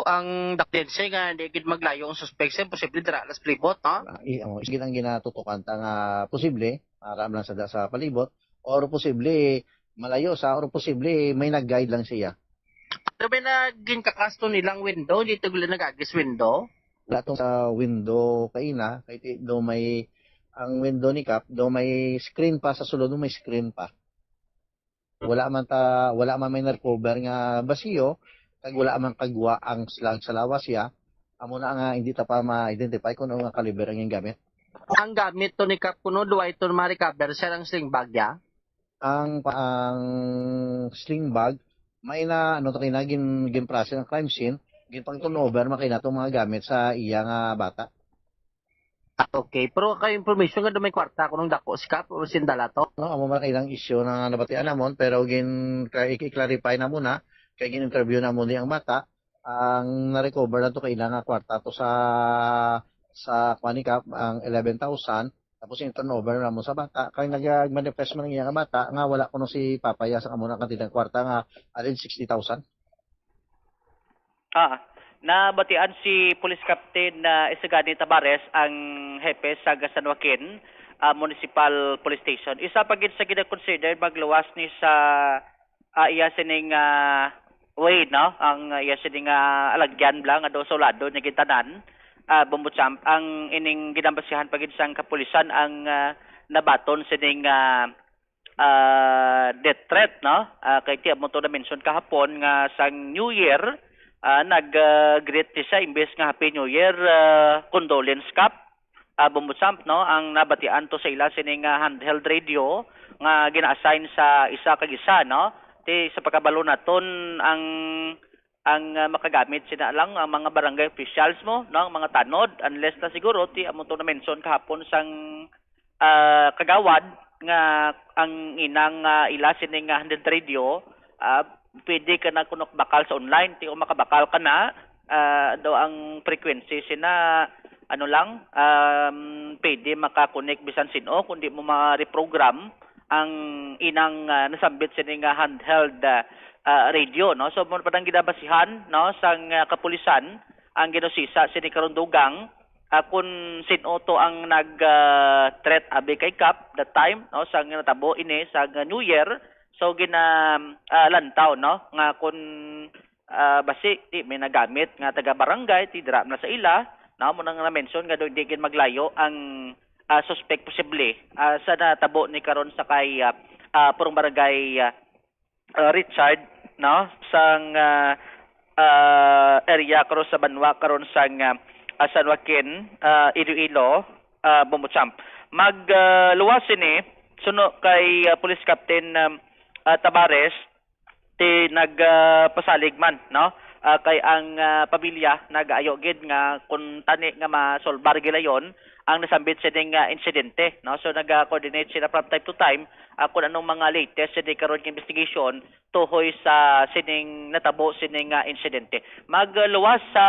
ang daktense nga di gid maglayo ang suspek, sir, posible dira las palibot, no? Ah, i-, oh, sige ang ginatutukan ta nga posible, aram lang sa, sa palibot, or posible malayo sa, or posible may nag-guide lang siya. Pero may naging kakasto nilang window, dito gila nag-agis window? Wala tong sa window kaina, kay ti-, do may, ang window ni Kap, do may screen pa, sa sulod do may screen pa. Wala man ta, wala man may na-recover nga basiyo, kag wala man kagwa ang slag sa lawas ya, amo na nga hindi ta pa ma-identify kung ano nga kaliber ang iyang gamit. Ang gamit to ni Kap kuno, do ay to ma-recover, sir, ang sling bag ya? Ang, ang sling bag, may na, ano to kay na, gin-, gin-process ang crime scene, gin-pang turnover man kay na tong mga gamit sa iya nga bata. Ah, okay. Pero kay information nga do may kwarta kunong dako si Kap o sindala to? No, amo man kay ilang issue na nabatian namon, pero gin-, kay i-clarify na muna, kay gin-interview na muna ang bata. Ang na-recover na to kay ilang nga kwarta to sa, sa kuan ni Kap, ang eleven thousand. Tapos yung turnover na mo sa bata, kay nag-manifest man ang iya nga bata nga wala kuno si Papa ya sa amo na kantidad ng kwarta nga alin sixty thousand. Ah, nabatian si Police Captain, ah, Isagani Tabares, ang hepe sa San Joaquin, ah, Municipal Police Station. Isa pa gid sa gina-consider magluwas ni sa, ah, iya sining, ah, way, no? Ang, ah, iya sining, ah, alagyan bla nga do sa ulado ni gintanan, ah, Bombo Champ, ang ining ginambasihan pa gid sang kapulisan ang, ah, nabaton sining, ah, ah, death threat, no? Ah, kay ti amo to na-mention kahapon nga sang New Year, ah, nag, ah, greet ni siya imbes nga Happy New Year, ah, condolence cup, ah, Bombo Champ, no? Ang nabatian to sa ila sini nga handheld radio nga gina-assign sa isa kag isa, no? Ti sa pagkabalo naton ang ang, ah, makagamit sina lang ang mga barangay officials mo, no, ang mga tanod, unless na siguro ti amo to na-mention kahapon sang, ah, kagawad nga ang inang, ah, ila sini nga handheld radio, ah, pwede ka na kunok bakal sa online, ti kung makabakal ka na, ah, do ang frequency sina ano lang, um, pwede makakonek bisan sin-o, kundi mo ma-reprogram ang inang, ah, nasambit sini nga handheld, ah, ah, radio, no? So, mo pa nang ginabasihan, no, sang, ah, kapulisan ang ginusisa sini karon dugang, ah, kun sin-o to ang nag, ah, threat abi kay Kap that time, no, sang natabo ini sa New Year. So, gina, ah, lantaw, no, nga kun ah, basi di may nagamit nga taga-barangay, ti dira na sa ila, na mo nang na-mention nga do hindi gid maglayo ang, ah, suspek posible, ah, sa natabo ni karon sa kay, ah, ah, Purong Barangay, ah, ah, Richard, no, sang, ah, ah, area karon sa banwa karon sang, ah, ah, San Joaquin, ah, Iloilo, ah, Bombo Champ. Mag, ah, luwas sini suno kay, ah, Police Captain, um, ah, Tabares, ti nag, ah, pasalig man, no? Ah, kay ang, ah, pamilya nagaayo gid nga kun tani nga masolbar gilayon ang nasambit sining, ah, insidente, no? So naga-coordinate sila from time to time, ah, kun anong mga latest sini karon nga investigation tuhoy sa sining natabo sining, ah, insidente. Magluwas sa,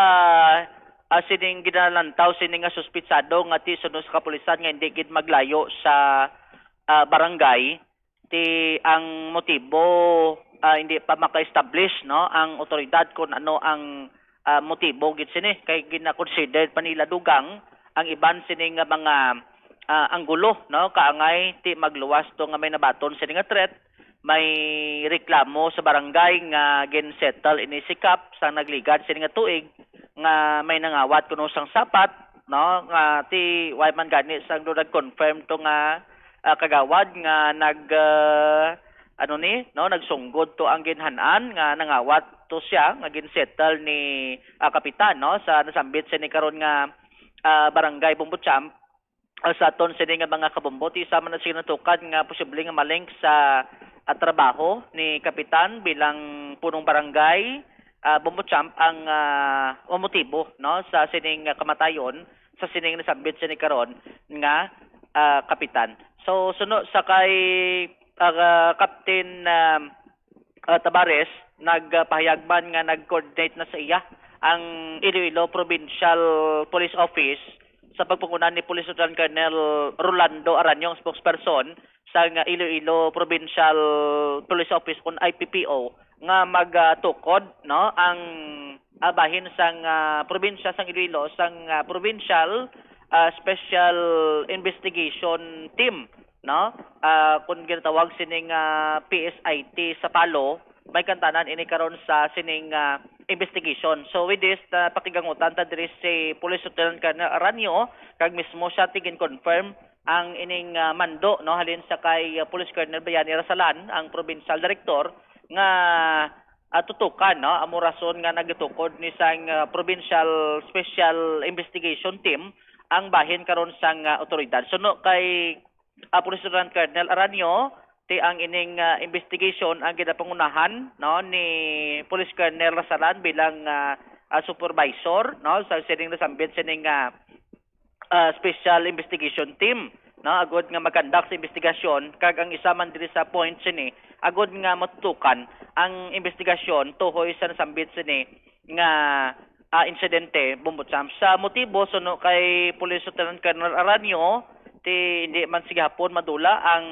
ah, sining ginalantaw sining nga suspitsado nga ti suno sa kapulisan nga hindi gid maglayo sa, ah, barangay, ti ang motibo, ah, hindi pa maka-establish, no, ang otoridad kung ano ang, ah, motibo gid sini, kay gina-consider pa nila dugang ang iban sini nga mga, ah, anggulo, no, kaangay ti magluwas to nga may nabaton sini nga threat, may reklamo sa barangay nga gin-settle ini si Kap sa nagligad sini nga tuig nga may nangawat kuno sang sapat, no, nga ti way man gani sang do nag-confirm to nga, ah, kagawad nga nag, ah, ano ni, no, nagsunggod to ang ginhan-an nga nangawat to siya nga gin-settle ni, ah, kapitan, no, sa nasambit sini karon nga, ah, barangay Bombo Champ, ah, sa aton sini nga mga kabombo, ti isa man na sila natukan nga posible nga malink sa, ah, trabaho ni kapitan bilang punong barangay, ah, Bombo Champ ang, ah, motibo, no, sa sining, ah, kamatayon sa sining nasambit sini karon nga, ah, kapitan. So, suno sa kay, ah, Captain, ah, ah, Tabares, nagpahayag man nga nag-coordinate na sa iya ang Iloilo Provincial Police Office sa pagpangunan ni Police Lieutenant Colonel Rolando Aranyo, ang spokesperson sa nga Iloilo Provincial Police Office kun I P P O, nga magtukod, no, ang, ah, bahin sang, ah, probinsya sang Iloilo sang, ah, Provincial, ah, Special Investigation Team, no? Ah, kung ginatawag sining, ah, P S I T sa Palo, may kantanan ini karon sa sining, ah, investigation. So with this, uh, pakigangutan ta diri si Police Lieutenant Colonel Aranyo, kag mismo siya ti gin-confirm ang ining, ah, mando, no, halin sa kay, ah, Police Colonel Bayani Rasalan, ang provincial director, nga, ah, tutukan, no, amo rason nga nagatukod ni sang, ah, Provincial Special Investigation Team ang bahin karon sang, ah, otoridad. Suno kay, ah, Police Lieutenant Colonel Aranyo, ti ang ining, ah, investigation ang ginapangunahan, no, ni Police Colonel Rasalan bilang, ah, ah, supervisor, no, sa sining nasambit sining, ah, ah, Special Investigation Team, no, agud nga mag-conduct sa investigasyon, kag ang isa man diri sa point sini agud nga matutukan ang investigasyon tuhoy sa nasambit sini nga, ah, insidente, Bombo Champ. Sa motibo, suno kay Police Lieutenant Colonel Aranyo, ti hindi man sa gihapon madula ang,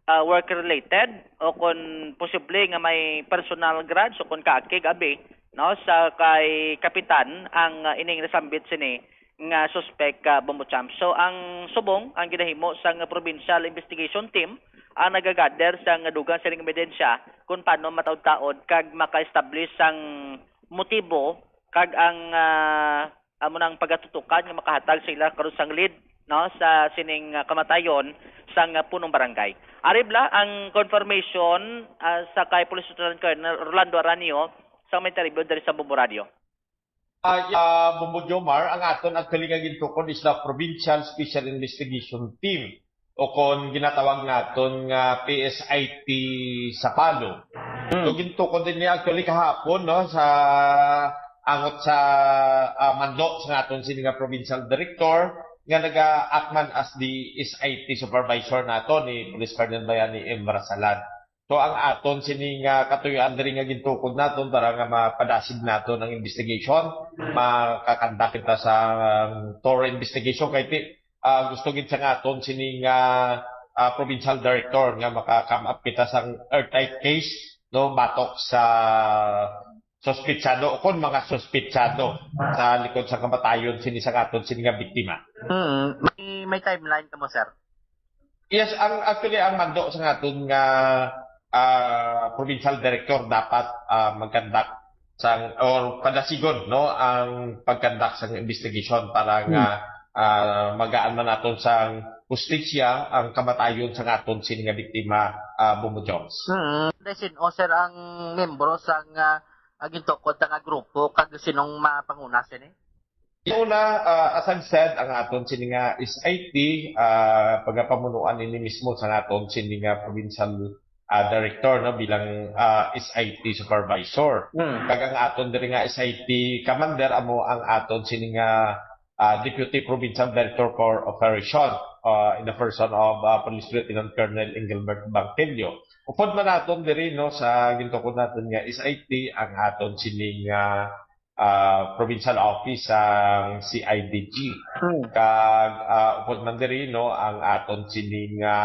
ah, work-related o kon posible nga may personal grudge o kon kaakig abi, no, sa kay kapitan ang, ah, ining nasambit sini nga suspek, ah, Bombo Champ. So ang subong, ang ginahimo sang Provincial Investigation Team ang nagagather sang dugang sining ebidensya kung paano mataod-taod kag maka-establish sang motibo kag ang, ah, amo nang pagatutukan nga makahatag sa ila karon sang lead no, sa sining, ah, kamatayon sang, ah, punong barangay. Ari bala ang confirmation, ah, sa kay Police Lieutenant Colonel Orlando Aranio sa may interview diri sa Bombo Radio. Ah, yeah, Bombo Jomar, ang aton actually nga gintukod is the Provincial Special Investigation Team, o kon ginatawag naton nga P S I T Sapalo. Hmm. So, gintukod din niya actually kahapon, no, sa angot sa, ah, mando sa aton sini nga provincial director nga naga-act man as the S I T supervisor nato ni Police Colonel Bayani M. Rasalan. So, ang aton sini nga katuyoan diri nga gintukod naton para nga mapadasig naton ang investigation, makakandak kita sa, um, thorough investigation kay ti-, ah, gusto gid sa nga aton sini nga, ah, provincial director nga maka-come up kita sang airtight case, no, batok sa suspitsado o kon mga suspitsado sa likod sa kamatayon sini sa aton sini nga biktima. Mm, may, may timeline kamo, sir? Yes, ang, actually, ang mando sa aton nga, ah, provincial director dapat, ah, mag-conduct sang, or padasigon, no, ang pag-conduct sang investigation para nga, Hmm. ah, magaan man naton sang hustisya ang kamatayon sa aton sini nga biktima, ah, Bombo Jones. Hmm. Sin-o, sir, ang membro sang, ah, gintukod nga grupo, kag sinong mapanguna sini? Una, ah, as I've said, ang aton sini nga S I T, ah, pagapamunuan ini mismo sa aton sini nga provincial, ah, director, no, bilang, ah, S I T supervisor. Hmm. Kag ang aton diri nga S I T commander amo ang aton sini nga, ah, Deputy Provincial Director for Operation, ah, in the person of, ah, Police Lieutenant Colonel Engelbert Bangkelio. Upod man naton diri, no, sa gintukod naton nga S I T, ang aton sini nga ah, provincial office sang C I D G. Hmm. Kag, ah, upod man diri, no, ang aton sini nga,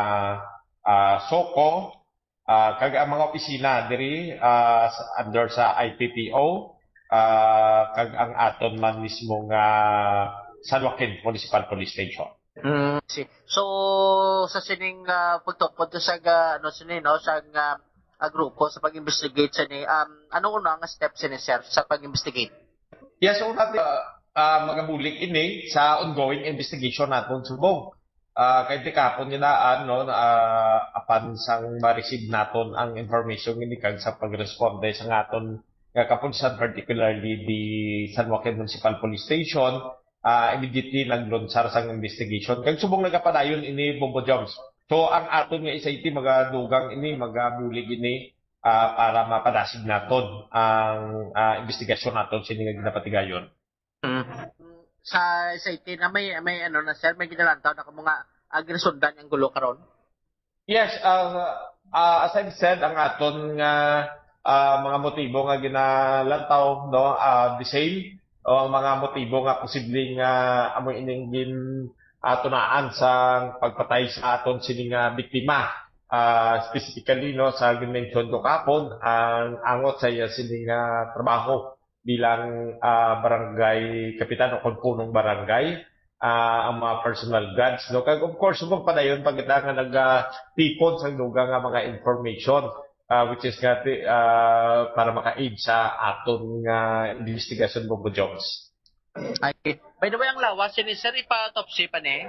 ah, SOCO, ah, kag ang mga opisina diri, ah, sa, under sa I P P O, ah, kag ang aton man mismo nga San Joaquin Municipal Police Station. Mm, si. So, sa sining, ah, pagtukod sa ga-, ano, sini, no, sa nga, ah, grupo sa pag-investigate sini, um, ano una nga step sini, sir, sa pag-investigate? Yes, una, ah, ah, magabulig ini sa ongoing investigation naton subong. Ah, kay ti kahapon nga daan, no, ah, apan sang ma-receive naton ang information ini kag sa pagresponde sa nga aton nga kapulisan, particularly the San Joaquin Municipal Police Station, ah, immediately naglunsar sang investigation. Kag subong nagapadayon ini, Bombo Joms. So, ang aton nga S I T magadugang ini, magabulig ini, ah, para mapadasig naton ang, ah, investigasyon naton sini nga ginapatigayon. Mm. Sa S I T na may, may ano na, sir, may ginalantaw na kamo nga, ah, ginasundan ang gulo karon? Yes, ah, ah, as I've said, ang aton nga, ah, mga motibo nga ginalantaw, no, ah, the same, o ang mga motibo nga posible nga amo ining gin-, ah, tunaan sa pagpatay sa aton sini nga biktima, ah, specifically, no, sa ginmention ko kahapon, ang angot sa iya sini nga trabaho bilang, ah, barangay kapitan o kon punong barangay, ah, ang mga personal guards, no? Kag, of course, magpadayon pa kita nga nagatipon sang dugang nga mga information, ah, which is nga ti-, ah, para maka-aid sa aton nga investigasyon, Bombo Jones. Ay, by the way, ang lawas sini, sir, ipa-autopsy pa ni?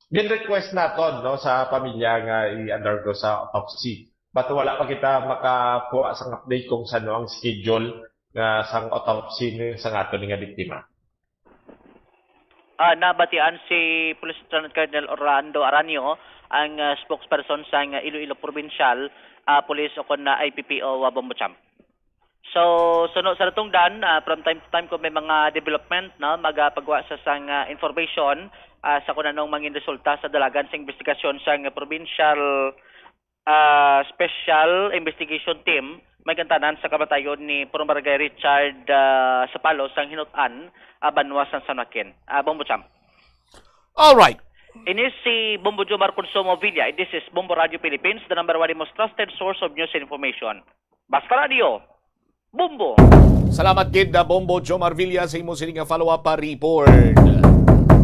Gin-request naton, no, sa pamilya nga i-undergo sa autopsy. But wala pa kita makakuha sang update kung sano ang schedule nga sang autopsy ni, sang aton nga biktima. Ah, nabatian si Police Lieutenant Colonel Orlando Aranio, ang, ah, spokesperson sang Iloilo Provincial, ah, Police, o kon na I P P O, ah, Bombo Champ. So, suno sa natungdan, ah, from time to time kung may mga development, no, magapagwa sa sang, ah, information, ah, sa kung anong mangin resulta sa dalagan sa investigasyon sang provincial, ah, Special Investigation Team, may gantanan sa kamatayon ni Purong Barangay Richard, ah, Sapalo sang Hinutan, ah, banwa sang San Joaquin. Ah, Bombo Champ. All right. Ini si Bombo Jomar Consumo Villa. This is Bombo Radio Philippines, the number one most trusted source of news and information. Basta Radio, Bombo! Salamat gid, ah, Bombo Jomar Villa, sa imo sini nga follow-up, ah, report.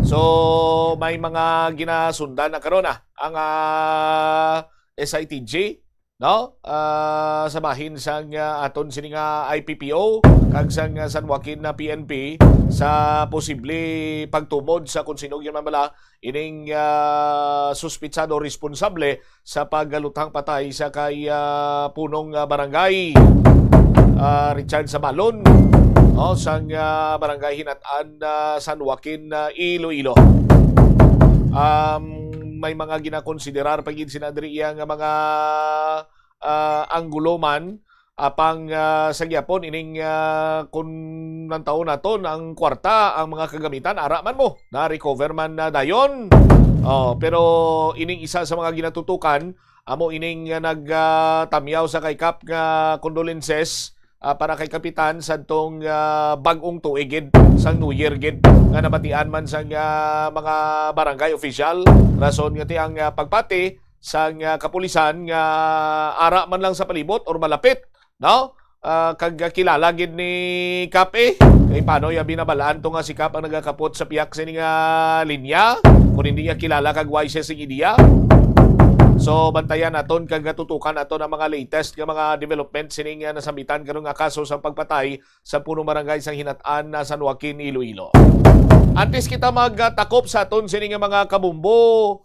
So, may mga ginasundan na karon, ah, ang, ah, S I T G. no? Ah, sa bahin sang, ah, aton sini nga I P P O kag sang, ah, San Joaquin na P N P sa posible pagtumod sa kung sino gyud man bala ining, ah, suspitsado responsable sa pagluthang patay sa kay, ah, punong, ah, barangay, ah, Richard Sabalon, oh, sang, ah, barangay Hinat-an, ah, San Joaquin, ah, Iloilo. Um, may mga ginakonsiderar pa gid sina diri iya nga mga, ah, anggulo man, apang, ah, sa gyapon ining, ah, kun nang taon naton ang kwarta, ang mga kagamitan, ara man mo, na-recover man na dayon. Oh, pero ining isa sa mga ginatutukan, amo ining, ah, nag, ah, tamyaw sa kay Kap nga condolences, ah, para kay Kapitan sadtong, ah, bag-ong tuig gid, sang New Year gid, nga nabatian man sang, ah, mga barangay official. Rason nga ti ang, ah, pagpati sang, ah, kapulisan nga ara man lang sa palibot or malapit, no? Ah, kag, ah, kilala gid ni Kap, eh. Kay paano iya binabalaan to nga si Kap ang nagakapot sa piyak sini nga linya? Kung hindi niya kilala kag wise sing ideya. So, bantayan naton kag natutukan naton ang mga latest nga mga development sining, ah, nasambitan karon nga kaso sa pagpatay sa punong barangay sang Hinat-an na San Joaquin, Iloilo. Antes kita magtakop sa aton sini nga mga kabumbo,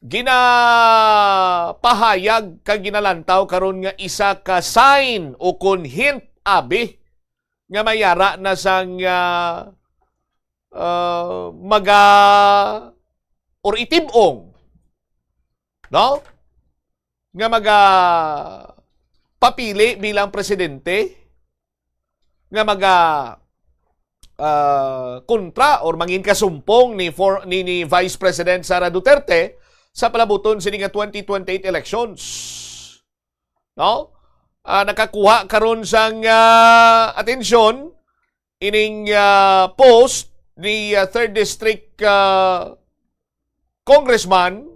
ginapahayag kag ginalantaw karon nga isa ka sign o kon hint, abi, nga may ara na sang, ah, ah, maga or itib-ong, no? Nga maga papili bilang presidente, nga maga, ah, kontra or mangin kasumpong ni for-, ni, ni Vice President Sara Duterte sa palabuton sini nga twenty twenty-eight elections. No? Ah, nakakuha karon sang, ah, atensyon ining, ah, post ni, ah, Third District, ah, Congressman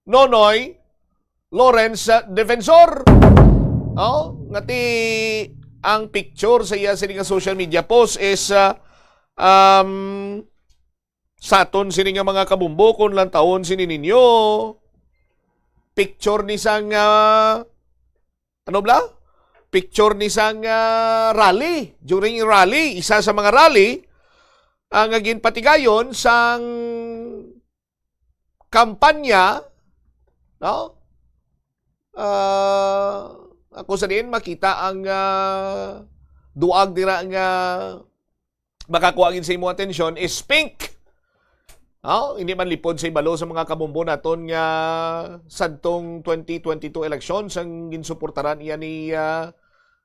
Nonoy Lawrence, ah, Defensor. Oh, ngati ang picture sa iya sini nga social media post is, ah, um, sa aton sini nga mga kabumbo, kung lantawon sini ninyo, picture ni sang, ah, ano bala? Picture ni sang, ah, rally. During rally, isa sa mga rally, ang ginpatigayon sang kampanya, no? Ah, ako sa diin makita ang, ah, duag dira nga makakuha gid sa imo atensyon is pink. Oh, hindi man lipod sa ibalo sa mga kabumbo naton nga sadtong twenty twenty-two elections ang ginsuportaran iya ni, ah,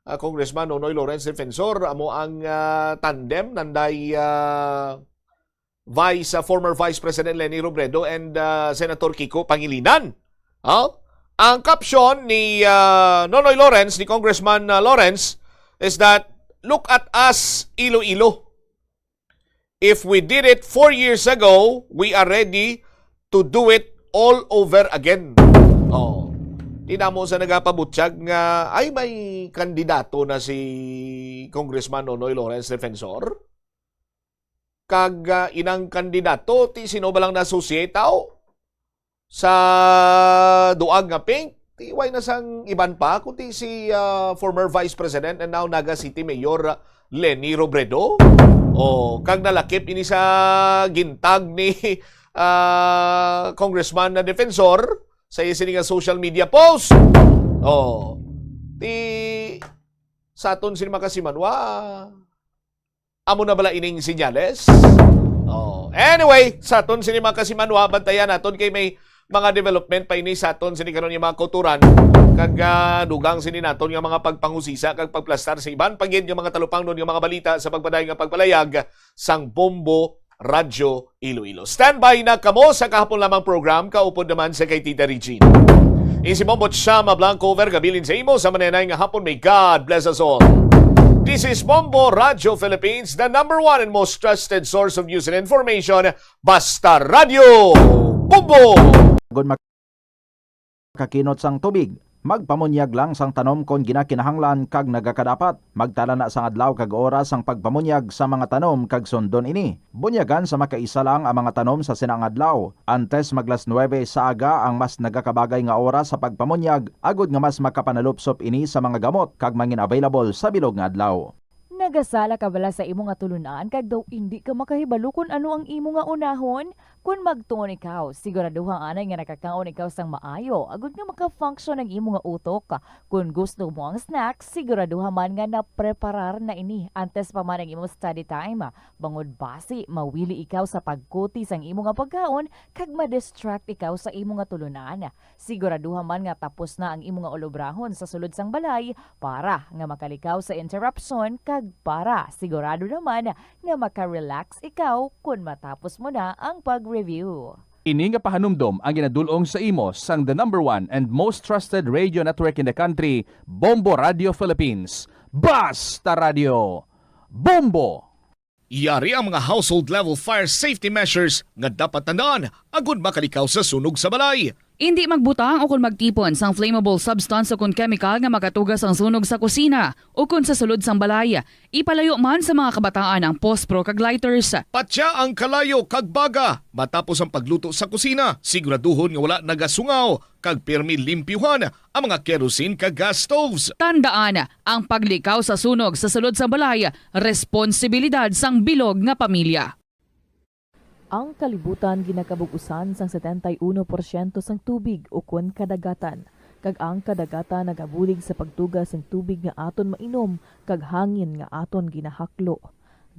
ah, Congressman Nonoy Lawrence Defensor, amo ang, ah, tandem nanday, ah, Vice, ah, former Vice President Leni Robredo and, ah, Senator Kiko Pangilinan. Oh? Ang caption ni, ah, Nonoy Lawrence, ni Congressman, ah, Lawrence, is that, "Look at us, Iloilo. If we did it four years ago, we are ready to do it all over again." Oh. Di na mo sa nagapabutyag nga, ay, may kandidato na si Congressman Nonoy Lawrence Defensor. Kag, ah, inang kandidato, ti sino ba lang na associate tao sa duag nga pink? Ti way na sang iban pa, kundi si, ah, former Vice President and now Naga City Mayor, ah, Leni Robredo. Oh, kag nalakip ini sa gintag ni, ah, Congressman na Defensor sa iya sini nga social media post. Oh, ti sa aton sini makasimanwa, amo na bala ining senyales? Oh, anyway, sa aton sini makasimanwa, bantayan naton kay may mga development pa ini sa aton sini karon nga mga kauturan, kag, ah, dugang sini naton nga mga pagpangusisa kag pagplastar sa iban pa gid nga mga talupangnon nga mga balita sa pagpadayon nga pagpalayag sang Bombo Radyo Iloilo. Standby na kamo sa kahapon lamang program, kaupod naman sa kay Tita Regine. Isi Bombo Chama Blanco, overgabilin sa imo sa manenay nga hapon. May God bless us all. This is Bombo Radyo Philippines, the number one and most trusted source of news and information. Basta Radyo Bombo! Kakinot sang tubig. Magpamunyag lang sang tanom kon ginakinahanglan kag nagakadapat. Magtala na sang adlaw kag oras sang pagpamunyag sa mga tanom kag sundon ini. Bunyagan sa makaisa lang ang mga tanom sa sina nga adlaw. Antes mag las nuebe sa aga ang mas nagakabagay nga oras sa pagpamunyag, agod nga mas makapanalupsop ini sa mga gamot kag mangin-available sa bilog nga adlaw. Nagasala ka bala sa imo nga tulunan kag daw indi ka makahibalo kon ano ang imo nga unahon? Kon magtuon ikaw, siguraduha anay nga nakakaon ikaw sang maayo agod nga maka-function ang imo nga utok. Kon gusto mo ang snack, siguraduha man nga napreparar na ini antes pa man ang imo study time, bangod basi mawili ikaw sa pagkuti sang imo nga pagkaon kag ma-distract ikaw sa imo nga tulunan. Siguraduha man nga tapos na ang imo nga ulobrahon sa sulod sang balay para nga makalikaw sa interruption kag para sigurado naman nga maka-relax ikaw kon matapos mo na ang pag-review. Ini nga pahanumdom ang ginadul-ong sa imo sang the number one and most trusted radio network in the country, Bombo Radio Philippines. Basta Radio! Bombo! Yari ang mga household level fire safety measures nga dapat tandaan agud makalikaw sa sunog sa balay. Indi magbutang ukon magtipon sang flammable substance ukon chemical nga makatuga sang sunog sa kusina ukon sa sulod sang balay. Ipalayo man sa mga kabataan ang pospro kag lighters. Patya ang kalayo kag baga matapos ang pagluto sa kusina. Siguraduhon nga wala nagasungaw kag pirmi limpyuhan ang mga kerosene kag gas stoves. Tandaan, ang paglikaw sa sunog sa sulod sang balay responsibilidad sang bilog nga pamilya. Ang kalibutan ginakabug-usan sang setenta y uno porsyento sang tubig ukon kadagatan, kag ang kadagatan nagabulig sa pagtuga sing tubig nga aton mainom kag hangin nga aton ginahaklo.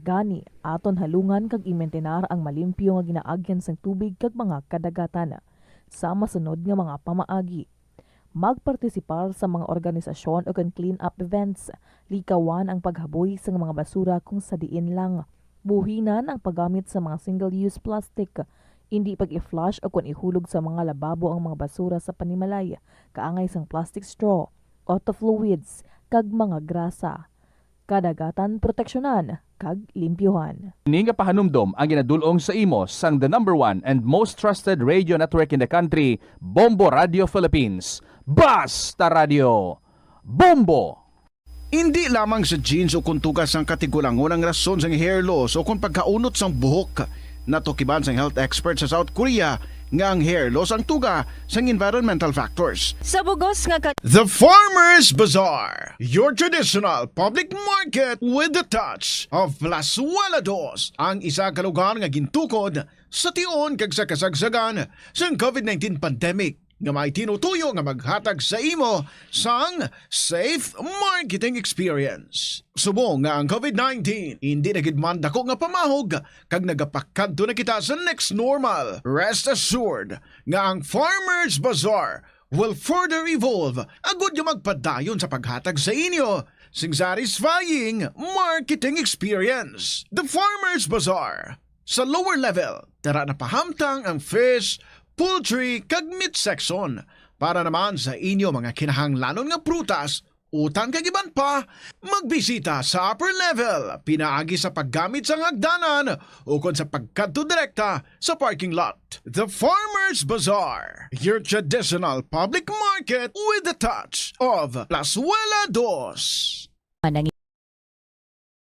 Gani, aton halungan kag imintinar ang malimpyo nga ginaagyan sang tubig kag mga kadagatan. Sa masunod nga mga pamaagi, magpartisipar sa mga organisasyon ukon clean-up events. Likawan ang paghaboy sang mga basura kon sa diin lang. Buhinan ang paggamit sa mga single-use plastic. Indi pag-i-flush ukon ihulog sa mga lababo ang mga basura sa panimalay, kaangay sang plastic straw, auto fluids, kag mga grasa. Kadagatan proteksyonan kag limpyuhan. Ini nga pahanumdom ang ginadul-ong sa imo sang the number one and most trusted radio network in the country, Bombo Radio Philippines. Basta Radio! Bombo! Indi lamang sa genes o kon tuga sang katigulangon ang rason sang hair loss o kon pagkaunot sang buhok. Natukiban sang health expert sa South Korea nga ang hair loss ang tuga sang environmental factors. Sa bugos nga ka- The Farmers Bazaar, your traditional public market with the touch of Plazuela Dos, ang isa ka lugar nga gintukod sa tion kag sa kasagsagan sang COVID nineteen pandemic nga may tinutuyo nga maghatag sa imo sang safe marketing experience. Subong nga ang COVID nineteen indi na gid man dako nga pamahog kag nagapakadto na kita sa next normal, rest assured nga ang Farmers Bazaar will further evolve agud nga magpadayon sa paghatag sa inyo sing satisfying marketing experience. The Farmers Bazaar. Sa lower level, tara na pahamtang ang fish, poultry, kag meat section. Para naman sa inyo mga kinahanglanon nga prutas, utan kag iban pa, magbisita sa upper level pinaagi sa paggamit sang hagdanan ukon sa pagkadto direkta sa parking lot. The Farmers Bazaar, your traditional public market with the touch of Plazuela Dos.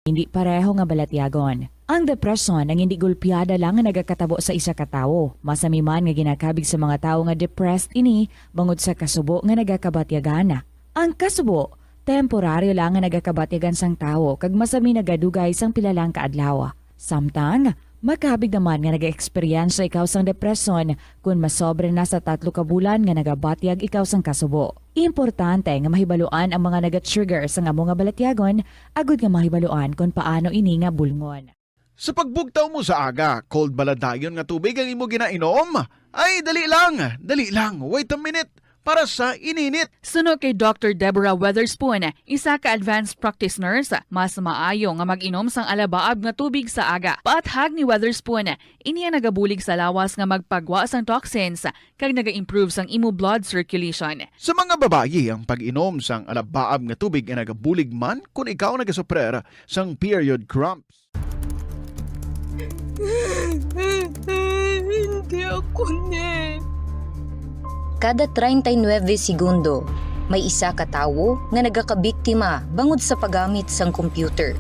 Hindi pareho nga balatyagon. Ang depresyon ang hindi gulpiada lang nga nagakatabo sa isa ka tawo. Masami man nga ginakabig sa mga tawo nga depressed ini bangod sa kasubo nga nagakabatyagan. Ang kasubo, temporaryo lang nga nagakabatyagan sang tawo kag masami nagadugay sang pila lang ka adlaw. Samtang, makabig naman nga nagaeksperyensya ikaw sang depresyon kon masobra na sa tatlo ka bulan nga nagabatyag ikaw sang kasubo. Importante nga mahibaluan ang mga naga-trigger sang amo nga balatyagon agud nga mahibaluan kon paano ini nga bulngon. Sa pagbugtaw mo sa aga, cold bala dayon nga tubig ang imo ginainom? Ay, dali lang, dali lang, wait a minute, para sa ininit. Suno kay Doctor Deborah Weatherspoon, isa ka advanced practice nurse, mas maayo nga mag-inom sang alabaab nga tubig sa aga. Paathag ni Weatherspoon, ini ang nagabulig sa lawas nga magpagwa sang toxins kag naga-improve sang imo blood circulation. Sa mga babayi, ang pag-inom sang alabaab nga tubig ay nagabulig man kon ikaw nagasuprer sang period cramps. Hindi ako ni. Kada treinta y nueve segundo, May isa ka tawo nga nagakabiktima bangod sa paggamit sang computer.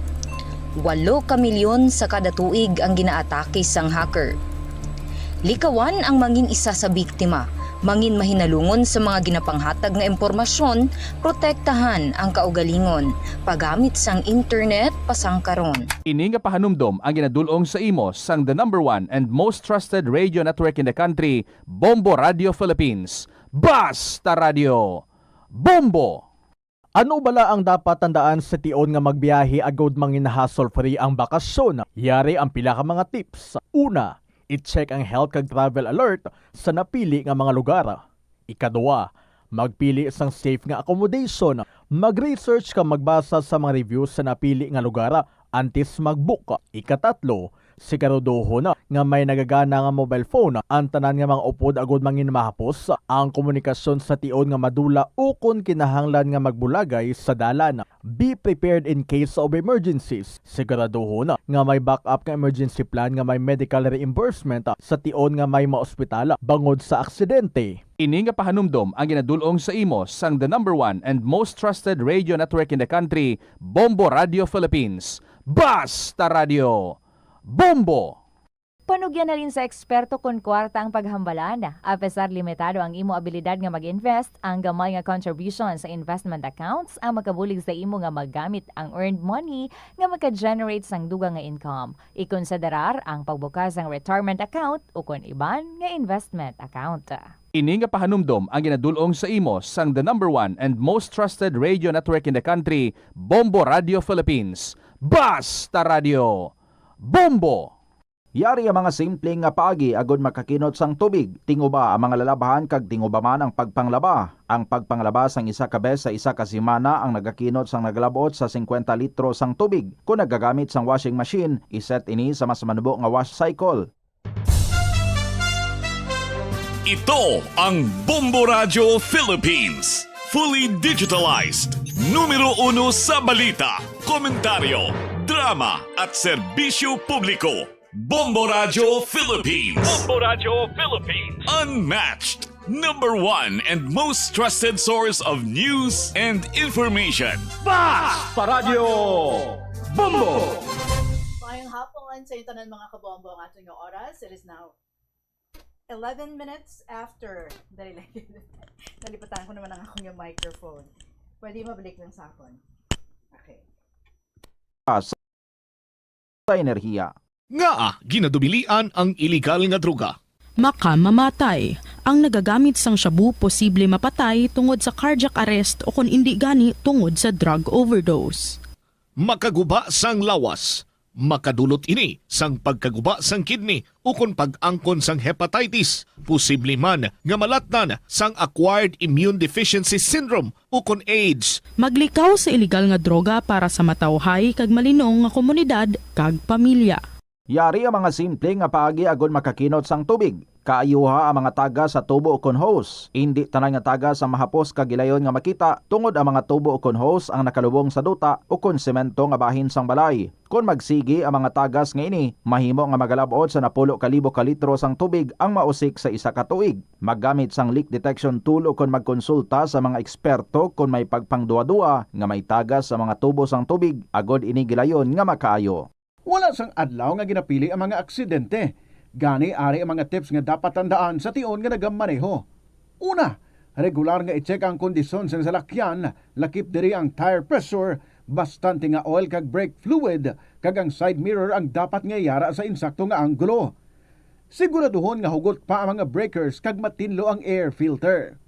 Walo ka milyon sa kada tuig ang ginaatake sang hacker. Likawan ang mangin isa sa biktima, mangin mahinalungon sa mga ginapanghatag nga impormasyon, protektahan ang kaugalingon, paggamit sang internet pasangkaron. Ini nga pahanumdom ang ginadul-ong sa imo sang the number one and most trusted radio network in the country, Bombo Radio Philippines. Basta Radio! Bombo! Ano bala ang dapat tandaan sa tion nga magbiyahe agud mangin hassle-free ang bakasyon? Yari ang pila ka mga tips. Una, i-check ang health kag travel alert sa napili nga mga lugar. Ikadua, magpili sang safe nga accommodation. Mag-research kag magbasa sa mga reviews sa napili nga lugar antes mag-book. Ikatatlo, siguraduhon nga may nagagana nga mobile phone ang tanan nga mga upod agud mangin mahapos ang komunikasyon sa tion nga madula ukon kinahanglan nga magbulagay sa dalan. Be prepared in case of emergencies. Siguraduhon nga may backup nga emergency plan nga may medical reimbursement sa tion nga may maospital bangod sa aksidente. Ini nga pahanumdom ang ginadul-ong sa imo sang the number one and most trusted radio network in the country, Bombo Radio Philippines. Basta Radio! Bombo! Panugyan halin sa eksperto kon kwarta ang paghambalan. Apesar limitado ang imo abilidad nga mag-invest, ang gamay nga contribution sa investment accounts ang makabulig sa imo nga magamit ang earned money nga maka-generate sang dugang nga income. Ikonsiderar ang pagbukas sang retirement account ukon iban nga investment account. Ini nga pahanumdom ang ginadul-ong sa imo sang the number one and most trusted radio network in the country, Bombo Radio Philippines. Basta Radio! Bombo! Yari ang mga simple nga paagi agud makakinot sang tubig. Tinguba ang mga lalabhan kag tinguba man ang pagpanglaba. Ang pagpanglaba sang isa ka bes sa isa ka semana ang nagakinot sang nagalab-ot sa singkwenta litro sang tubig. Kon nagagamit sang washing machine, iset ini sa mas manubo nga wash cycle. Ito ang Bombo Radyo Philippines. Fully digitalized. Numero uno sa balita, komentaryo, drama, at serbisyo publiko. Bombo Radyo Philippines. Bombo Radyo Philippines. Unmatched. Number one and most trusted source of news and information. Basta Radyo Bombo! Maayong hapon sa inyo tanan, mga kabombo. Ang aton nga oras, it is now eleven minutes after. Dali lang. Nalipatan ko naman ang akong yung microphone. Pwede mabalik lang sa akon. Okay. Sa enerhiya. Ngaa ginadubilian ang iligal nga droga? Makamamatay. Ang nagagamit sang shabu posible mapatay tungod sa cardiac arrest o kon indi gani tungod sa drug overdose. Makaguba sang lawas. Makadulot ini sang pagkaguba sang kidney ukon pag-angkon sang hepatitis. Posible man nga malatnan sang acquired immune deficiency syndrome ukon AIDS. Maglikaw sa iligal nga droga para sa matawhay kag malinong nga komunidad kag pamilya. Yari ang mga simple nga paagi agod makakinot sang tubig. Kaayuha ang mga tagas sa tubo ukon hose. Indi tanan nga tagas ang mahapos kag gilayon nga makita, tungod ang mga tubo ukon hose ang nakalubong sa duta ukon semento nga bahin sang balay. Kon magsigi ang mga tagas nga ini, mahimo nga magalab-ot sa napulo ka libo ka litro sang tubig ang mausik sa isa ka tuig. Maggamit sang leak detection tool ukon magkonsulta sa mga eksperto kon may pagpangduwa-duwa nga may tagas sa mga tubo sang tubig agod ini gilayon nga makaayo. Wala sang adlaw nga ginapili ang mga aksidente. Gani, ari ang mga tips nga dapat tandaan sa tion nga nagamaneho. Una, regular nga i-check ang kondisyon sang salakyan, lakip diri ang tire pressure, bastante nga oil kag brake fluid, kag ang side mirror ang dapat nga yara sa insakto nga anggulo. Siguraduhon nga hugot pa ang mga breakers kag matinlo ang air filter.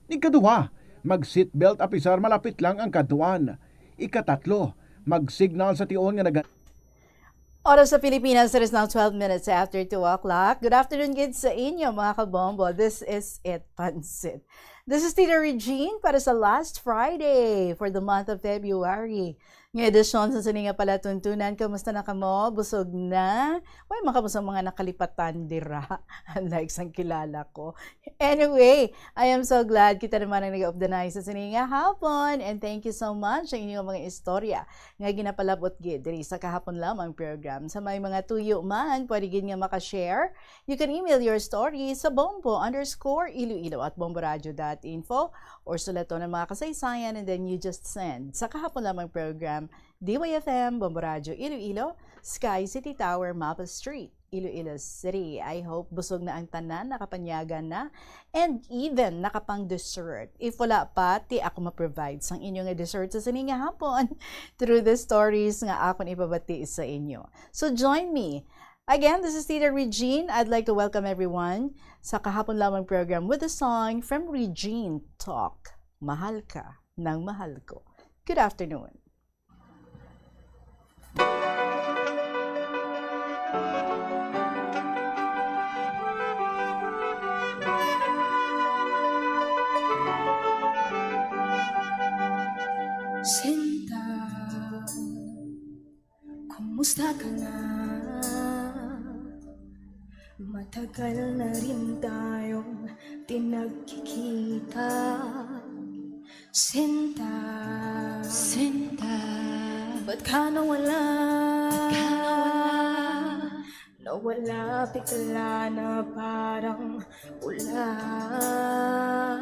Ikaduha, mag-seatbelt apisar malapit lang ang kadtuan. Ikatatlo, mag-signal sa tion nga naga- Oras sa Pilipinas, it is now twelve minutes after two o'clock. Good afternoon gid sa inyo, mga kabombo. This is It Pansit. This is Tita Regine para sa last Friday for the month of February. Nga edisyon sa sini nga palatuntunan, kamusta na kamo? Busog na? Way man kamo sa mga nakalipatan dira? Unlike sang kilala ko. Anyway, I am so glad kita naman ang nag-updanay sa sini nga hapon. And thank you so much sa inyong mga istorya nga ginapalabot gid diri sa Kahapon Lamang program. Sa may mga tuyo man, pwede gid nga makashare. You can email your story sa bombo underscore iloilo at bomboradio dot com. info or sulaton ang mga kasaysayan, and then you just send sa kahapon lamang program, D Y F M, Bombo Radyo Iloilo, Sky City Tower, Mapa Street, Iloilo City. I hope busog na ang tanan, nakapanyagan na, and even nakapang dessert. If wala pa, ti ako ma-provide sang inyo nga dessert sa sini nga hapon through the stories nga akon ipabati sa inyo. So join me. Again, this is Tita Regine. I'd like to welcome everyone sa kahapon lamang program with a song from Regine Talk. Mahal ka ng mahal ko. Good afternoon. Sinta, kumusta ka na? Matagal na rin tayong di nagkikita. Sinta, Sinta, ba't ka nawala? Ba't ka nawala? Nawala bigla na parang ulan.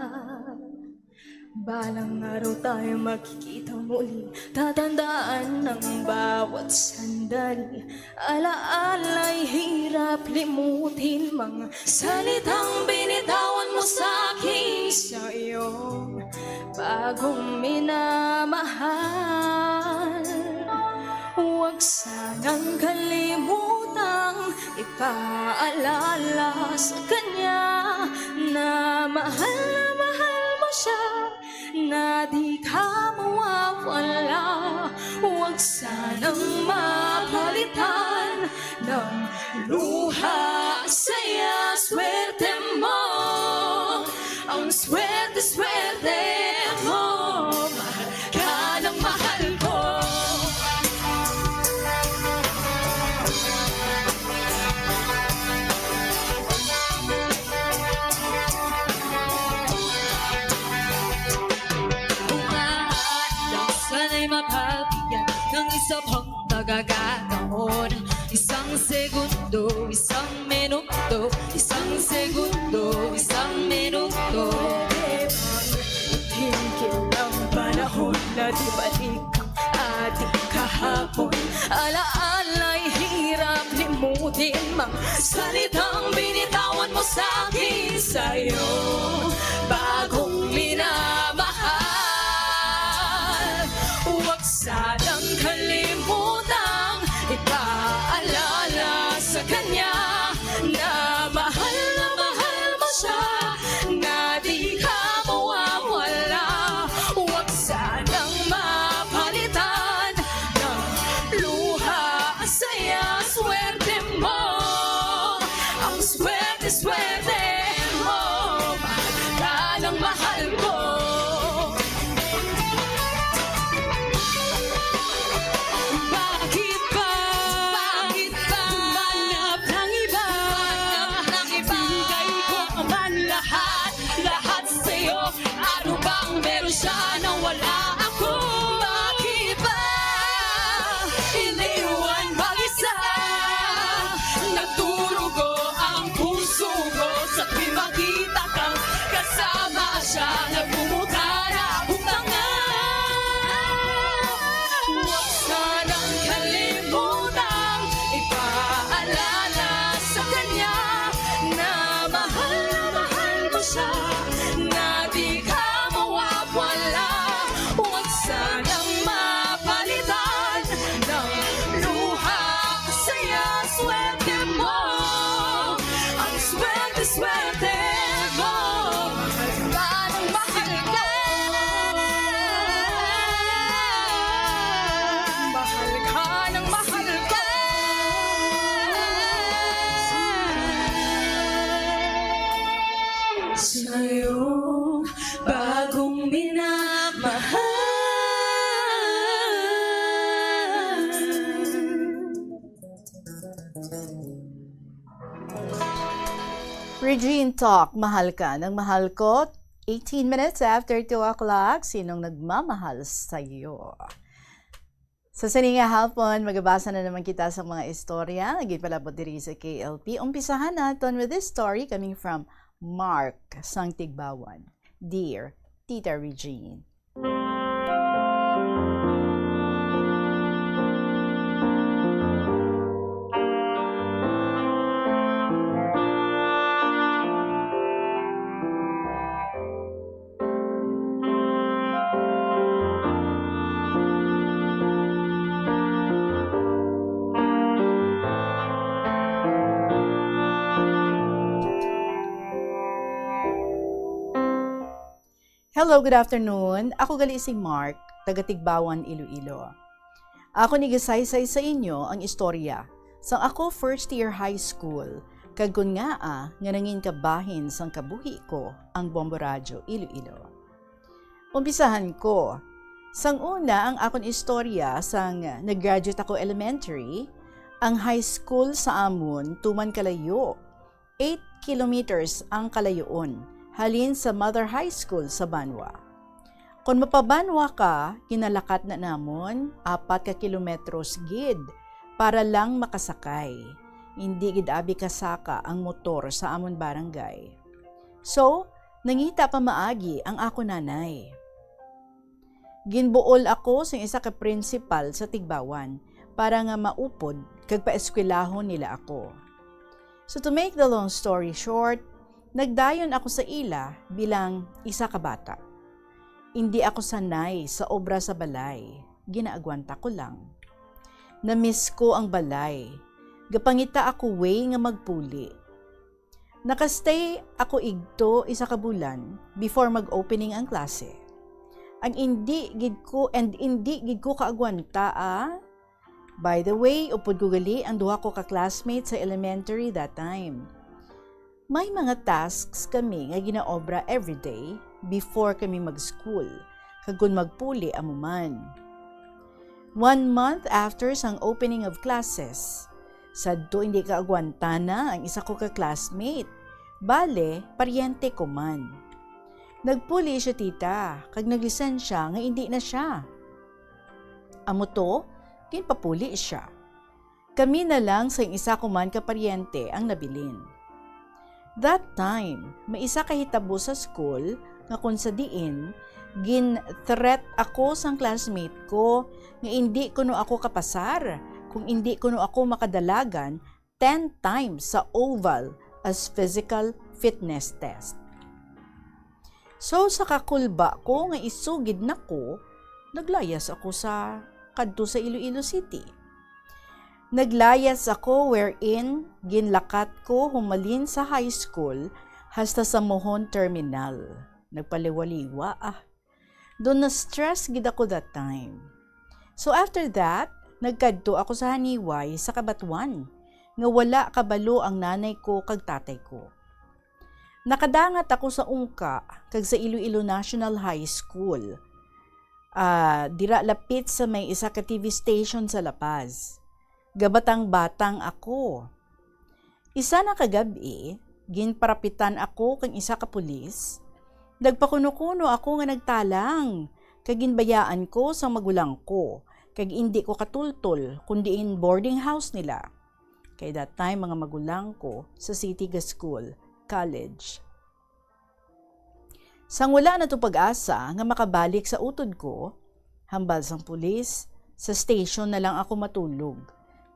Balang araw tayo magkikita muli. Tatandaan ang bawat sandali. Alaala'y hirap limutin. Mga salitang binitawan mo sa akin sa iyong bagong minamahal. Huwag sanang kalimutang ipaalala sa kanya na mahal na mahal mo siya, na di ka mawawala. Huwag sanang mapalitan ng luha, saya, swerte mo. Ang swerte, swerte mo. Mahal ka ng mahal ko. Kung maaari lang sana'y mabigyan ng isa pang pagkakataon. Isang segundo, isang minuto, isang segundo, isang minuto. Pwede bang itigil ang panahon na di balik ang ating kahapon? Alaala'y hirap limutin. Mga salitang binitawan mo sa akin sa iyong bagong minamahal. Huwag sanang kalimutang ipaalala sa kanya na mahal na mahal mo siya, na di ka mawawala. Huwag sanang mapalitan ng luha, saya, swerte mo. Ang swerte, swerte mo. Mahal ka ng mahal ko. Bakit ba? Bakit ba? Humanap ng iba. Humanap ng iba. Ibigay ko man lahat, lahat sa'yo. Ano bang meron siya na wala ako? Bakit ba iniwan mag-isa? Nagdurugo ang puso ko sa tuwing makita kang kasama siya. Nagmumutla na akong tanga. Huwag sanang kalimutang ipaalala sa kanya na mahal na mahal mo siya, na di ka mawawala. Huwag sanang mapalitan ng luha, saya, swerte mo. Ang swerte, swerte mo. Mahal ka ng mahal ko. Mahal ka ng mahal ko. Sa iyong bagong minamahal. Regine Talk, mahal ka ng mahal ko. Eighteen minutes after two o'clock, sinong nagmamahal sa'yo? Sa sini nga hapon, magabasa na naman kita sa mga istorya nga ginpalabot diri sa K L P. Umpisahan naton with this story coming from Mark sang Tigbawan. Dear Tita Regine. Hello, good afternoon. Ako gali si Mark, taga Tigbawan, Iloilo. Ako ni gisaysay sa inyo ang istorya sang ako first year high school, kag kon ngaa nga nangin kabahin sang kabuhi ko ang Bombo Radyo Iloilo. Umpisahan ko. Sang una, ang akon istorya, sang nag-graduate ako elementary, ang high school sa amon tuman kalayo, eight kilometers ang kalayoon halin sa mother high school sa Banwa. Kon mapabanwa ka, ginalakat na namon apat ka kilometros gid para lang makasakay. Indi gid abi kasaka ang motor sa amon barangay. So, nangita pamaagi ang akon nanay. Ginbuol ako sang isa ka prinsipal sa Tigbawan para nga maupod kag paeskwelahon nila ako. So, to make the long story short, nagdayon ako sa ila bilang isa ka bata. Indi ako sanay sa obra sa balay, ginaagwanta ko lang. Na-miss ko ang balay. Gapangita ako way nga magpuli. Naka-stay ako igto isa ka bulan before mag-opening ang klase. Ang indi gid ko, and indi gid ko kaagwanta, ah. By the way, upod ko gali ang duha ko ka classmates sa elementary that time. May mga tasks kami nga ginaobra everyday before kami mag-school, kag kon magpuli amo man. One month after sang opening of classes, sadto indi kaagwanta na ang isa ko ka classmate. Bale, paryente ko man. Nagpuli siya, tita, kag naglisensya nga indi na siya. Amo to, ginpapuli siya. Kami na lang sang isa ko man ka paryente ang nabilin. That time, may isa ka hitabo sa school nga kon sa diin, gin-threat ako sang classmate ko nga indi kuno ako kapasar kung indi kuno ako makadalagan ten times sa oval as physical fitness test. So, sa kakulba ko nga isugid na ko, naglayas ako sa kadto sa Iloilo City. Naglayas ako wherein ginlakat ko humalin sa high school hasta sa Mohon Terminal. Nagpaliwaliwa, ah. Doon na-stress gid ako that time. So after that, nagkadto ako sa Haniway sa Cabatuan, nga wala kabalo ang nanay ko kag tatay ko. Nakadangat ako sa Ungka kag sa Iloilo National High School. Ah, dira lapit sa may isa ka T V station sa La Paz. Gabatang-batang ako. Isa na ka gab-i, ginparapitan ako kang isa ka pulis. Nagpakuno-kuno ako nga nagtalang, kag ginbayaan ko sang magulang ko, kag indi ko katultol kon diin boarding house nila. Kay that time, mga magulang ko sa city ga school, college. Sang wala na to pag-asa nga makabalik sa utod ko, hambal sang pulis, sa station na lang ako matulog,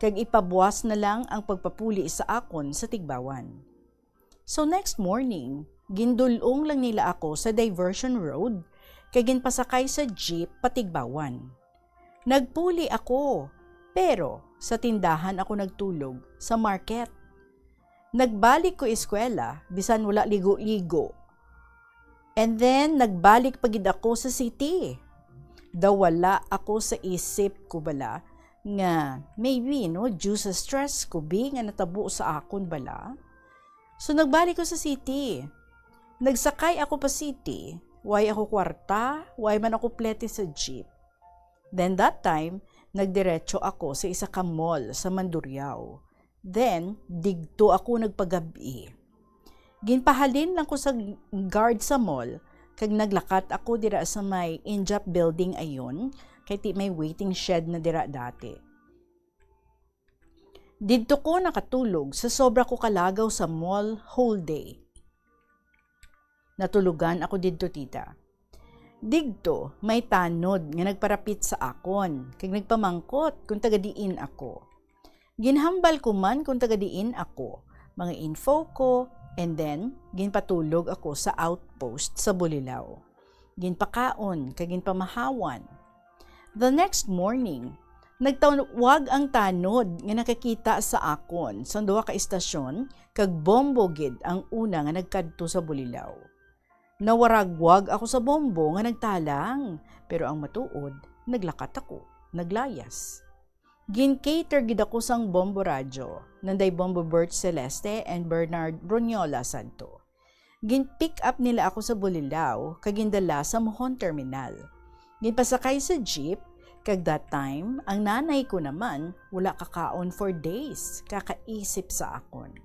kag ipabuas na lang ang pagpapuli sa akon sa Tigbawan. So next morning, gindul-ong lang nila ako sa diversion road, kag ginpasakay sa jeep pa Tigbawan. Nagpuli ako, pero sa tindahan ako nagtulog, sa market. Nagbalik ko eskwela, bisan wala ligo-ligo. And then, nagbalik pa gid ako sa city. Daw wala ako sa isip ko bala nga maybe, no, due sa stress ko, bi, nga natabo sa akon bala. So, nagbalik ko sa city. Nagsakay ako pa city. Way ako kwarta, way man ako plete sa jeep. Then that time, nagdiretso ako sa isa ka mall sa Mandurriao. Then, digto ako nagpagab-i. Ginpahalin lang ko sa guard sa mall, kag naglakat ako dira sa may Injap Building ayon, kay ti may waiting shed na dira dati. Didto ko nakatulog sa sobra ko kalagaw sa mall whole day. Natulogan ako didto, tita. Digto may tanod nga nagparapit sa akon kag nagpamangkot kon taga diin ako. Ginhambal ko man kon taga diin ako, mga info ko, and then ginpatulog ako sa outpost sa Bulilao. Ginpakaon kag ginpamahawan. The next morning, nagtawag ang tanod nga nakakita sa akon sang duha ka istasyon, kag bombo gid ang una nga nagkadto sa Bulilao. Nawaragwag ako sa bombo nga nagtalang, pero ang matuod, naglakat ako, naglayas. Gin-cater gid ako sang bombo radyo, nanday bombo Bert Celeste and Bernard Bruniola sadto. Gin-pick up nila ako sa Bulilao kag gindala sa Mohon Terminal. Ginpasakay sa jeep, kag that time, ang nanay ko naman wala kakaon for days, kakaisip sa akon.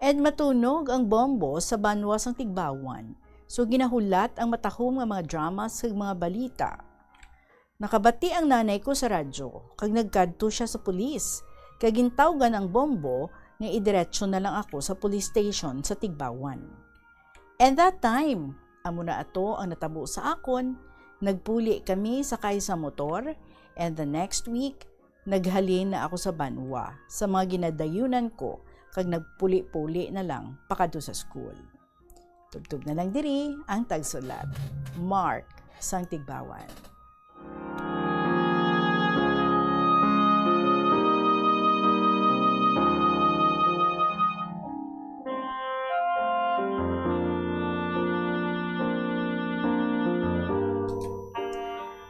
And matunog ang bombo sa banwa sang Tigbawan, so ginahulat ang matahom nga mga drama sa mga balita. Nakabati ang nanay ko sa radyo, kag nagkadto siya sa pulis, kag gintawgan ang bombo nga idiretso na lang ako sa police station sa Tigbawan. And that time, amo na ato ang natabo sa akon, nagpuli kami sakay sa motor, and the next week, naghalin na ako sa banwa, sa mga ginadayunan ko, kag nagpuli-puli na lang pakadto sa school. Tubtob na lang diri ang tagsulat. Mark sang Tigbawan.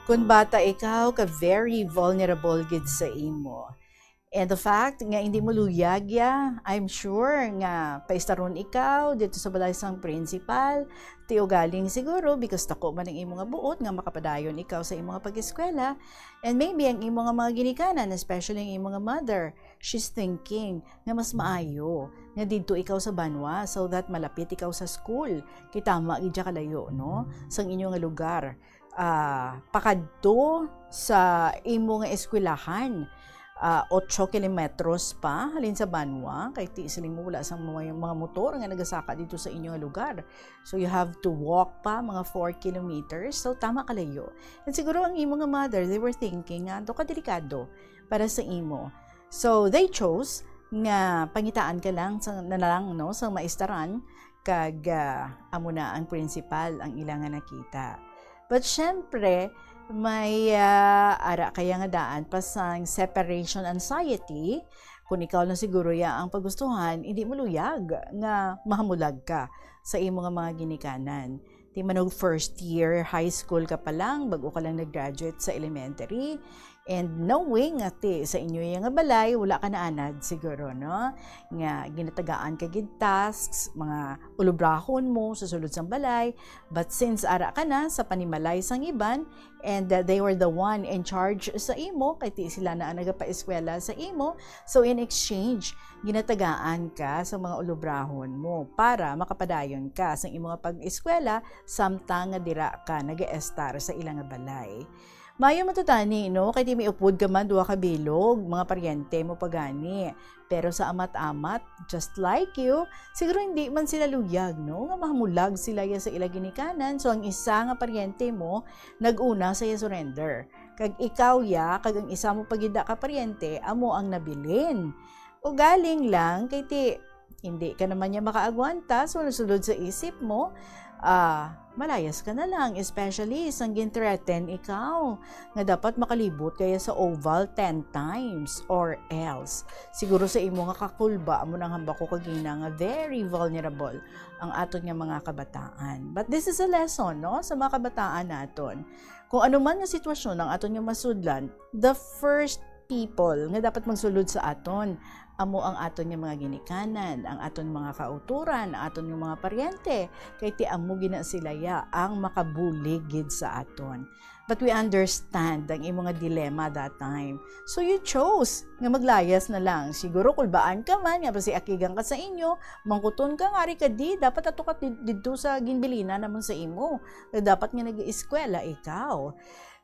Kun bata ikaw, ka very vulnerable gid sa imo. And the fact nga hindi mo luyag ya, I'm sure nga paistaron ikaw dito sa balay sang principal, ti ugaling siguro because tako man ang imo nga buot nga makapadayon ikaw sa imo nga pag-eskwela. And maybe ang imo nga mga ginikanan, especially ang imo nga mother, she's thinking nga mas maayo nga didto ikaw sa banwa so that malapit ikaw sa school. Kay tama gid siya kalayo, no? Sang inyo nga lugar. Ah, pakadto sa imo nga eskwelahan, ah, otso kilometros pa halin sa banwa, kay ti siling mo wala sang mga, mga motor nga nagasaka dito sa inyo nga lugar. So, you have to walk pa mga four kilometers. So, tama kalayo. And siguro ang imo nga mother, they were thinking nga, "Daw ka delikado para sa imo." So, they chose nga pangitaan ka lang sa, na lang, no, sa maistaran, kag, ah, amo na ang principal ang ila nga nakita. But syempre, may, ah, ara kaya nga daan pa sang separation anxiety. Kung ikaw lang siguro ya ang pagustuhan, hindi mo luyag nga mahamulag ka sa imo nga mga ginikanan. Ti manog first year high school ka pa lang, bag-o ka lang nag-graduate sa elementary, and knowing nga ti sa inyo ya nga balay, wala ka naanad siguro, no? Nga ginatagaan ka gid tasks, mga ulubrahon mo sa sulod sang balay, but since ara ka na sa panimalay sang iban, and, uh, they were the one in charge sa imo, kay ti sila na ang nagapaeskwela sa imo, so in exchange, ginatagaan ka sa mga ulubrahon mo para makapadayon ka sa imo nga pag-eskwela samtang nga dira ka nagaestar sa ila nga balay. Maayo man to tani, no? Kay ti may upod ka man duha ka bilog, mga paryente mo pa gani. Pero sa amat-amat, just like you, siguro hindi man sila luyag, no? Nga mahamulag sila ya sa ila ginikanan. So, ang isa nga paryente mo, nag-una sa iya surrender. Kag ikaw ya, kag ang isa mo pa gid ka paryente, amo ang nabilin. Ugaling lang, kay ti, hindi ka naman niya makaagwanta, so nasulod sa isip mo, ah, malayas ka na lang, especially sang gin-threaten ikaw nga dapat makalibot kaya sa oval ten times or else. Siguro sa imo nga kakulba, amo nang hambak ko kagina nga very vulnerable ang aton nga mga kabataan. But this is a lesson, no, sa mga kabataan naton. Kung ano man nga sitwasyon ang aton nga masudlan, the first people nga dapat magsulod sa aton amo ang aton nga mga ginikanan, ang aton mga kautoran, ang aton nga mga paryente, kay ti amo gina sila ya ang makabulig gid sa aton. But we understand ang imo nga dilemma that time. So you chose nga maglayas na lang. Siguro kulbaan ka man, nga basi akigan ka sa inyo, mangkuton ka nga, "Ari ka di, dapat ato ka did-, didto sa ginbilinan namon sa imo. Dapat nga nag-eskwela ikaw."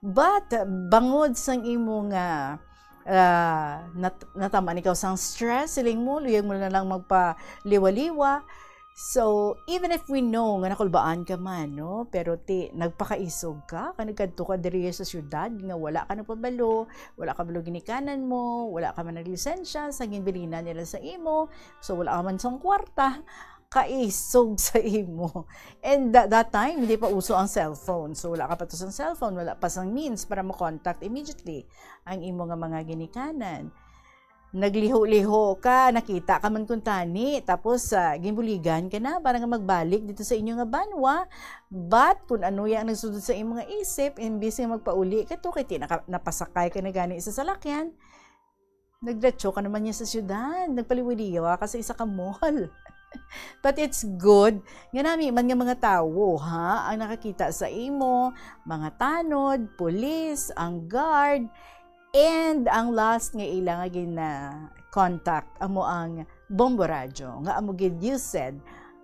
But, bangod sang imo nga, ah, nat-, natamaan ikaw sang stress, siling mo, luyag mo na lang magpaliwa-liwa, So, even if we know nga nakulbaan ka man, no? Pero ti, nagpakaisog ka, ka nagkadto ka diri sa syudad nga wala ka nagpabalo, wala ka balo ginikanan mo, wala ka man naglisensya sa ginbilinan nila sa imo, so wala ka man sang kwarta, kaisog sa imo. And that, that time, hindi pa uso ang cellphone. So, wala ka pa to sang cellphone, wala pa sang means para mo-contact immediately ang imo nga mga ginikanan. Nagliho-liho ka, nakita ka man kuntani, tapos, ah, ginbuligan ka na para nga magbalik dito sa inyo nga banwa. But kung ano ya ang nagsudod sa imo nga isip, imbis nga magpauli ka to, kay ti naka-, napasakay ka na gani sa salakyan, nagdiretso ka naman niya sa syudad, nagpaliwaliwa ka sa isa ka mall. But it's good nga nami man nga mga tawo, ha, ang nakakita sa imo, mga tanod, pulis, ang guard, and ang last nga ila nga gina-contact amo ang Bombo Radyo, nga amo gid, you said,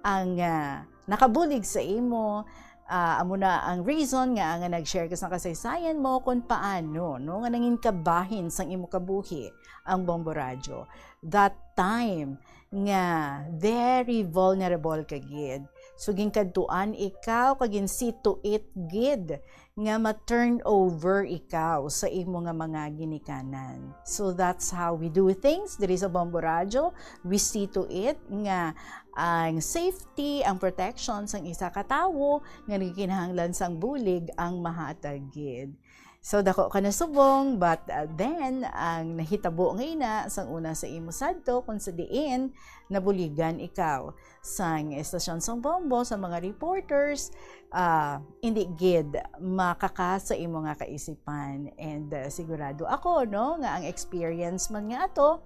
ang, ah, nakabulig sa imo, ah, amo na ang reason nga, nga nag-share ka sa kasaysayan mo kung paano, no, nga nangin kabahin sang imo kabuhi ang Bombo Radyo. That time nga very vulnerable ka gid. So, ginkadtuan ikaw kag gin-see to it gid nga ma-turn over ikaw sa imo nga mga ginikanan. So, that's how we do things diri sa Bombo Radyo. We see to it nga ang safety, ang protection sang isa ka tawo nga nagkinahanglan sang bulig ang mahatag gid. So, dako ka nasubong, but, uh, then, ang nahitabo nga ina, sang una sa imo sadto, kung sa diin nabuligan ikaw sang estasyon sang Bombo, sa mga reporters, ah, hindi gid makaka sa imo nga kaisipan. And, uh, sigurado ako, no, nga ang experience man nga ato,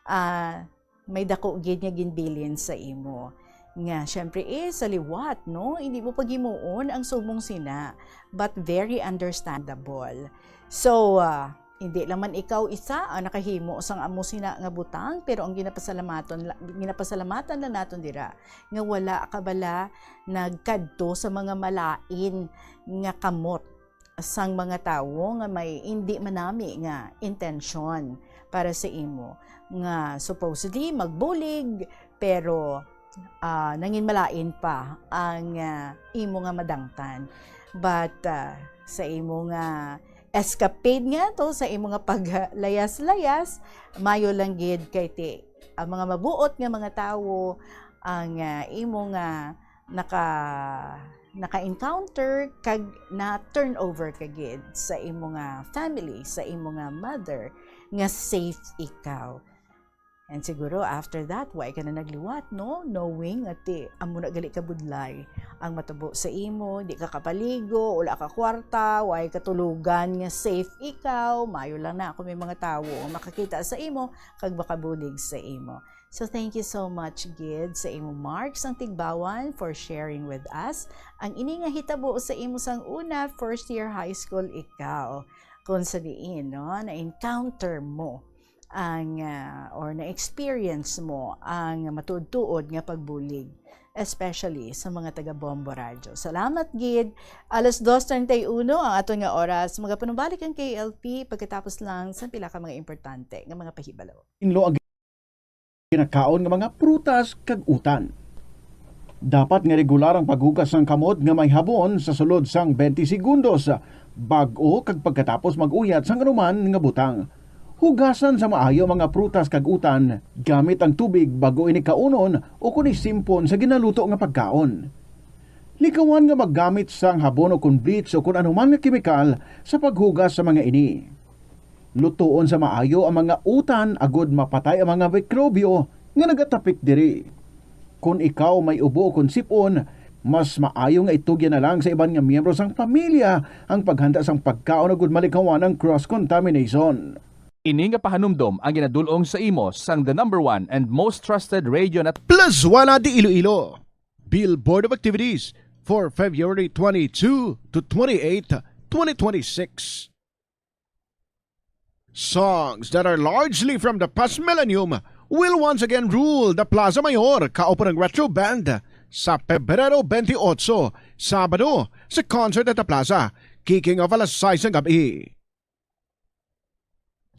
ah, may dako gid nga ginbilin sa imo. Nga, syempre, eh, sa liwat, no? Hindi mo paghimuon ang subong sina, but very understandable. So, ah, hindi lang man ikaw isa ang nakahimo sang amo sina nga butang, pero ang ginapasalamaton la-, ginapasalamatan lang naton dira nga wala ka bala nagkadto sa mga malain nga kamot sang mga tawo nga may indi manami nga intensyon para sa imo, nga supposedly magbulig, pero, ah, nangin malain pa ang, ah, imo nga madangtan. But, ah, sa imo nga escapade nga to, sa imo nga paglayas-layas, mayo lang gid kay ti ang mga mabuot nga mga tawo ang, ah, imo nga naka-, naka-encounter kag na-turn over ka gid sa imo nga family, sa imo nga mother, nga safe ikaw. And siguro after that, wa ka na nagliwat, no? Knowing nga ti, amo na gali kabudlay ang matabo sa imo, di ka kapaligo, wala ka kwarta, wa ka tulugan nga safe ikaw, mayo lang na kung may mga tawo ang makakita sa imo kag makabulig sa imo. So, thank you so much gid sa imo, Mark sang Tigbawan, for sharing with us ang ini nga hitabo sa imo sang una, first year high school ikaw. Kung sa diin, no, na-encounter mo ang, ah, or na-experience mo ang matuod-tuod nga pagbulig, especially sa mga taga Bombo Radyo. Salamat gid. Alas dos treinta y uno ang aton nga oras. Magapanumbalik ang K L P pagkatapos lang sa pila ka mga importante nga mga pahibalo. Inlo ang ginakaon nga mga prutas kag utan. Dapat nga regular ang paghugas sang kamot nga may habon sa sulod sang twenty segundos bag-o kag pagkatapos mag-uyat sang anuman nga butang. Hugasan sa maayo ang mga prutas kag utan gamit ang tubig bag-o ini kaunon o kon isimpon sa ginaluto nga pagkaon. Likawan nga maggamit sang habon o kon bleach o kon anuman nga kemikal sa paghugas sa mga ini. Lutoon sa maayo ang mga utan agod mapatay ang mga mikrobyo nga nagatapik diri. Kon ikaw may ubo o kon sip-on, mas maayo nga itugyan na lang sa iban nga miyembro sang pamilya ang paghanda sang pagkaon agod malikawan ang cross-contamination. Ini nga pahanumdom ang ginadul-ong sa imo sang the number one and most trusted radio na Plus Wala de Iloilo. Billboard of activities for February twenty-two to twenty-eight, twenty twenty-six. Songs that are largely from the past millennium will once again rule the Plaza Mayor kaupo ng Retro Band sa Pebrero twenty-eight, Sabado, sa concert at the Plaza, kicking off alas sais ng gabi.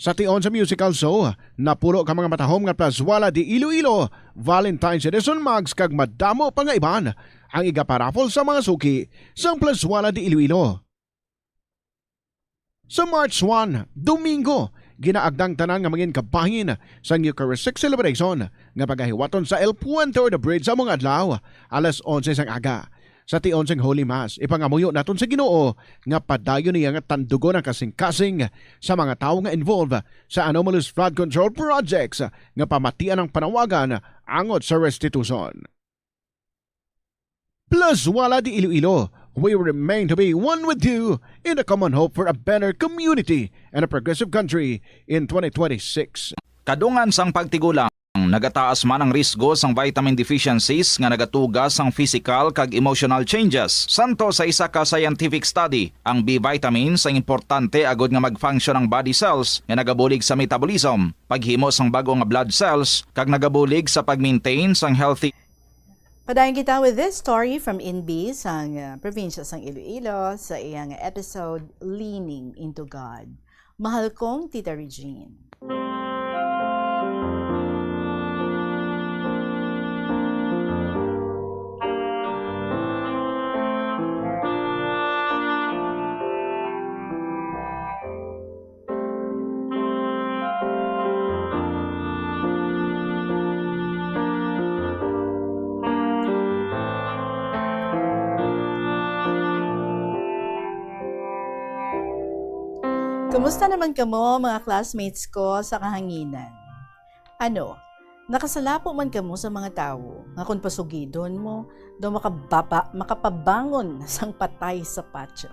Sa tion sa musical show, napulo ka mga matahom nga Plazuela de Iloilo Valentine's Edition mugs kag madamo pa nga iban ang igaparaffle sa mga suki sang Plazuela de Iloilo. Sa March one, Domingo, ginaagda ang tanan nga mangin kabahin sang Eucharistic Celebration nga pagahiwaton sa El Puente or the Bridge sa mga adlaw, alas onse sang aga. Sa tion sang Holy Mass, ipangamuyo naton sa Ginoo nga padayon niya nga tandugon ang kasing-kasing sa mga tawo nga involved sa anomalous flood control projects nga pamatian ang panawagan angot sa restitution. Plazuela de Iloilo, we remain to be one with you in the common hope for a better community and a progressive country in twenty twenty-six. Kadungan sang pagtigulang, nagataas man ang risgo sang vitamin deficiencies nga nagatuga sang physical kag emotional changes. Santo sa isa ka scientific study, ang B vitamins ang importante agud nga mag-function ang body cells nga nagabulig sa metabolism, paghimo sang bag-o nga blood cells, kag nagabulig sa pag-maintain sang healthy Padayon kita with this story from Inbi sang, uh, probinsya sang Iloilo sa iyang episode Leaning into God. Mahal kong Tita Regine. Kumusta naman kamo, mga classmates ko sa kahanginan? Ano, nakasalapo man kamo sa mga tawo nga kon pasugidon mo, daw makababa-, makapabangon sang patay sa patio?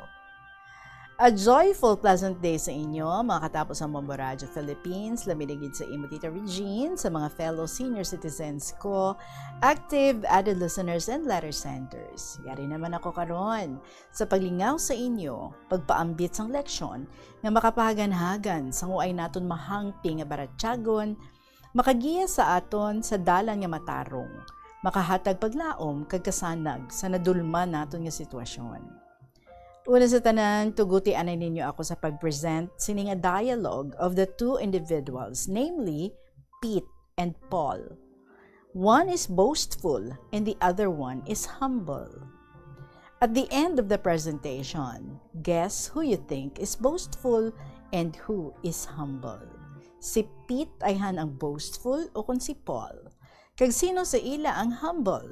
A joyful, pleasant day sa inyo, mga katapos ang Bombo Radyo Philippines, labi na gid sa imo, Tita Regine, sa mga fellow senior citizens ko, active, avid listeners, and letter senders. Yari naman ako karon sa paglingaw sa inyo, pagpaambit sang leksyon nga makapahaganhagan sang way naton mahangpi nga baratyagon, makagiya sa aton sa dalan nga matarong, makahatag paglaom kag kasanag sa nadulman naton nga sitwasyon. Una sa tanan, tuguti anay ninyo ako sa pag-present sini nga dialogue of the two individuals, namely Pete and Paul. One is boastful and the other one is humble. At the end of the presentation, guess who you think is boastful and who is humble? Si Pete ayhan ang boastful o kon si Paul? Kag sino sa ila ang humble?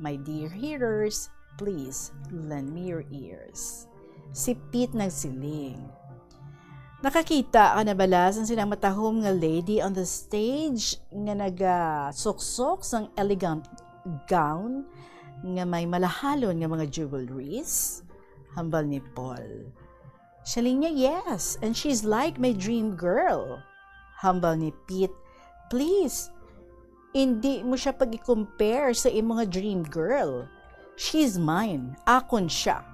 My dear hearers, please lend me your ears. Si Pete nagsiling, "Nakakita ka na bala sang silang matahom nga lady on the stage nga nagasuksok sang elegant gown nga may malahalon nga mga jewelries?" Hambal ni Paul. Siling niya, "Yes, and she's like my dream girl." Hambal ni Pete, "Please, indi mo siya pag-i-compare sa imo nga dream girl. She's mine, akon siya.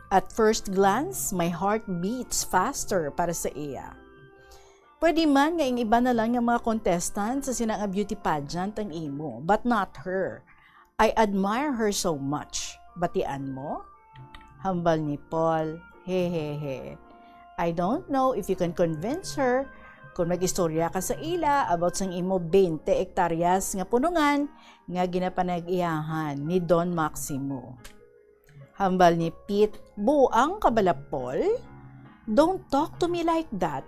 At first glance, my heart beats faster para sa iya." "Pwede man nga ang iba na lang nga mga contestant sa sina nga beauty pageant ang imo, but not her. I admire her so much. Batian mo?" Hambal ni Paul, "Hehehe. I don't know if you can convince her kung mag-istorya ka sa ila about sang imo twenty hektaryas nga punongan nga ginapanag-iyahan ni Don Maximo." Hambal ni Pete, "Buang ka bala, Paul? Don't talk to me like that.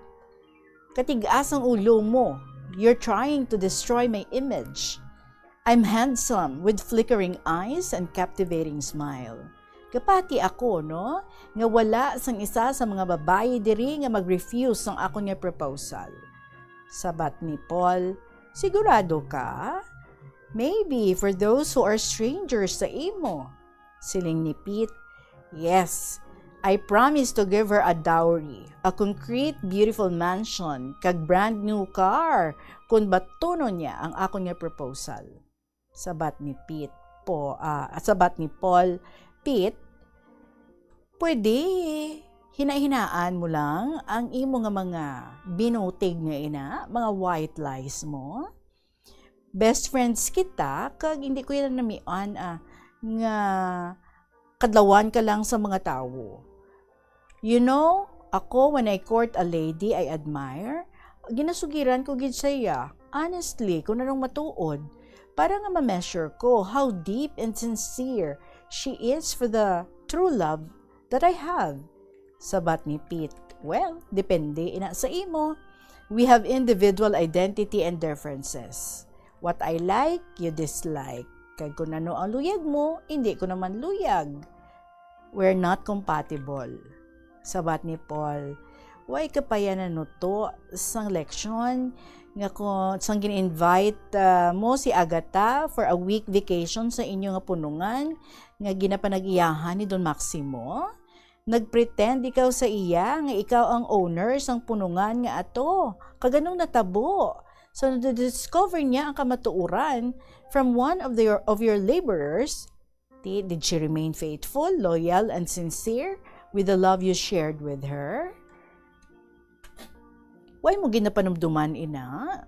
Katig-as ang ulo mo. You're trying to destroy my image. I'm handsome, with flickering eyes and captivating smile. Kapati ako, no, nga wala sang isa sa mga babayi diri nga mag-refuse sang akon nga proposal." Sabat ni Paul, "Sigurado ka? Maybe for those who are strangers sa imo." Siling ni Pete, "Yes, I promise to give her a dowry, a concrete, beautiful mansion, kag brand new car, kung batunon niya ang akon nga proposal." Sabat ni Pete, po, ah, sabat ni Paul, "Pete, pwede hinahinaan mo lang ang imo nga mga binutig nga ina, mga white lies mo? Best friends kita, kag hindi ko yan namian, ah, nga kadlawan ka lang sa mga tawo. You know, Ako, when I court a lady I admire, ginasugiran ko gid siya, honestly, kung anong matuod, para nga ma-measure ko how deep and sincere she is for the true love that I have. Sabat ni Pete, "Well, depende ina sa imo. We have individual identity and differences. What I like, you dislike. Kag kung ano ang luyag mo, hindi ko naman luyag. We're not compatible." Sabat ni Paul, "Way ka pa yan nanuto sang leksyon nga kung sang gin-invite, ah, mo si Agatha for a week vacation sa inyo nga punungan nga ginapanag-iyahan ni Don Maximo? Nagpretend ikaw sa iya nga ikaw ang owner sang punungan nga ato. Kag anong natabo? So, nadiscover niya ang kamatuoran from one of your, of your laborers. Ti, did she remain faithful, loyal, and sincere with the love you shared with her?" Why mo ginapanumduman, ina?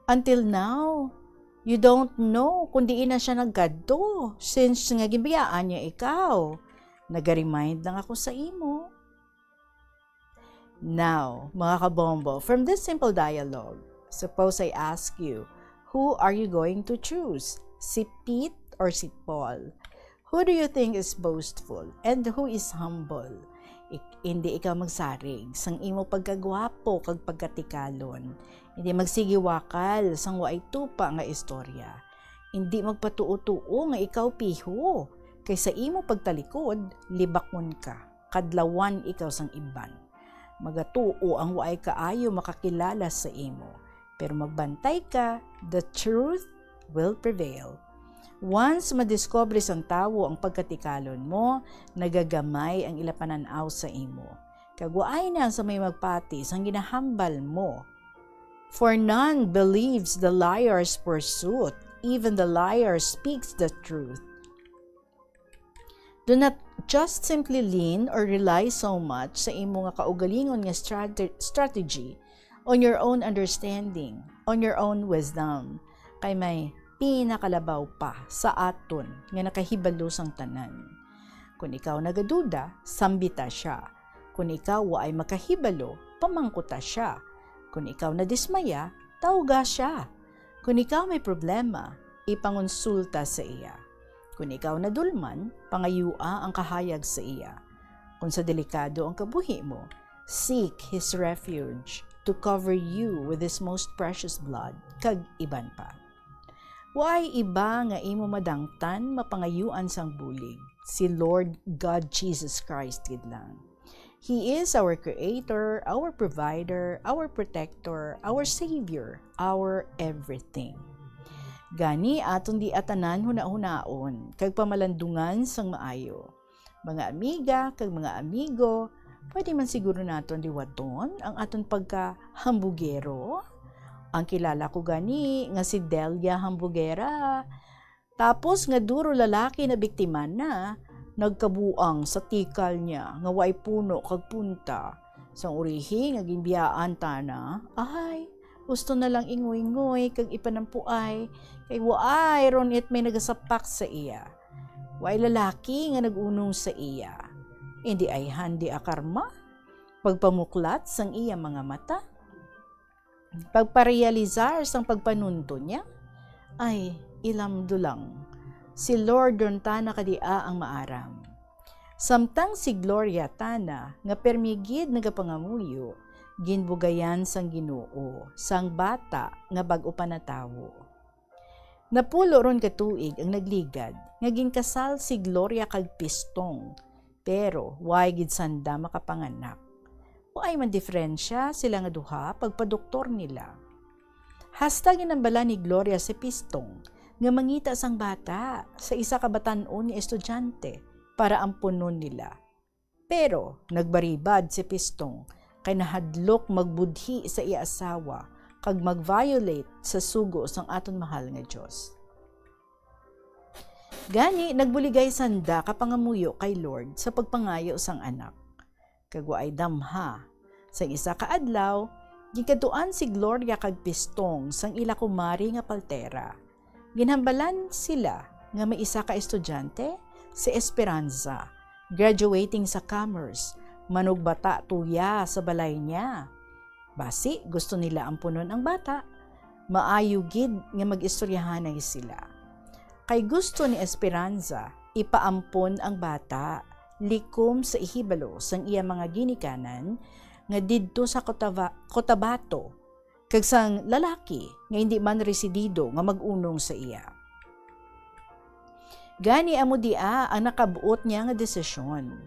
Until now, you don't know kung diin na siya nagkadto since nga ginbiyaan niya ikaw. Naga-remind lang ako sa imo. Now, mga kabombo, from this simple dialogue, suppose I ask you, who are you going to choose? Si Pete or si Paul? Who do you think is boastful and who is humble? Ik-, hindi ikaw magsarig sang imo pagkagwapo kag pagkatikalon. Hindi magsigiwakal sang waay tupa nga istorya. Hindi magpatuo-tuo nga ikaw piho, kay sa imo pagtalikod, libakon ka, kadlawan ikaw sang iban. Magatuo ang waay kaayo makakilala sa imo, pero magbantay ka, the truth will prevail. Once madiskubre sang tawo ang pagkatikalon mo, nagagamay ang ila panan-aw sa imo. Kag waay na sa may magpati sang ginahambal mo. For none believes the liar's pursuit, even the liar speaks the truth. Do not just simply lean or rely so much sa imo nga kaugalingon nga strate-, strategy, on your own understanding, on your own wisdom, kay may pinakalabaw pa sa aton nga nakahibalo sang tanan. Kun ikaw nagaduda, sambita sia. Kun ikaw waay makahibalo, pamangkuta sia. Kun ikaw nadismaya, tawga sia. Kun ikaw may problema, ipangonsulta sa iya. Kun ikaw nadulman, pangayua ang kahayag sa iya. Kun sa delikado ang kabuhi mo, seek his refuge to cover you with his most precious blood, kag iban pa. Waay iba nga imo madangtan, mapangayuan sang bulig, si Lord God Jesus Christ gid lang. He is our Creator, our Provider, our Protector, our Savior, our everything. Gani, aton di atanan hunahunaon kag pamalandungan sang maayo. Mga amiga kag mga amigo, pwede man siguro naton liwaton ang aton pagkahambugero. Ang kilala ko gani nga si Delia Hambugera. Tapos nga duro lalaki na biktima na, nagkabuang sa tikal niya nga waay puno kag punta. Sang urihi nga ginbiyaan ta na, ay, husto na lang ingoy-ngoy kag ipanampuay, kay waay ron it may nagasapak sa iya. Waay lalaki nga nag-unong sa iya. Indi ayhan di a karma, pagpamuklat sang iya mga mata, pagparealisar sang pagpanunto niya. Ay, ilamdo lang. Si Lord ron tana kadia ang maaram. Samtang si Gloria tana nga permi gid nagapangamuyo, ginbugayan sang Ginoo sang bata nga bag-o pa natawo. Napulo ron ka tuig ang nagligad nga ginkasal si Gloria kag Pistong, pero waay gid sanda makapanganak. Waay man diferensya sila nga duha pagpadoktor nila. Hasta ginhambalan ni Gloria si Pistong nga mangita sang bata sa isa ka batan-on nga estudyante para ampunon nila. Pero nagbaribad si Pistong kay nahadlok magbudhi sa iya asawa kag mag-violate sa sugo sang aton mahal nga Dios. Gani, nagbuligay sanda ka pangamuyo kay Lord sa pagpangayo sang anak. Kag waay damha, sang isa ka adlaw, ginkadtuan si Gloria kag Pistong sang ila kumari nga paltera. Ginhambalan sila nga may isa ka estudyante, si Esperanza, graduating sa Commerce, manugbata tuya sa balay niya. Basi gusto nila ampunon ang bata, maayo gid nga mag-istoryahanay sila. Kay gusto ni Esperanza ipaampon ang bata likom sa ihibalo sang iya mga ginikanan nga didto sa Cotava-, Cotabato, kag sang lalaki nga indi man residido nga mag-unong sa iya. Gani amo dia ang nakabuot niya nga desisyon.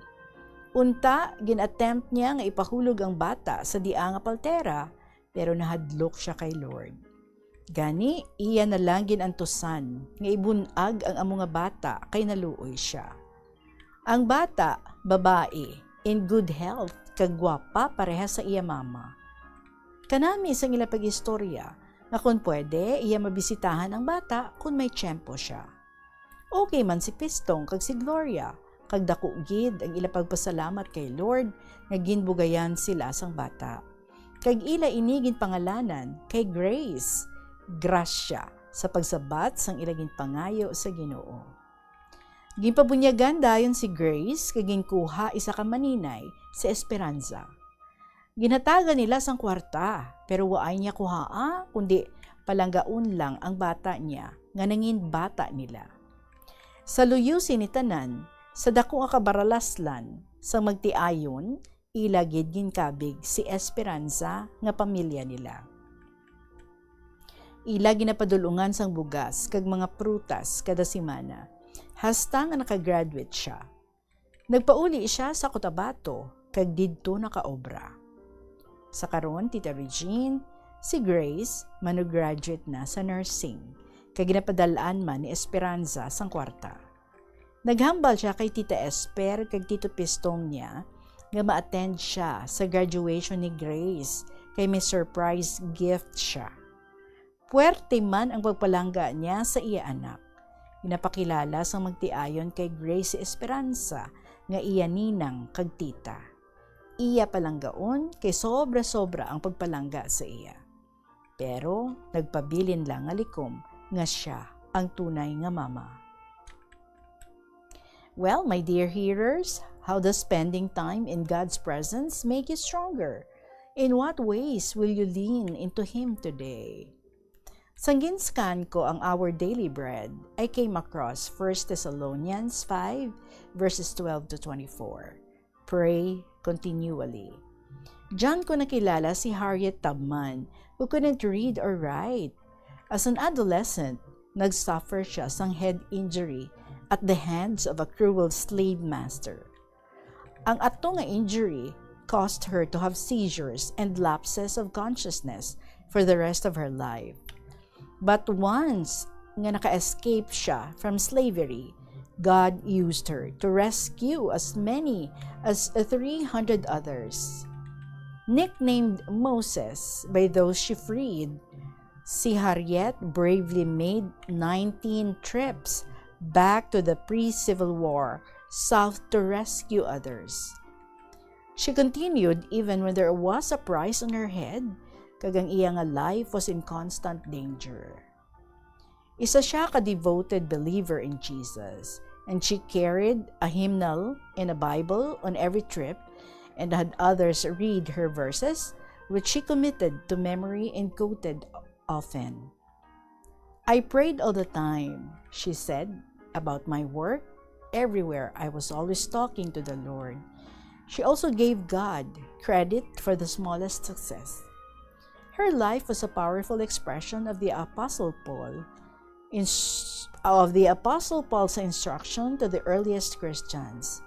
Unta, gin-attempt niya nga ipahulog ang bata sa dia nga paltera, pero nahadlok sia kay Lord. Gani, iya na lang gin-antusan nga ibun-ag ang amo nga bata kay naluoy sia. Ang bata, babayi, in good health, kag gwapa parehas sa iya mama. Kanami sang ila pag-istorya nga kon pwede, iya mabisitahan ang bata kon may tiyempo sia. Okay man si Pistong kag si Gloria, kag daku gid ang ila pagpasalamat kay Lord nga ginbugayan sila sang bata. Kag ila ini ginpangalanan kay Grace, grasya, sa pagsabat sang ila ginpangayo sa Ginoo. Ginpabunyagan dayon si Grace kag ginkuha isa ka maninay si Esperanza. Ginhatagan nila sang kwarta, pero waay niya kuhaa, kundi palanggaon lang ang bata niya nga nangin bata nila. Sa luyo sini tanan, sa dako nga kabaralaslan sang magtiayon, ila gid ginkabig si Esperanza nga pamilya nila. Ila ginapadul-ungan sang bugas kag mga prutas kada semana, hasta nga naka-graduate sia. Nagpauli sia sa Cotabato kag didto nakaobra. Sa karon, Tita Regine, si Grace mano-graduate na sa nursing, kag ginapadal-an man ni Esperanza sang kwarta. Naghambal sia kay Tita Esper kag Tito Pistong niya nga ma-attend sia sa graduation ni Grace, kay may surprise gift sia. Puwerte man ang pagpalangga niya sa iya anak. Ginapakilala sang magtiayon kay Grace si Esperanza nga iya ninang kag tita. Iya palanggaon kay sobra-sobra ang pagpalangga sa iya. Pero nagpabilin lang nga likom nga sia ang tunay nga mama. Well, my dear hearers, how does spending time in God's presence make you stronger? In what ways will you lean into Him today? Sang gin-scan ko ang Our Daily Bread, I came across First Thessalonians five, verses twelve to twenty-four. Pray continually. Diyan ko nakilala si Harriet Tubman, who couldn't read or write. As an adolescent, nagsuffer siya sang head injury at the hands of a cruel slave master. Ang ato nga injury caused her to have seizures and lapses of consciousness for the rest of her life. But once nga naka-escape siya from slavery, God used her to rescue as many as three hundred others. Nicknamed Moses by those she freed, si Harriet bravely made nineteen trips back to the pre-Civil War South to rescue others. She continued even when there was a price on her head, kag ang iya nga life was in constant danger. Isa siya ka devoted believer in Jesus, and she carried a hymnal and a Bible on every trip and had others read her verses, which she committed to memory and quoted often. "I prayed all the time," she said, "about my work. Everywhere I was always talking to the Lord." She also gave God credit for the smallest success. Her life was a powerful expression of the Apostle Paul, ins-, of the Apostle Paul's instruction to the earliest Christians: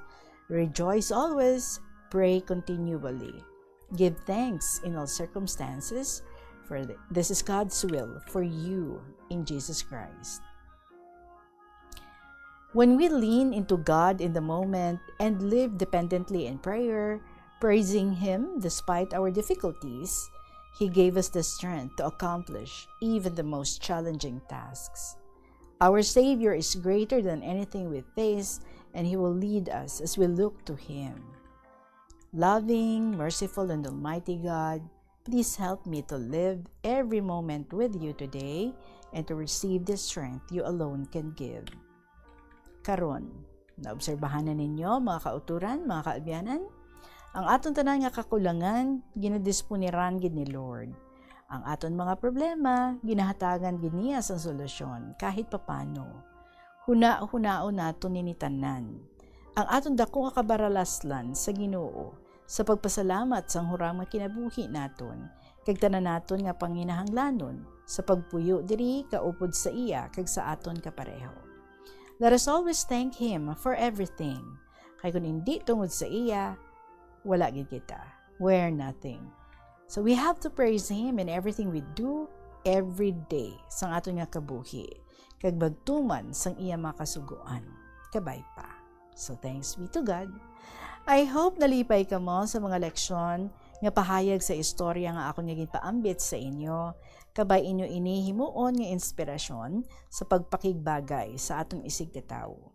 "Rejoice always, pray continually, give thanks in all circumstances, for th-, this is God's will for you in Jesus Christ." When we lean into God in the moment and live dependently in prayer, praising Him despite our difficulties, He gave us the strength to accomplish even the most challenging tasks. Our Savior is greater than anything we face, and He will lead us as we look to Him. Loving, merciful, and almighty God, please help me to live every moment with you today and to receive the strength you alone can give. Karon, naobserbahan na ninyo, mga kauturan, mga kaabyanan, Ang aton tanan nga kakulangan, ginadisponiran gid ni Lord. Ang aton mga problema, ginahatagan gid niya sang solusyon, kahit papano. Huna-hunaon naton ini tanan. Ang aton dako nga kabaralaslan sa Ginoo, sa pagpasalamat sang huram nga kinabuhi naton, kag tanan naton nga panginahanglanon sa pagpuyo diri kaupod sa iya kag sa aton kapareho. Let us always thank Him for everything. Kay kun indi tungod sa iya, wala gid kita. We're nothing. So we have to praise Him in everything we do, every day, sang aton nga kabuhi, kag magtuman sang iya mga kasugoan. Kabay pa. So thanks be to God. I hope nalipay kamo sa mga leksyon nga pahayag sa istorya nga akon nga ginpaambit sa inyo. Kabay inyo ini himuon nga inspirasyon sa pagpakigbagay sa aton isigkatawo.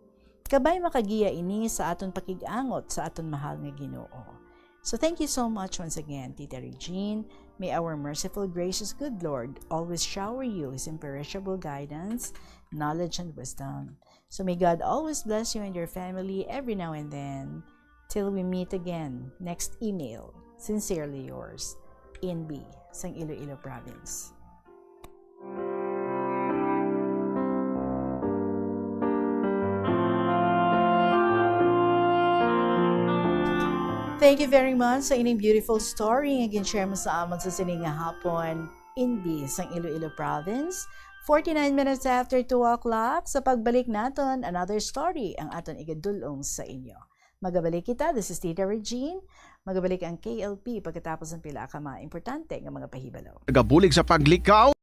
Kabay makagiya ini sa aton pakig-angot sa aton mahal nga Ginoo. So thank you so much once again, Tita Regine. May our merciful, gracious, good Lord always shower you His imperishable guidance, knowledge, and wisdom. So may God always bless you and your family every now and then. Till we meet again, next email. Sincerely yours, Inbi, sang Iloilo Province. Thank you very much sa ining beautiful story nga gin-share mo sa amon sa sini nga hapon, Inbi, sang Iloilo Province. Forty-nine minutes after two o'clock, sa pagbalik naton, another story ang aton igadul-ong sa inyo. Magabalik kita, this is Tita Regine. Magabalik ang K L P pagkatapos ng pila ka mga importante nga mga pahibalo. Nagabulig sa paglikaw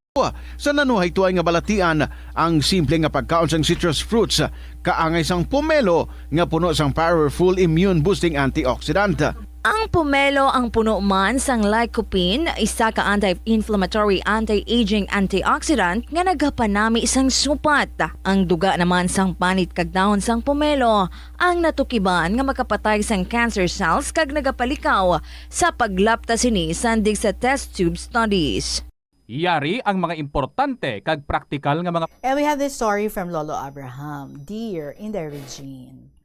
sa nanuhaytoy nga balatian ang simple nga pagkaon sang citrus fruits, kaangay sang pomelo nga puno sang powerful immune boosting antioxidant. Ang pomelo ang puno man sang lycopene, isa ka anti-inflammatory, anti-aging antioxidant nga nagapanami sang supat. Ang duga naman sang panit kag dahon sang pomelo ang natukiban nga makapatay sang cancer cells kag nagapalikaw sa paglapta sini sandig sa test tube studies. Yari ang mga importante kag praktikal nga mga And we have this story from Lolo Abraham. Dear Inday Regine.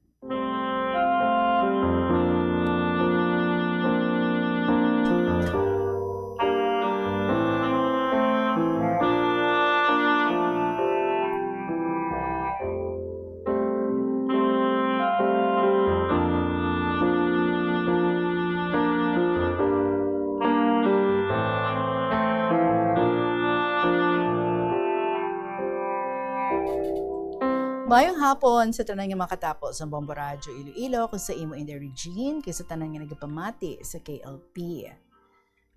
Mayong hapon sa tanan nga makatapo sa Bombo Radyo Iloilo, kag sa imo, Inday Regine, kag sa tanan nga nagapamati sa K L P.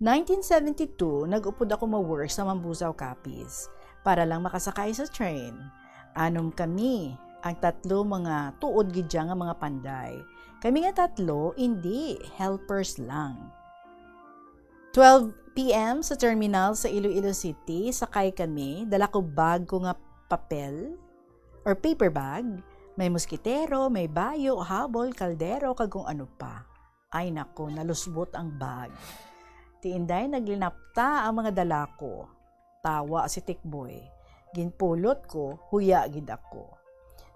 Nineteen seventy-two, nag-upod ako ma-work sa Mambusao, Capiz, para lang makasakay sa train. Anom kami, ang tatlo mga tuod gid dya nga mga panday. Kami nga tatlo, indi, helpers lang. Twelve P M sa terminal sa Iloilo City, sakay kami, dala ko bag ko nga papel or paper bag, may moskitero, may bayo, habol, kaldero, kag kung ano pa. Ay nako, nalusbot ang bag. Ti Inday, naglinapta ang mga dala ko. Tawa si Tikboy. Ginpulot ko, huya gid ako.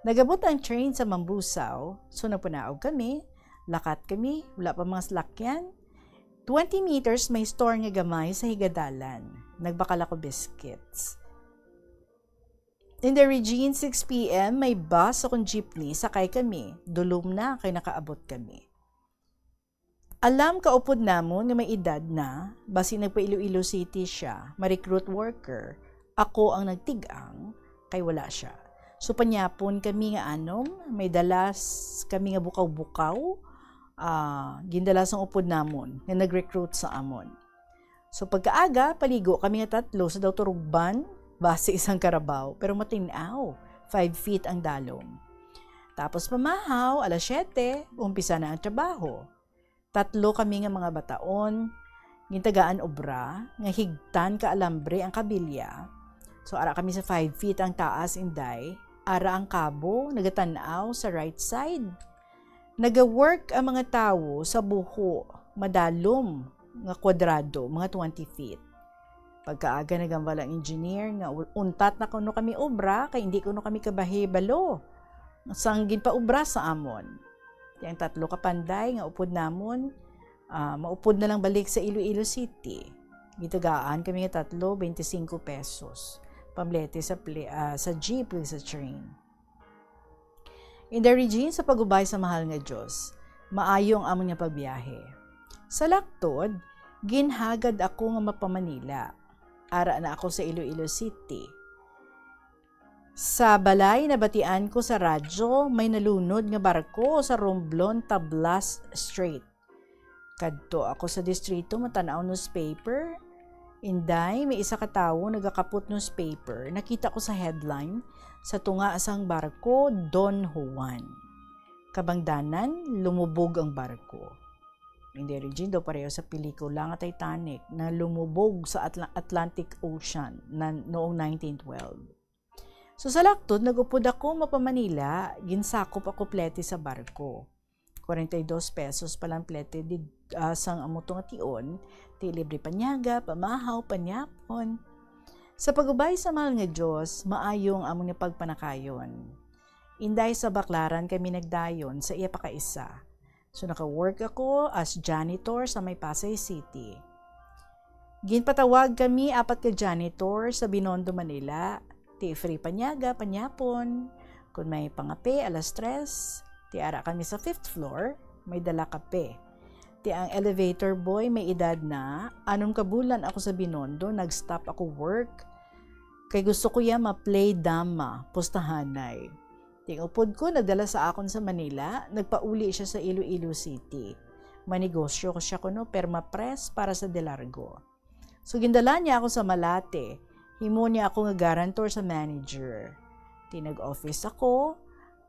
Nagabot ang train sa Mambusao, so nagpanaog kami, lakat kami, wala pa mga salakyan. Twenty meters may store nga gamay sa higadalan. Nagbakal ako biscuits. In the Regine, six P M, may bus akong jeepney, sakay kami. Dulom na kay nakaabot kami. Alam ka upod namon nga may edad na, basi nagpa-Iloilo City siya, ma-recruit worker. Ako ang nagtig-ang, kay wala siya. So, panyapon kami nga anom, may dalas kami nga bukaw-bukaw, ah, gindala sang upod namon nga nag-recruit sa amon. So, pagkaaga, paligo kami nga tatlo sa daw turugban, basi isang karabaw, pero matin-aw, five feet ang dalom. Tapos pamahaw, alas siyete, umpisa na ang trabaho. Tatlo kami nga mga bataon, gintagaan obra, nga higtan ka alambre ang kabilya. So, ara kami sa five feet ang taas, Inday. Ara ang kabo, nagatan-aw sa right side. Naga-work ang mga tawo sa buho, madalom nga kwadrado, mga twenty feet. Pagkaaga, naghambal ang engineer nga u-, untat na kuno kami obra, kay hindi kuno kami kabahibalo sang ginpaobra sa amon. Ti ang tatlo ka panday nga upod namon, Ah, maupod na lang balik sa Iloilo City. Gitagaan kami nga tatlo, twenty-five pesos. Pamlete sa pli-, ah, sa jeep ug sa train. Inday Regine, sa pagubay sa mahal nga Dios, maayo ang amon nga pagbiyahe. Sa laktod, ginhagad ako nga mapa-Manila. Ara na ako sa Iloilo City. Sa balay, nabatian ko sa radyo may nalunod nga barko sa Romblon, Tablas Strait. Kadto ako sa distrito, matan-aw newspaper. Inday, may isa ka tawo nagakapot newspaper. Nakita ko sa headline, sa tunga sang barko, Don Juan. Kabangdanan, lumubog ang barko. Inday Regine, daw pareho sa pelikula nga Titanic na lumubog sa Atla-, Atlantic Ocean na, noong nineteen twelve. So, sa laktod, nag-upod ako mapa-Manila, ginsakop ako plete sa barko. Kwarenta y dos pesos pa lang plete di, ah, sang amo to nga tion, ti libre panyaga, pamahaw, panyapon. Sa pagubay sa mahal nga Dios, maayo ang amon nga pagpanakayon. Inday, sa Baclaran kami nagdayon sa iya pakaisa. So, naka-work ako as janitor sa may Pasay City. Ginpatawag kami apat ka janitor sa Binondo, Manila. Ti free panyaga, panyapon. Kung may pangape, alas tres, ti ara kami sa fifth floor, may dala kape. Ti ang elevator boy may edad na, anom ka bulan ako sa Binondo, nag-stop ako work. Kay gusto ko ya ma-play dama, pustahanay. Ti ang upod ko, nagdala sa akon sa Manila, nagpauli siya sa Iloilo City. Manegosyo ko siya kuno, perma press para sa De Largo. So, gindala niya ako sa Malate. Himo niya ako nga guarantor sa manager. Ti nag-office ako,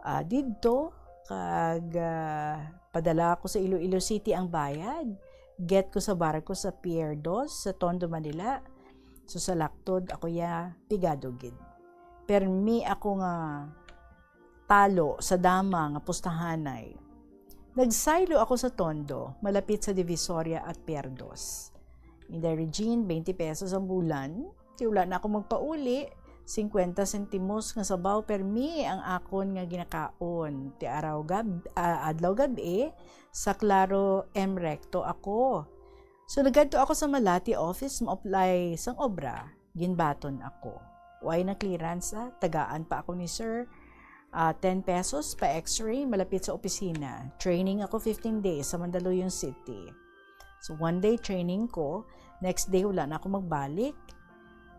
ah, didto, kag, ah, padala ako sa Iloilo City ang bayad. Get ko sa barko sa Pier Dos, sa Tondo, Manila. So, sa laktod, ako ya pigado gid. Permi ako nga talo sa dama nga pustahanay. Nagsaylo ako sa Tondo, malapit sa Divisoria at Pier Dos. Inday Regine, twenty pesos ang bulan. Ti wala na ako magpauli, singkwenta sentimos nga sabaw permi ang akon nga ginakaon. Ti araw gab-, ah, adlaw gab-i, sa Claro M Recto ako. So, nagkadto ako sa Malate office, ma-apply sang obra. Ginbaton ako. Way na clearance, ah. Tagaan pa ako ni sir, ah, ten pesos pa X-ray malapit sa opisina. Training ako fifteen days sa Mandaluyong City. So, one day training ko, next day wala na ako magbalik.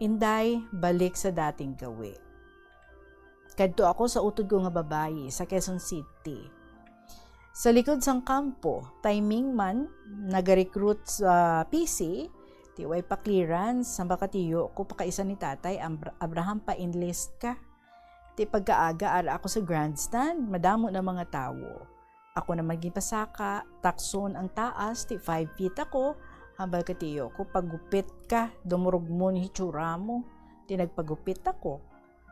Inday, balik sa dating gawi. Kadto ako sa utod ko nga babayi sa Quezon City. Sa likod sang kampo, timing man, nagarecruit sa P C, ti way pa clearance, hambal katiyo ko pakaisa ni tatay, Abra-, Abraham, pa-enlist ka. Ti pagkaaga, ara ako sa grandstand, madamo na mga tawo. Ako naman ginpasaka, takson ang taas, ti five feet ako, hambal katiyo ko, pagupit ka, dumurog mo ni hitsura mo. Ti nagpagupit ako.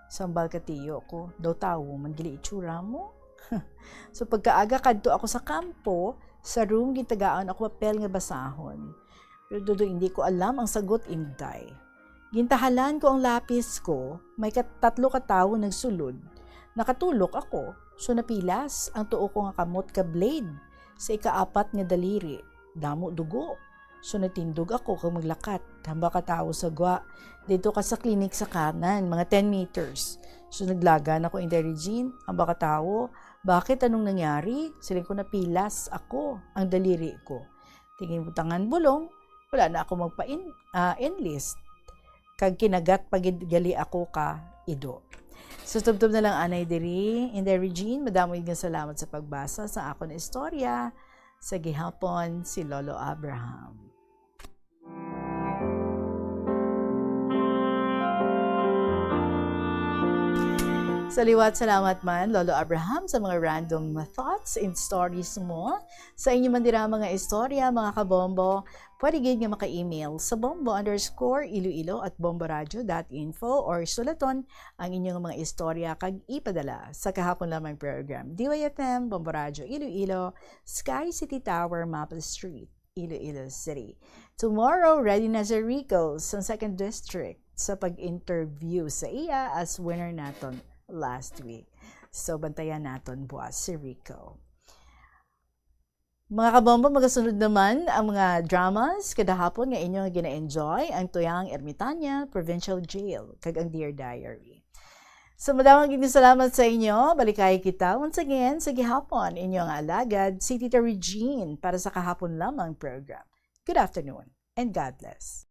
Sambal katiyo ko, daw tawo man gili itsura mo. So, pagkaaga kadto ako sa kampo, sa room, gintagaan ako papel nga basahon. Pero dudo, hindi ko alam ang sagot, Inday. Gintahalan ko ang lapis ko, may kat-, tatlo ka tawo nagsulod. Nakatulok ako, so napilas ang tuo ko nga kamot ka blade sa ikaapat nga daliri. Damo dugo. So, natindog ako kag maglakat. Hambal ka tawo sa gwa. Didto ka sa clinic sa kanan, mga ten meters. So, naglagan ako, Inday Regine. Hambal ka tawo, "Bakit? Anong nangyari?" Siling ko, "Napilas ako, ang daliri ko." Ti ginbutangan bulong, wala na ako magpa-in-, ah, enlist. Kag kinagat pa gid gali ako ka ido. So, tubtob na lang anay diri. Inday Regine, madamo gid nga salamat sa pagbasa sa akon istorya. Sa gihapon, si Lolo Abraham. Sa liwat, salamat man, Lolo Abraham, sa mga random thoughts and stories mo. Sa inyo man dira mga istorya, mga kabombo, pwede gid nga maka-email sa bombo underscore iloilo at bomboradio dot info or sulaton ang inyong mga istorya kag ipadala sa kahapon lamang program. D Y F M, Bombo Radio Iloilo, Sky City Tower, Maple Street, Iloilo City. Tomorrow, ready na si Rico sa second district sa pag-interview sa iya as winner naton last week. So, bantayan naton buwas si Rico. Mga kabombo, magasunod naman ang mga dramas kada hapon nga inyo nga gina-enjoy, ang Tuyang Ermitaña, Provincial Jail, kag ang Dear Diary. So, madamo gid nga salamat sa inyo. Balikay kita once again sa gihapon, inyo nga alagad, si Tita Regine, para sa Kahapon Lamang program. Good afternoon and God bless.